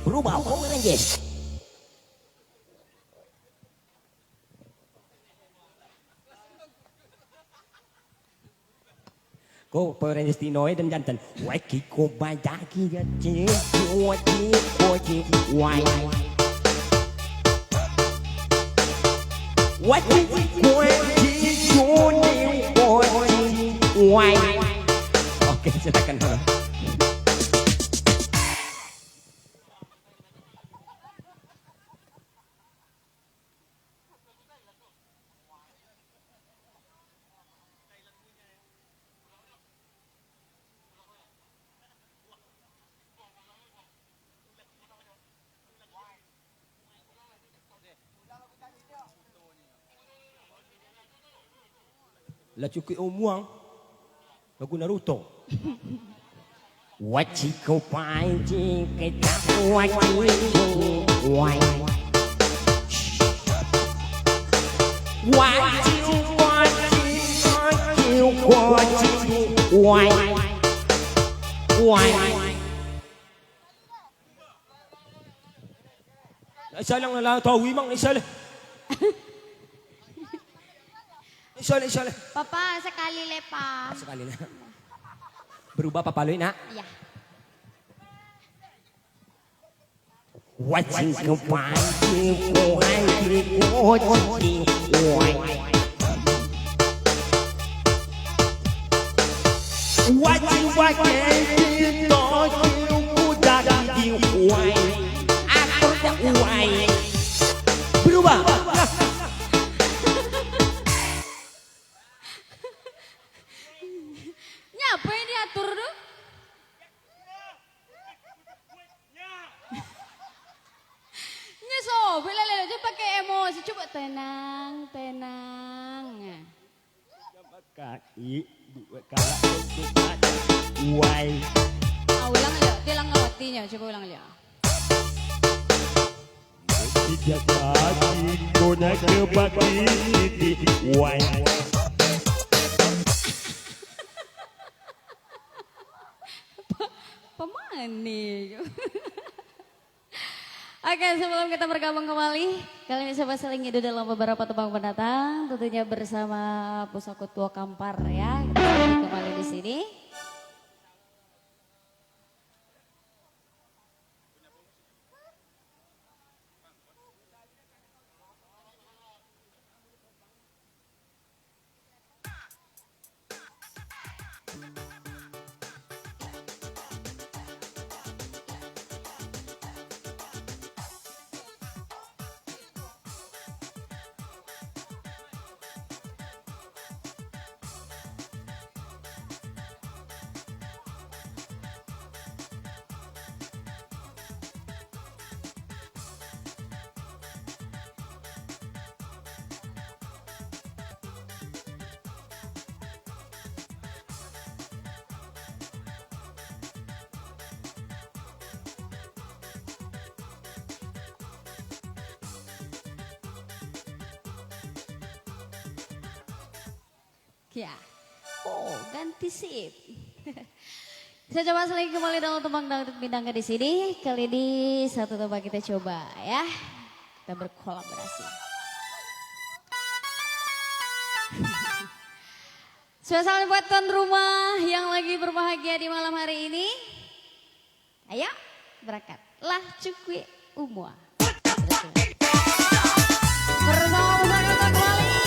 Berubah kau, Ranjit. Ko Power Rangers Tino, eh, dan jantan. Waki ko badaki ya, cik. Waki, waki, wai. Waki, waki, waki, wai. Oke, silakan, Bang. Lah cukuik umua. Lagu Naruto. Waciko panji kita waciko wai. Waciko, waciko, waciko, waciko wai. Wai. Nak salang lah, tahu imang, nak salang. Nak salang, nak salang. Papa, sakali le, Pa. Ah, sakali le. Barubah Papa lu, nak? Iya. Wajib kepala, wajib, wajib, wajib. Wajib, wajib, kita kuda di wai. Atur dah wai. Barubah. Nyo apo yang diatur tu? Nyo sobek lah, lelok, jangan pakai emosi. Cubo tenang, tenang. Kaki, buat kalak untuk badan. Wai. Ah, ulang, lelok. Dia lah ngerti nyo. Cubo ulang, lelok. Tiga kaki, kau nak ke baki titik. Wai. Pa-, pamani. Oke, sebelum kita bergabung kembali, kalian bisa berselingan dulu dalam beberapa tembang pendatang, tentunya bersama Pusako Tuo Kampar, ya. Kita sambut kembali di sini. Kia. Oh, ganti sip. Saya coba selingi kembali dalam tembang dangdut Minang di sini. Kali ini satu tembang kita coba, ya. Kita berkolaborasi. Spesial buat tuan rumah yang lagi berbahagia di malam hari ini. Ayo, berangkat. Lah cukuik umua. Bersama Pusako Tuo kembali.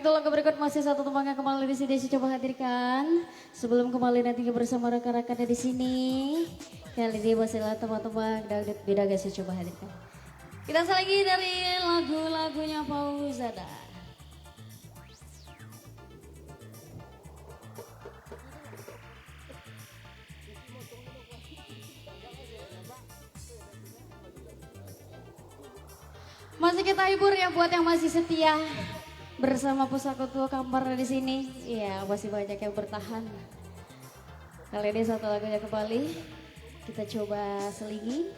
Lagu berikut masih satu tembang yang kembali di sini saya coba hadirkan. Sebelum kembali nanti bersama rakan-rakan di sini, kali ini masih lah tembang-tembang dangdut bidang yang saya coba hadirkan. Kita lagi dari lagu-lagunya Fauzada. Masih kita hibur ya buat yang masih setia bersama Pusako Tuo Kampar di sini. Iya, masih banyak yang bertahan. Kali ini satu lagunya kembali. Kita coba selingi.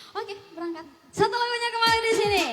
Oke, berangkat. Satu lagunya kembali di sini.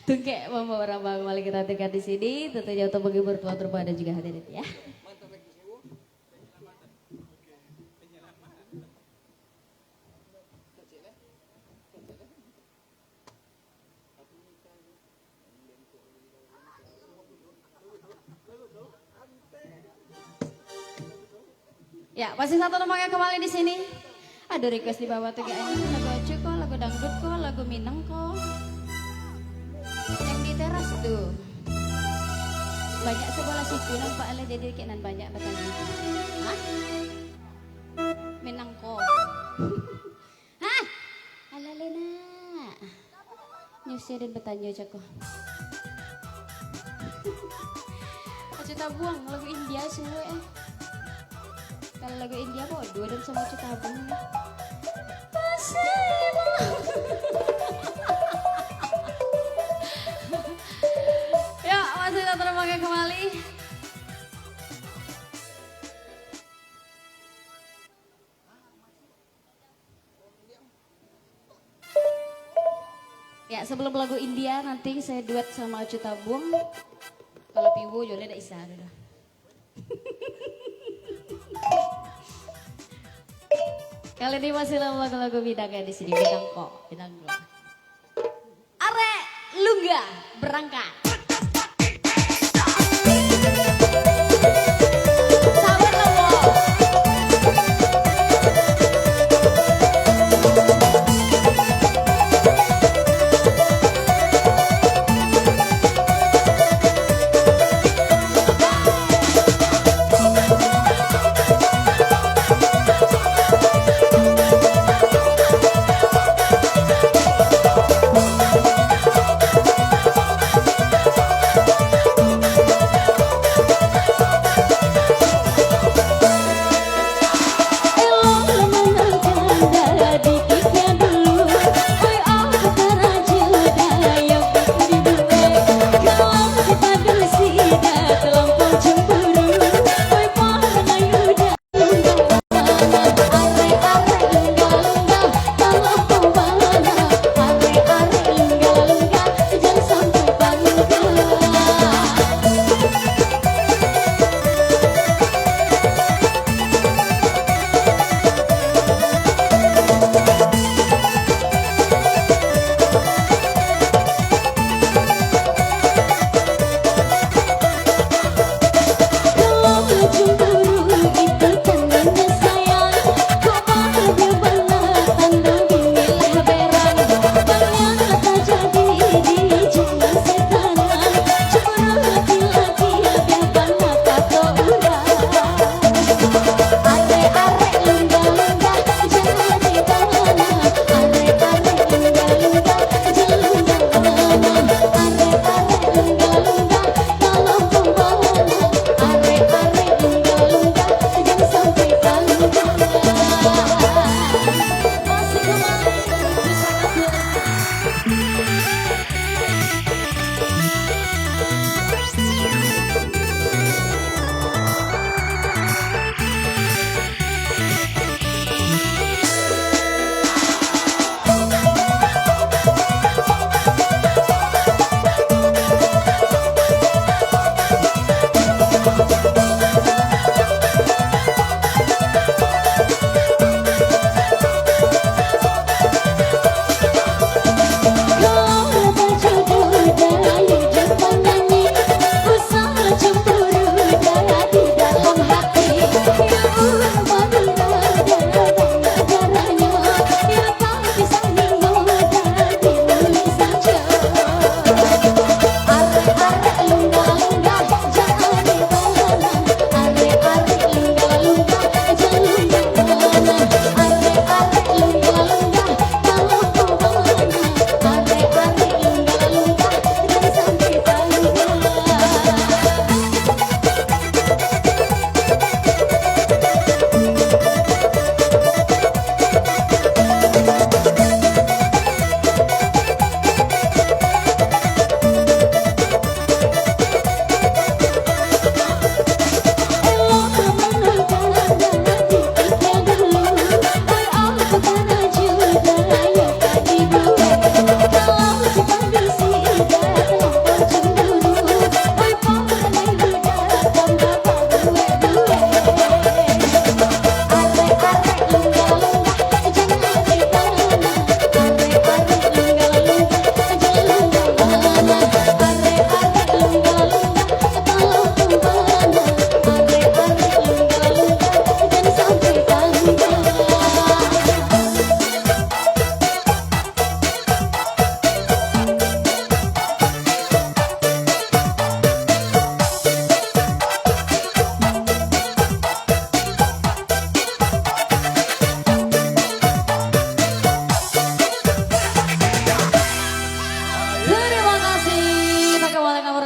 Tungkek mambawa rambang kembali kita hadirkan di sini, tentunya untuk menghibur tuan rumah dan juga hadirin, ya. Ya, masih satu lembaga kembali di sini. Aduh, request di bawah tu, kayaknya lagu Aceh ko, lagu dangdut ko, lagu Minang ko. Yang di teras tu. Banyak sebelah situ nampak lah, jadi kayak nan banyak batanyo. Hah? Minang ko. Hah? Alah, Lena. Nyusia den batanyo cako. Acu Tabuang, lagu India suwe, eh. Kalau lagu India, bodoh dan sama Acu Tabuang, ya. Ya, masih kita terbangkan kembali. Ya, sebelum lagu India, nanti saya duet sama Acu Tabuang. Kalau Piwo, joleh dak isa dah. Kali ini masih lagu-lagu Minang ya di sini. Minang ko, Minang ko. Arek Lungga berangkat. Sabar lah, Wo.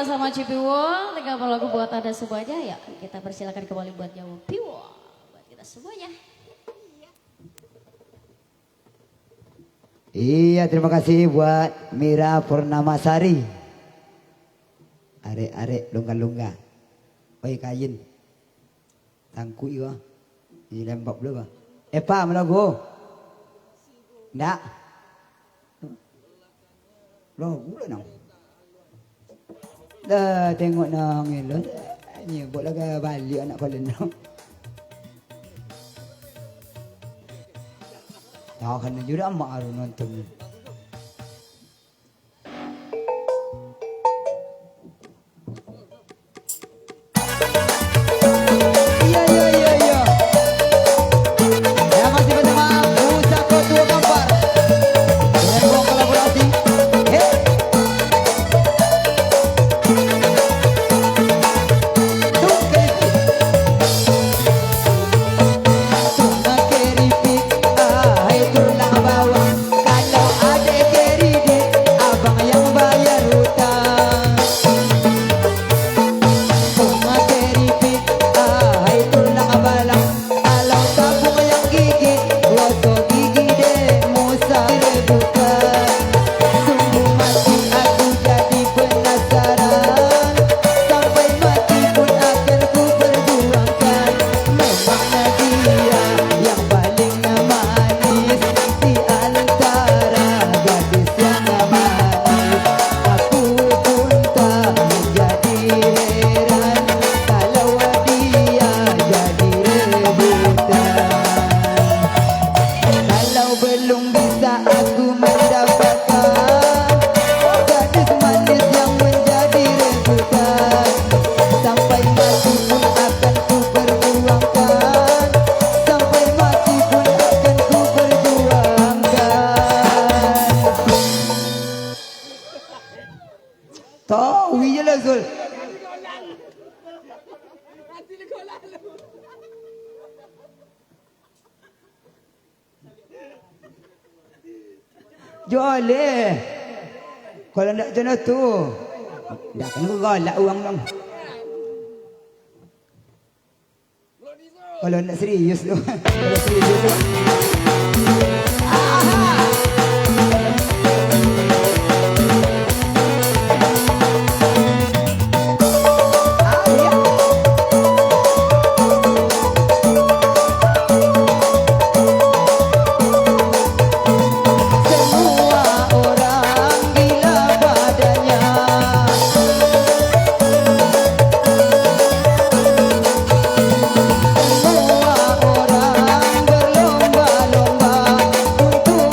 Sama Cipiwo, tiga puluh lagu buat Anda semuanya. Ya, kita persilakan kembali buat Jawa Piwo. Buat kita semuanya. Iya, terima kasih buat Mira Purnamasari. Arek-arek lungga-lungga. Oi, kain. Tangkuik ko. Ini lembab dulu ko. Eh, pa, malagu? Ndak. Lagu lah nang. Dah tengok nang elok. Nyebut lah ka baliak anak kolen tu. Tahan aja dah mak Arun nonton. Iya, iya, iya, iya. Ya, masih bersama Pusako Tuo Kampar. Dengan ruang kolaborasi. Hei. Tung keripik. Tung keripik, ahai tulang bawang. Kalau adek kredit, abang yang bayar utang. Bunga keripik, ahai tulang balang. Kalau tabung yang gigik, gosok gigi dek Musa direbutan. Sungguh mati aku jadi penasaran. Sampai mati pun akan ku perjuangkan. Memangnya dia yang paling manis di antara gadis yang manis. Aku pun tak menjadi heran kalau dia jadi rebutan. Kalau belum bisa aku mendapatkan gadis manis yang menjadi rebutan, sampai mati pun akan ku perjuangkan. Sampai mati pun akan ku perjuangkan. Tahu je lah, Zul. Joleh. Kalau ndak macam tu, ndak akan galak urang tu. Kalau ndak serius tu. Kalau serius tu. Semua orang gila padanya. Semua orang berlomba-lomba untuk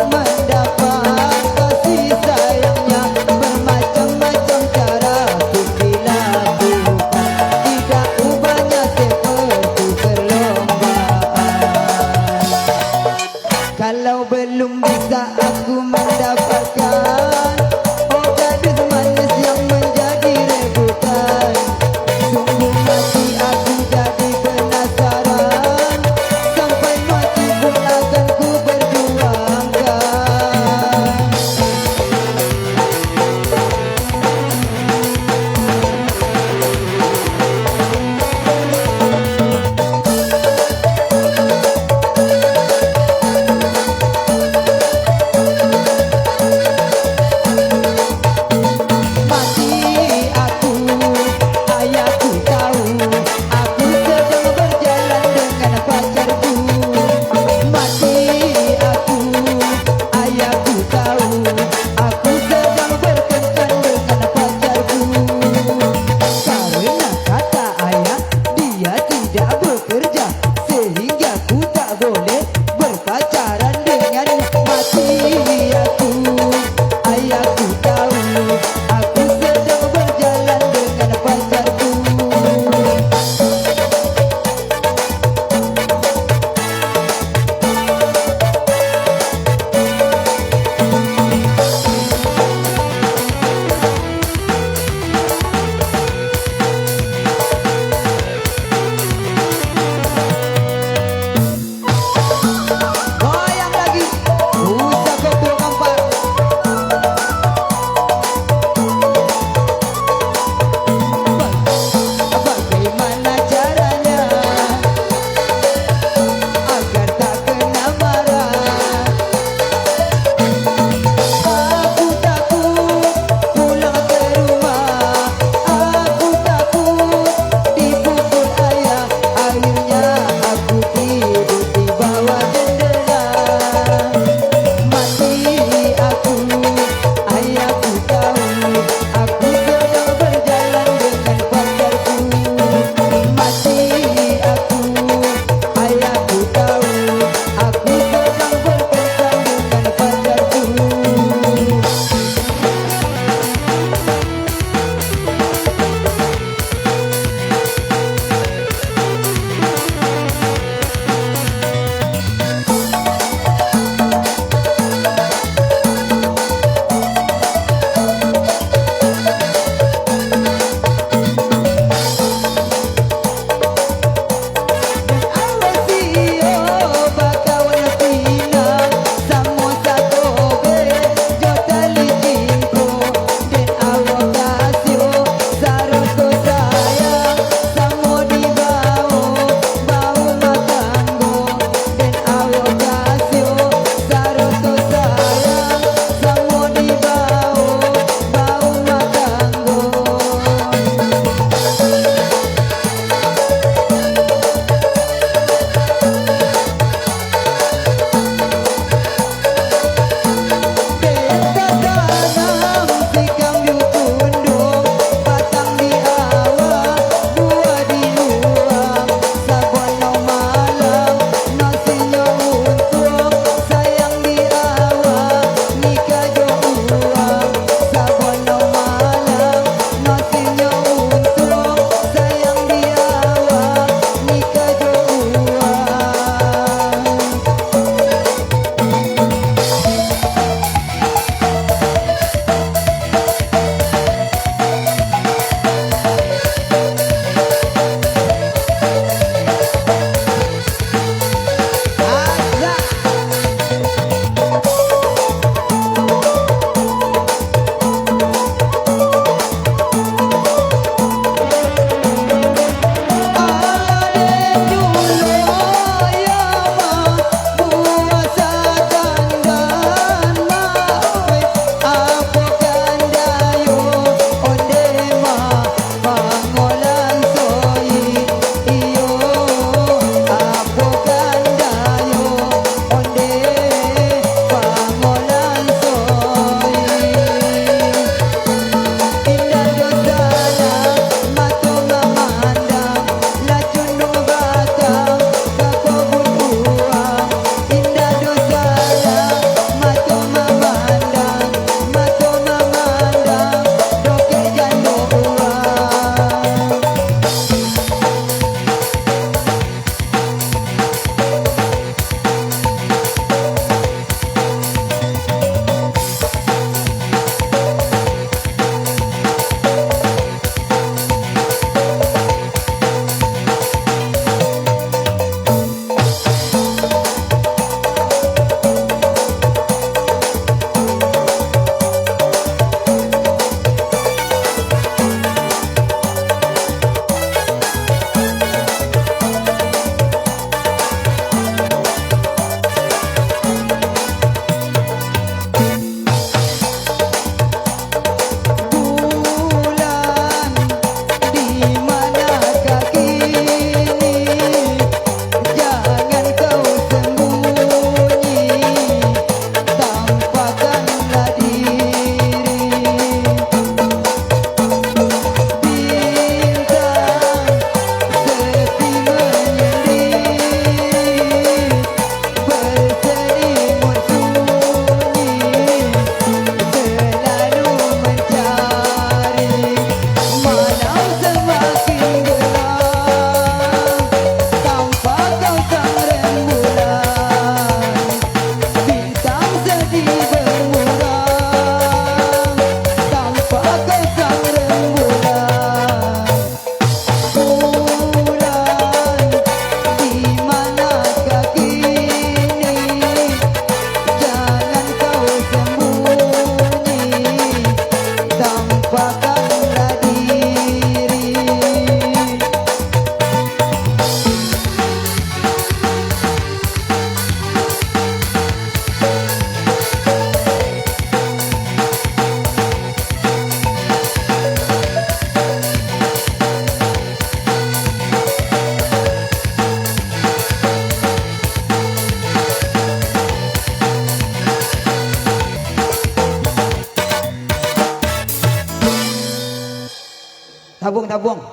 Tabuang, tabuang.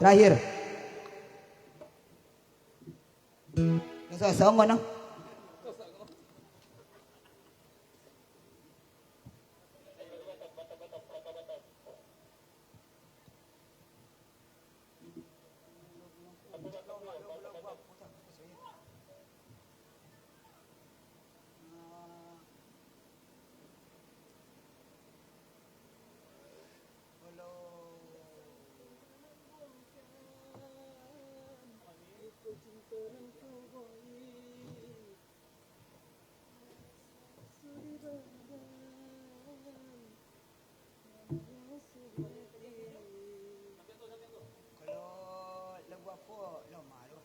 Terakhir. Sa-, sa-, mano? Kalau lagu apo, lama tu.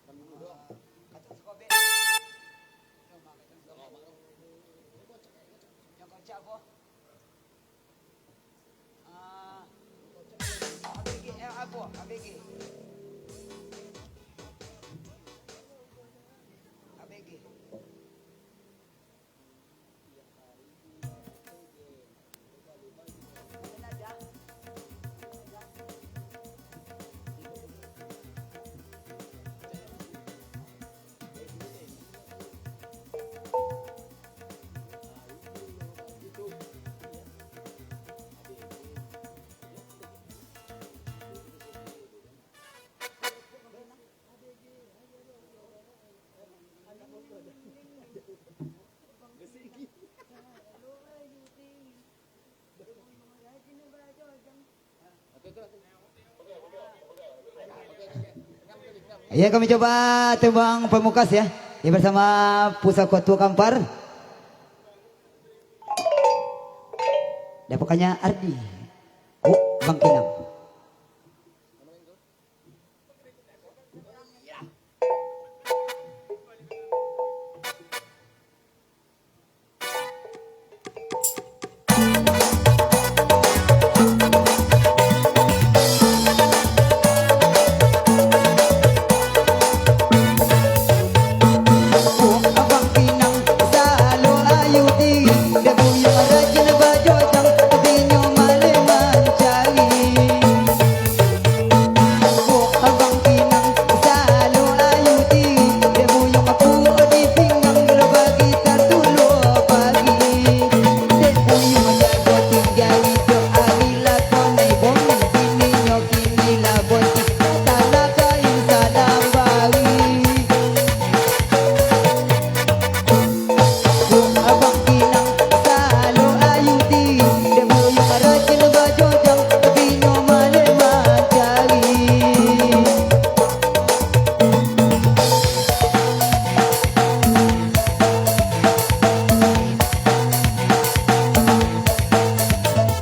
Ah, Katon Sukobek. Lama, Katon Sukobek. Yang kocak apo? Ah, A B G, eh, apo? A B G. A B G. Ya, kami coba tembang pamungkas ya. Ya, bersama Pusako Tua Kampar. Dapatkannya Ardi. Oh, Bang Kinang.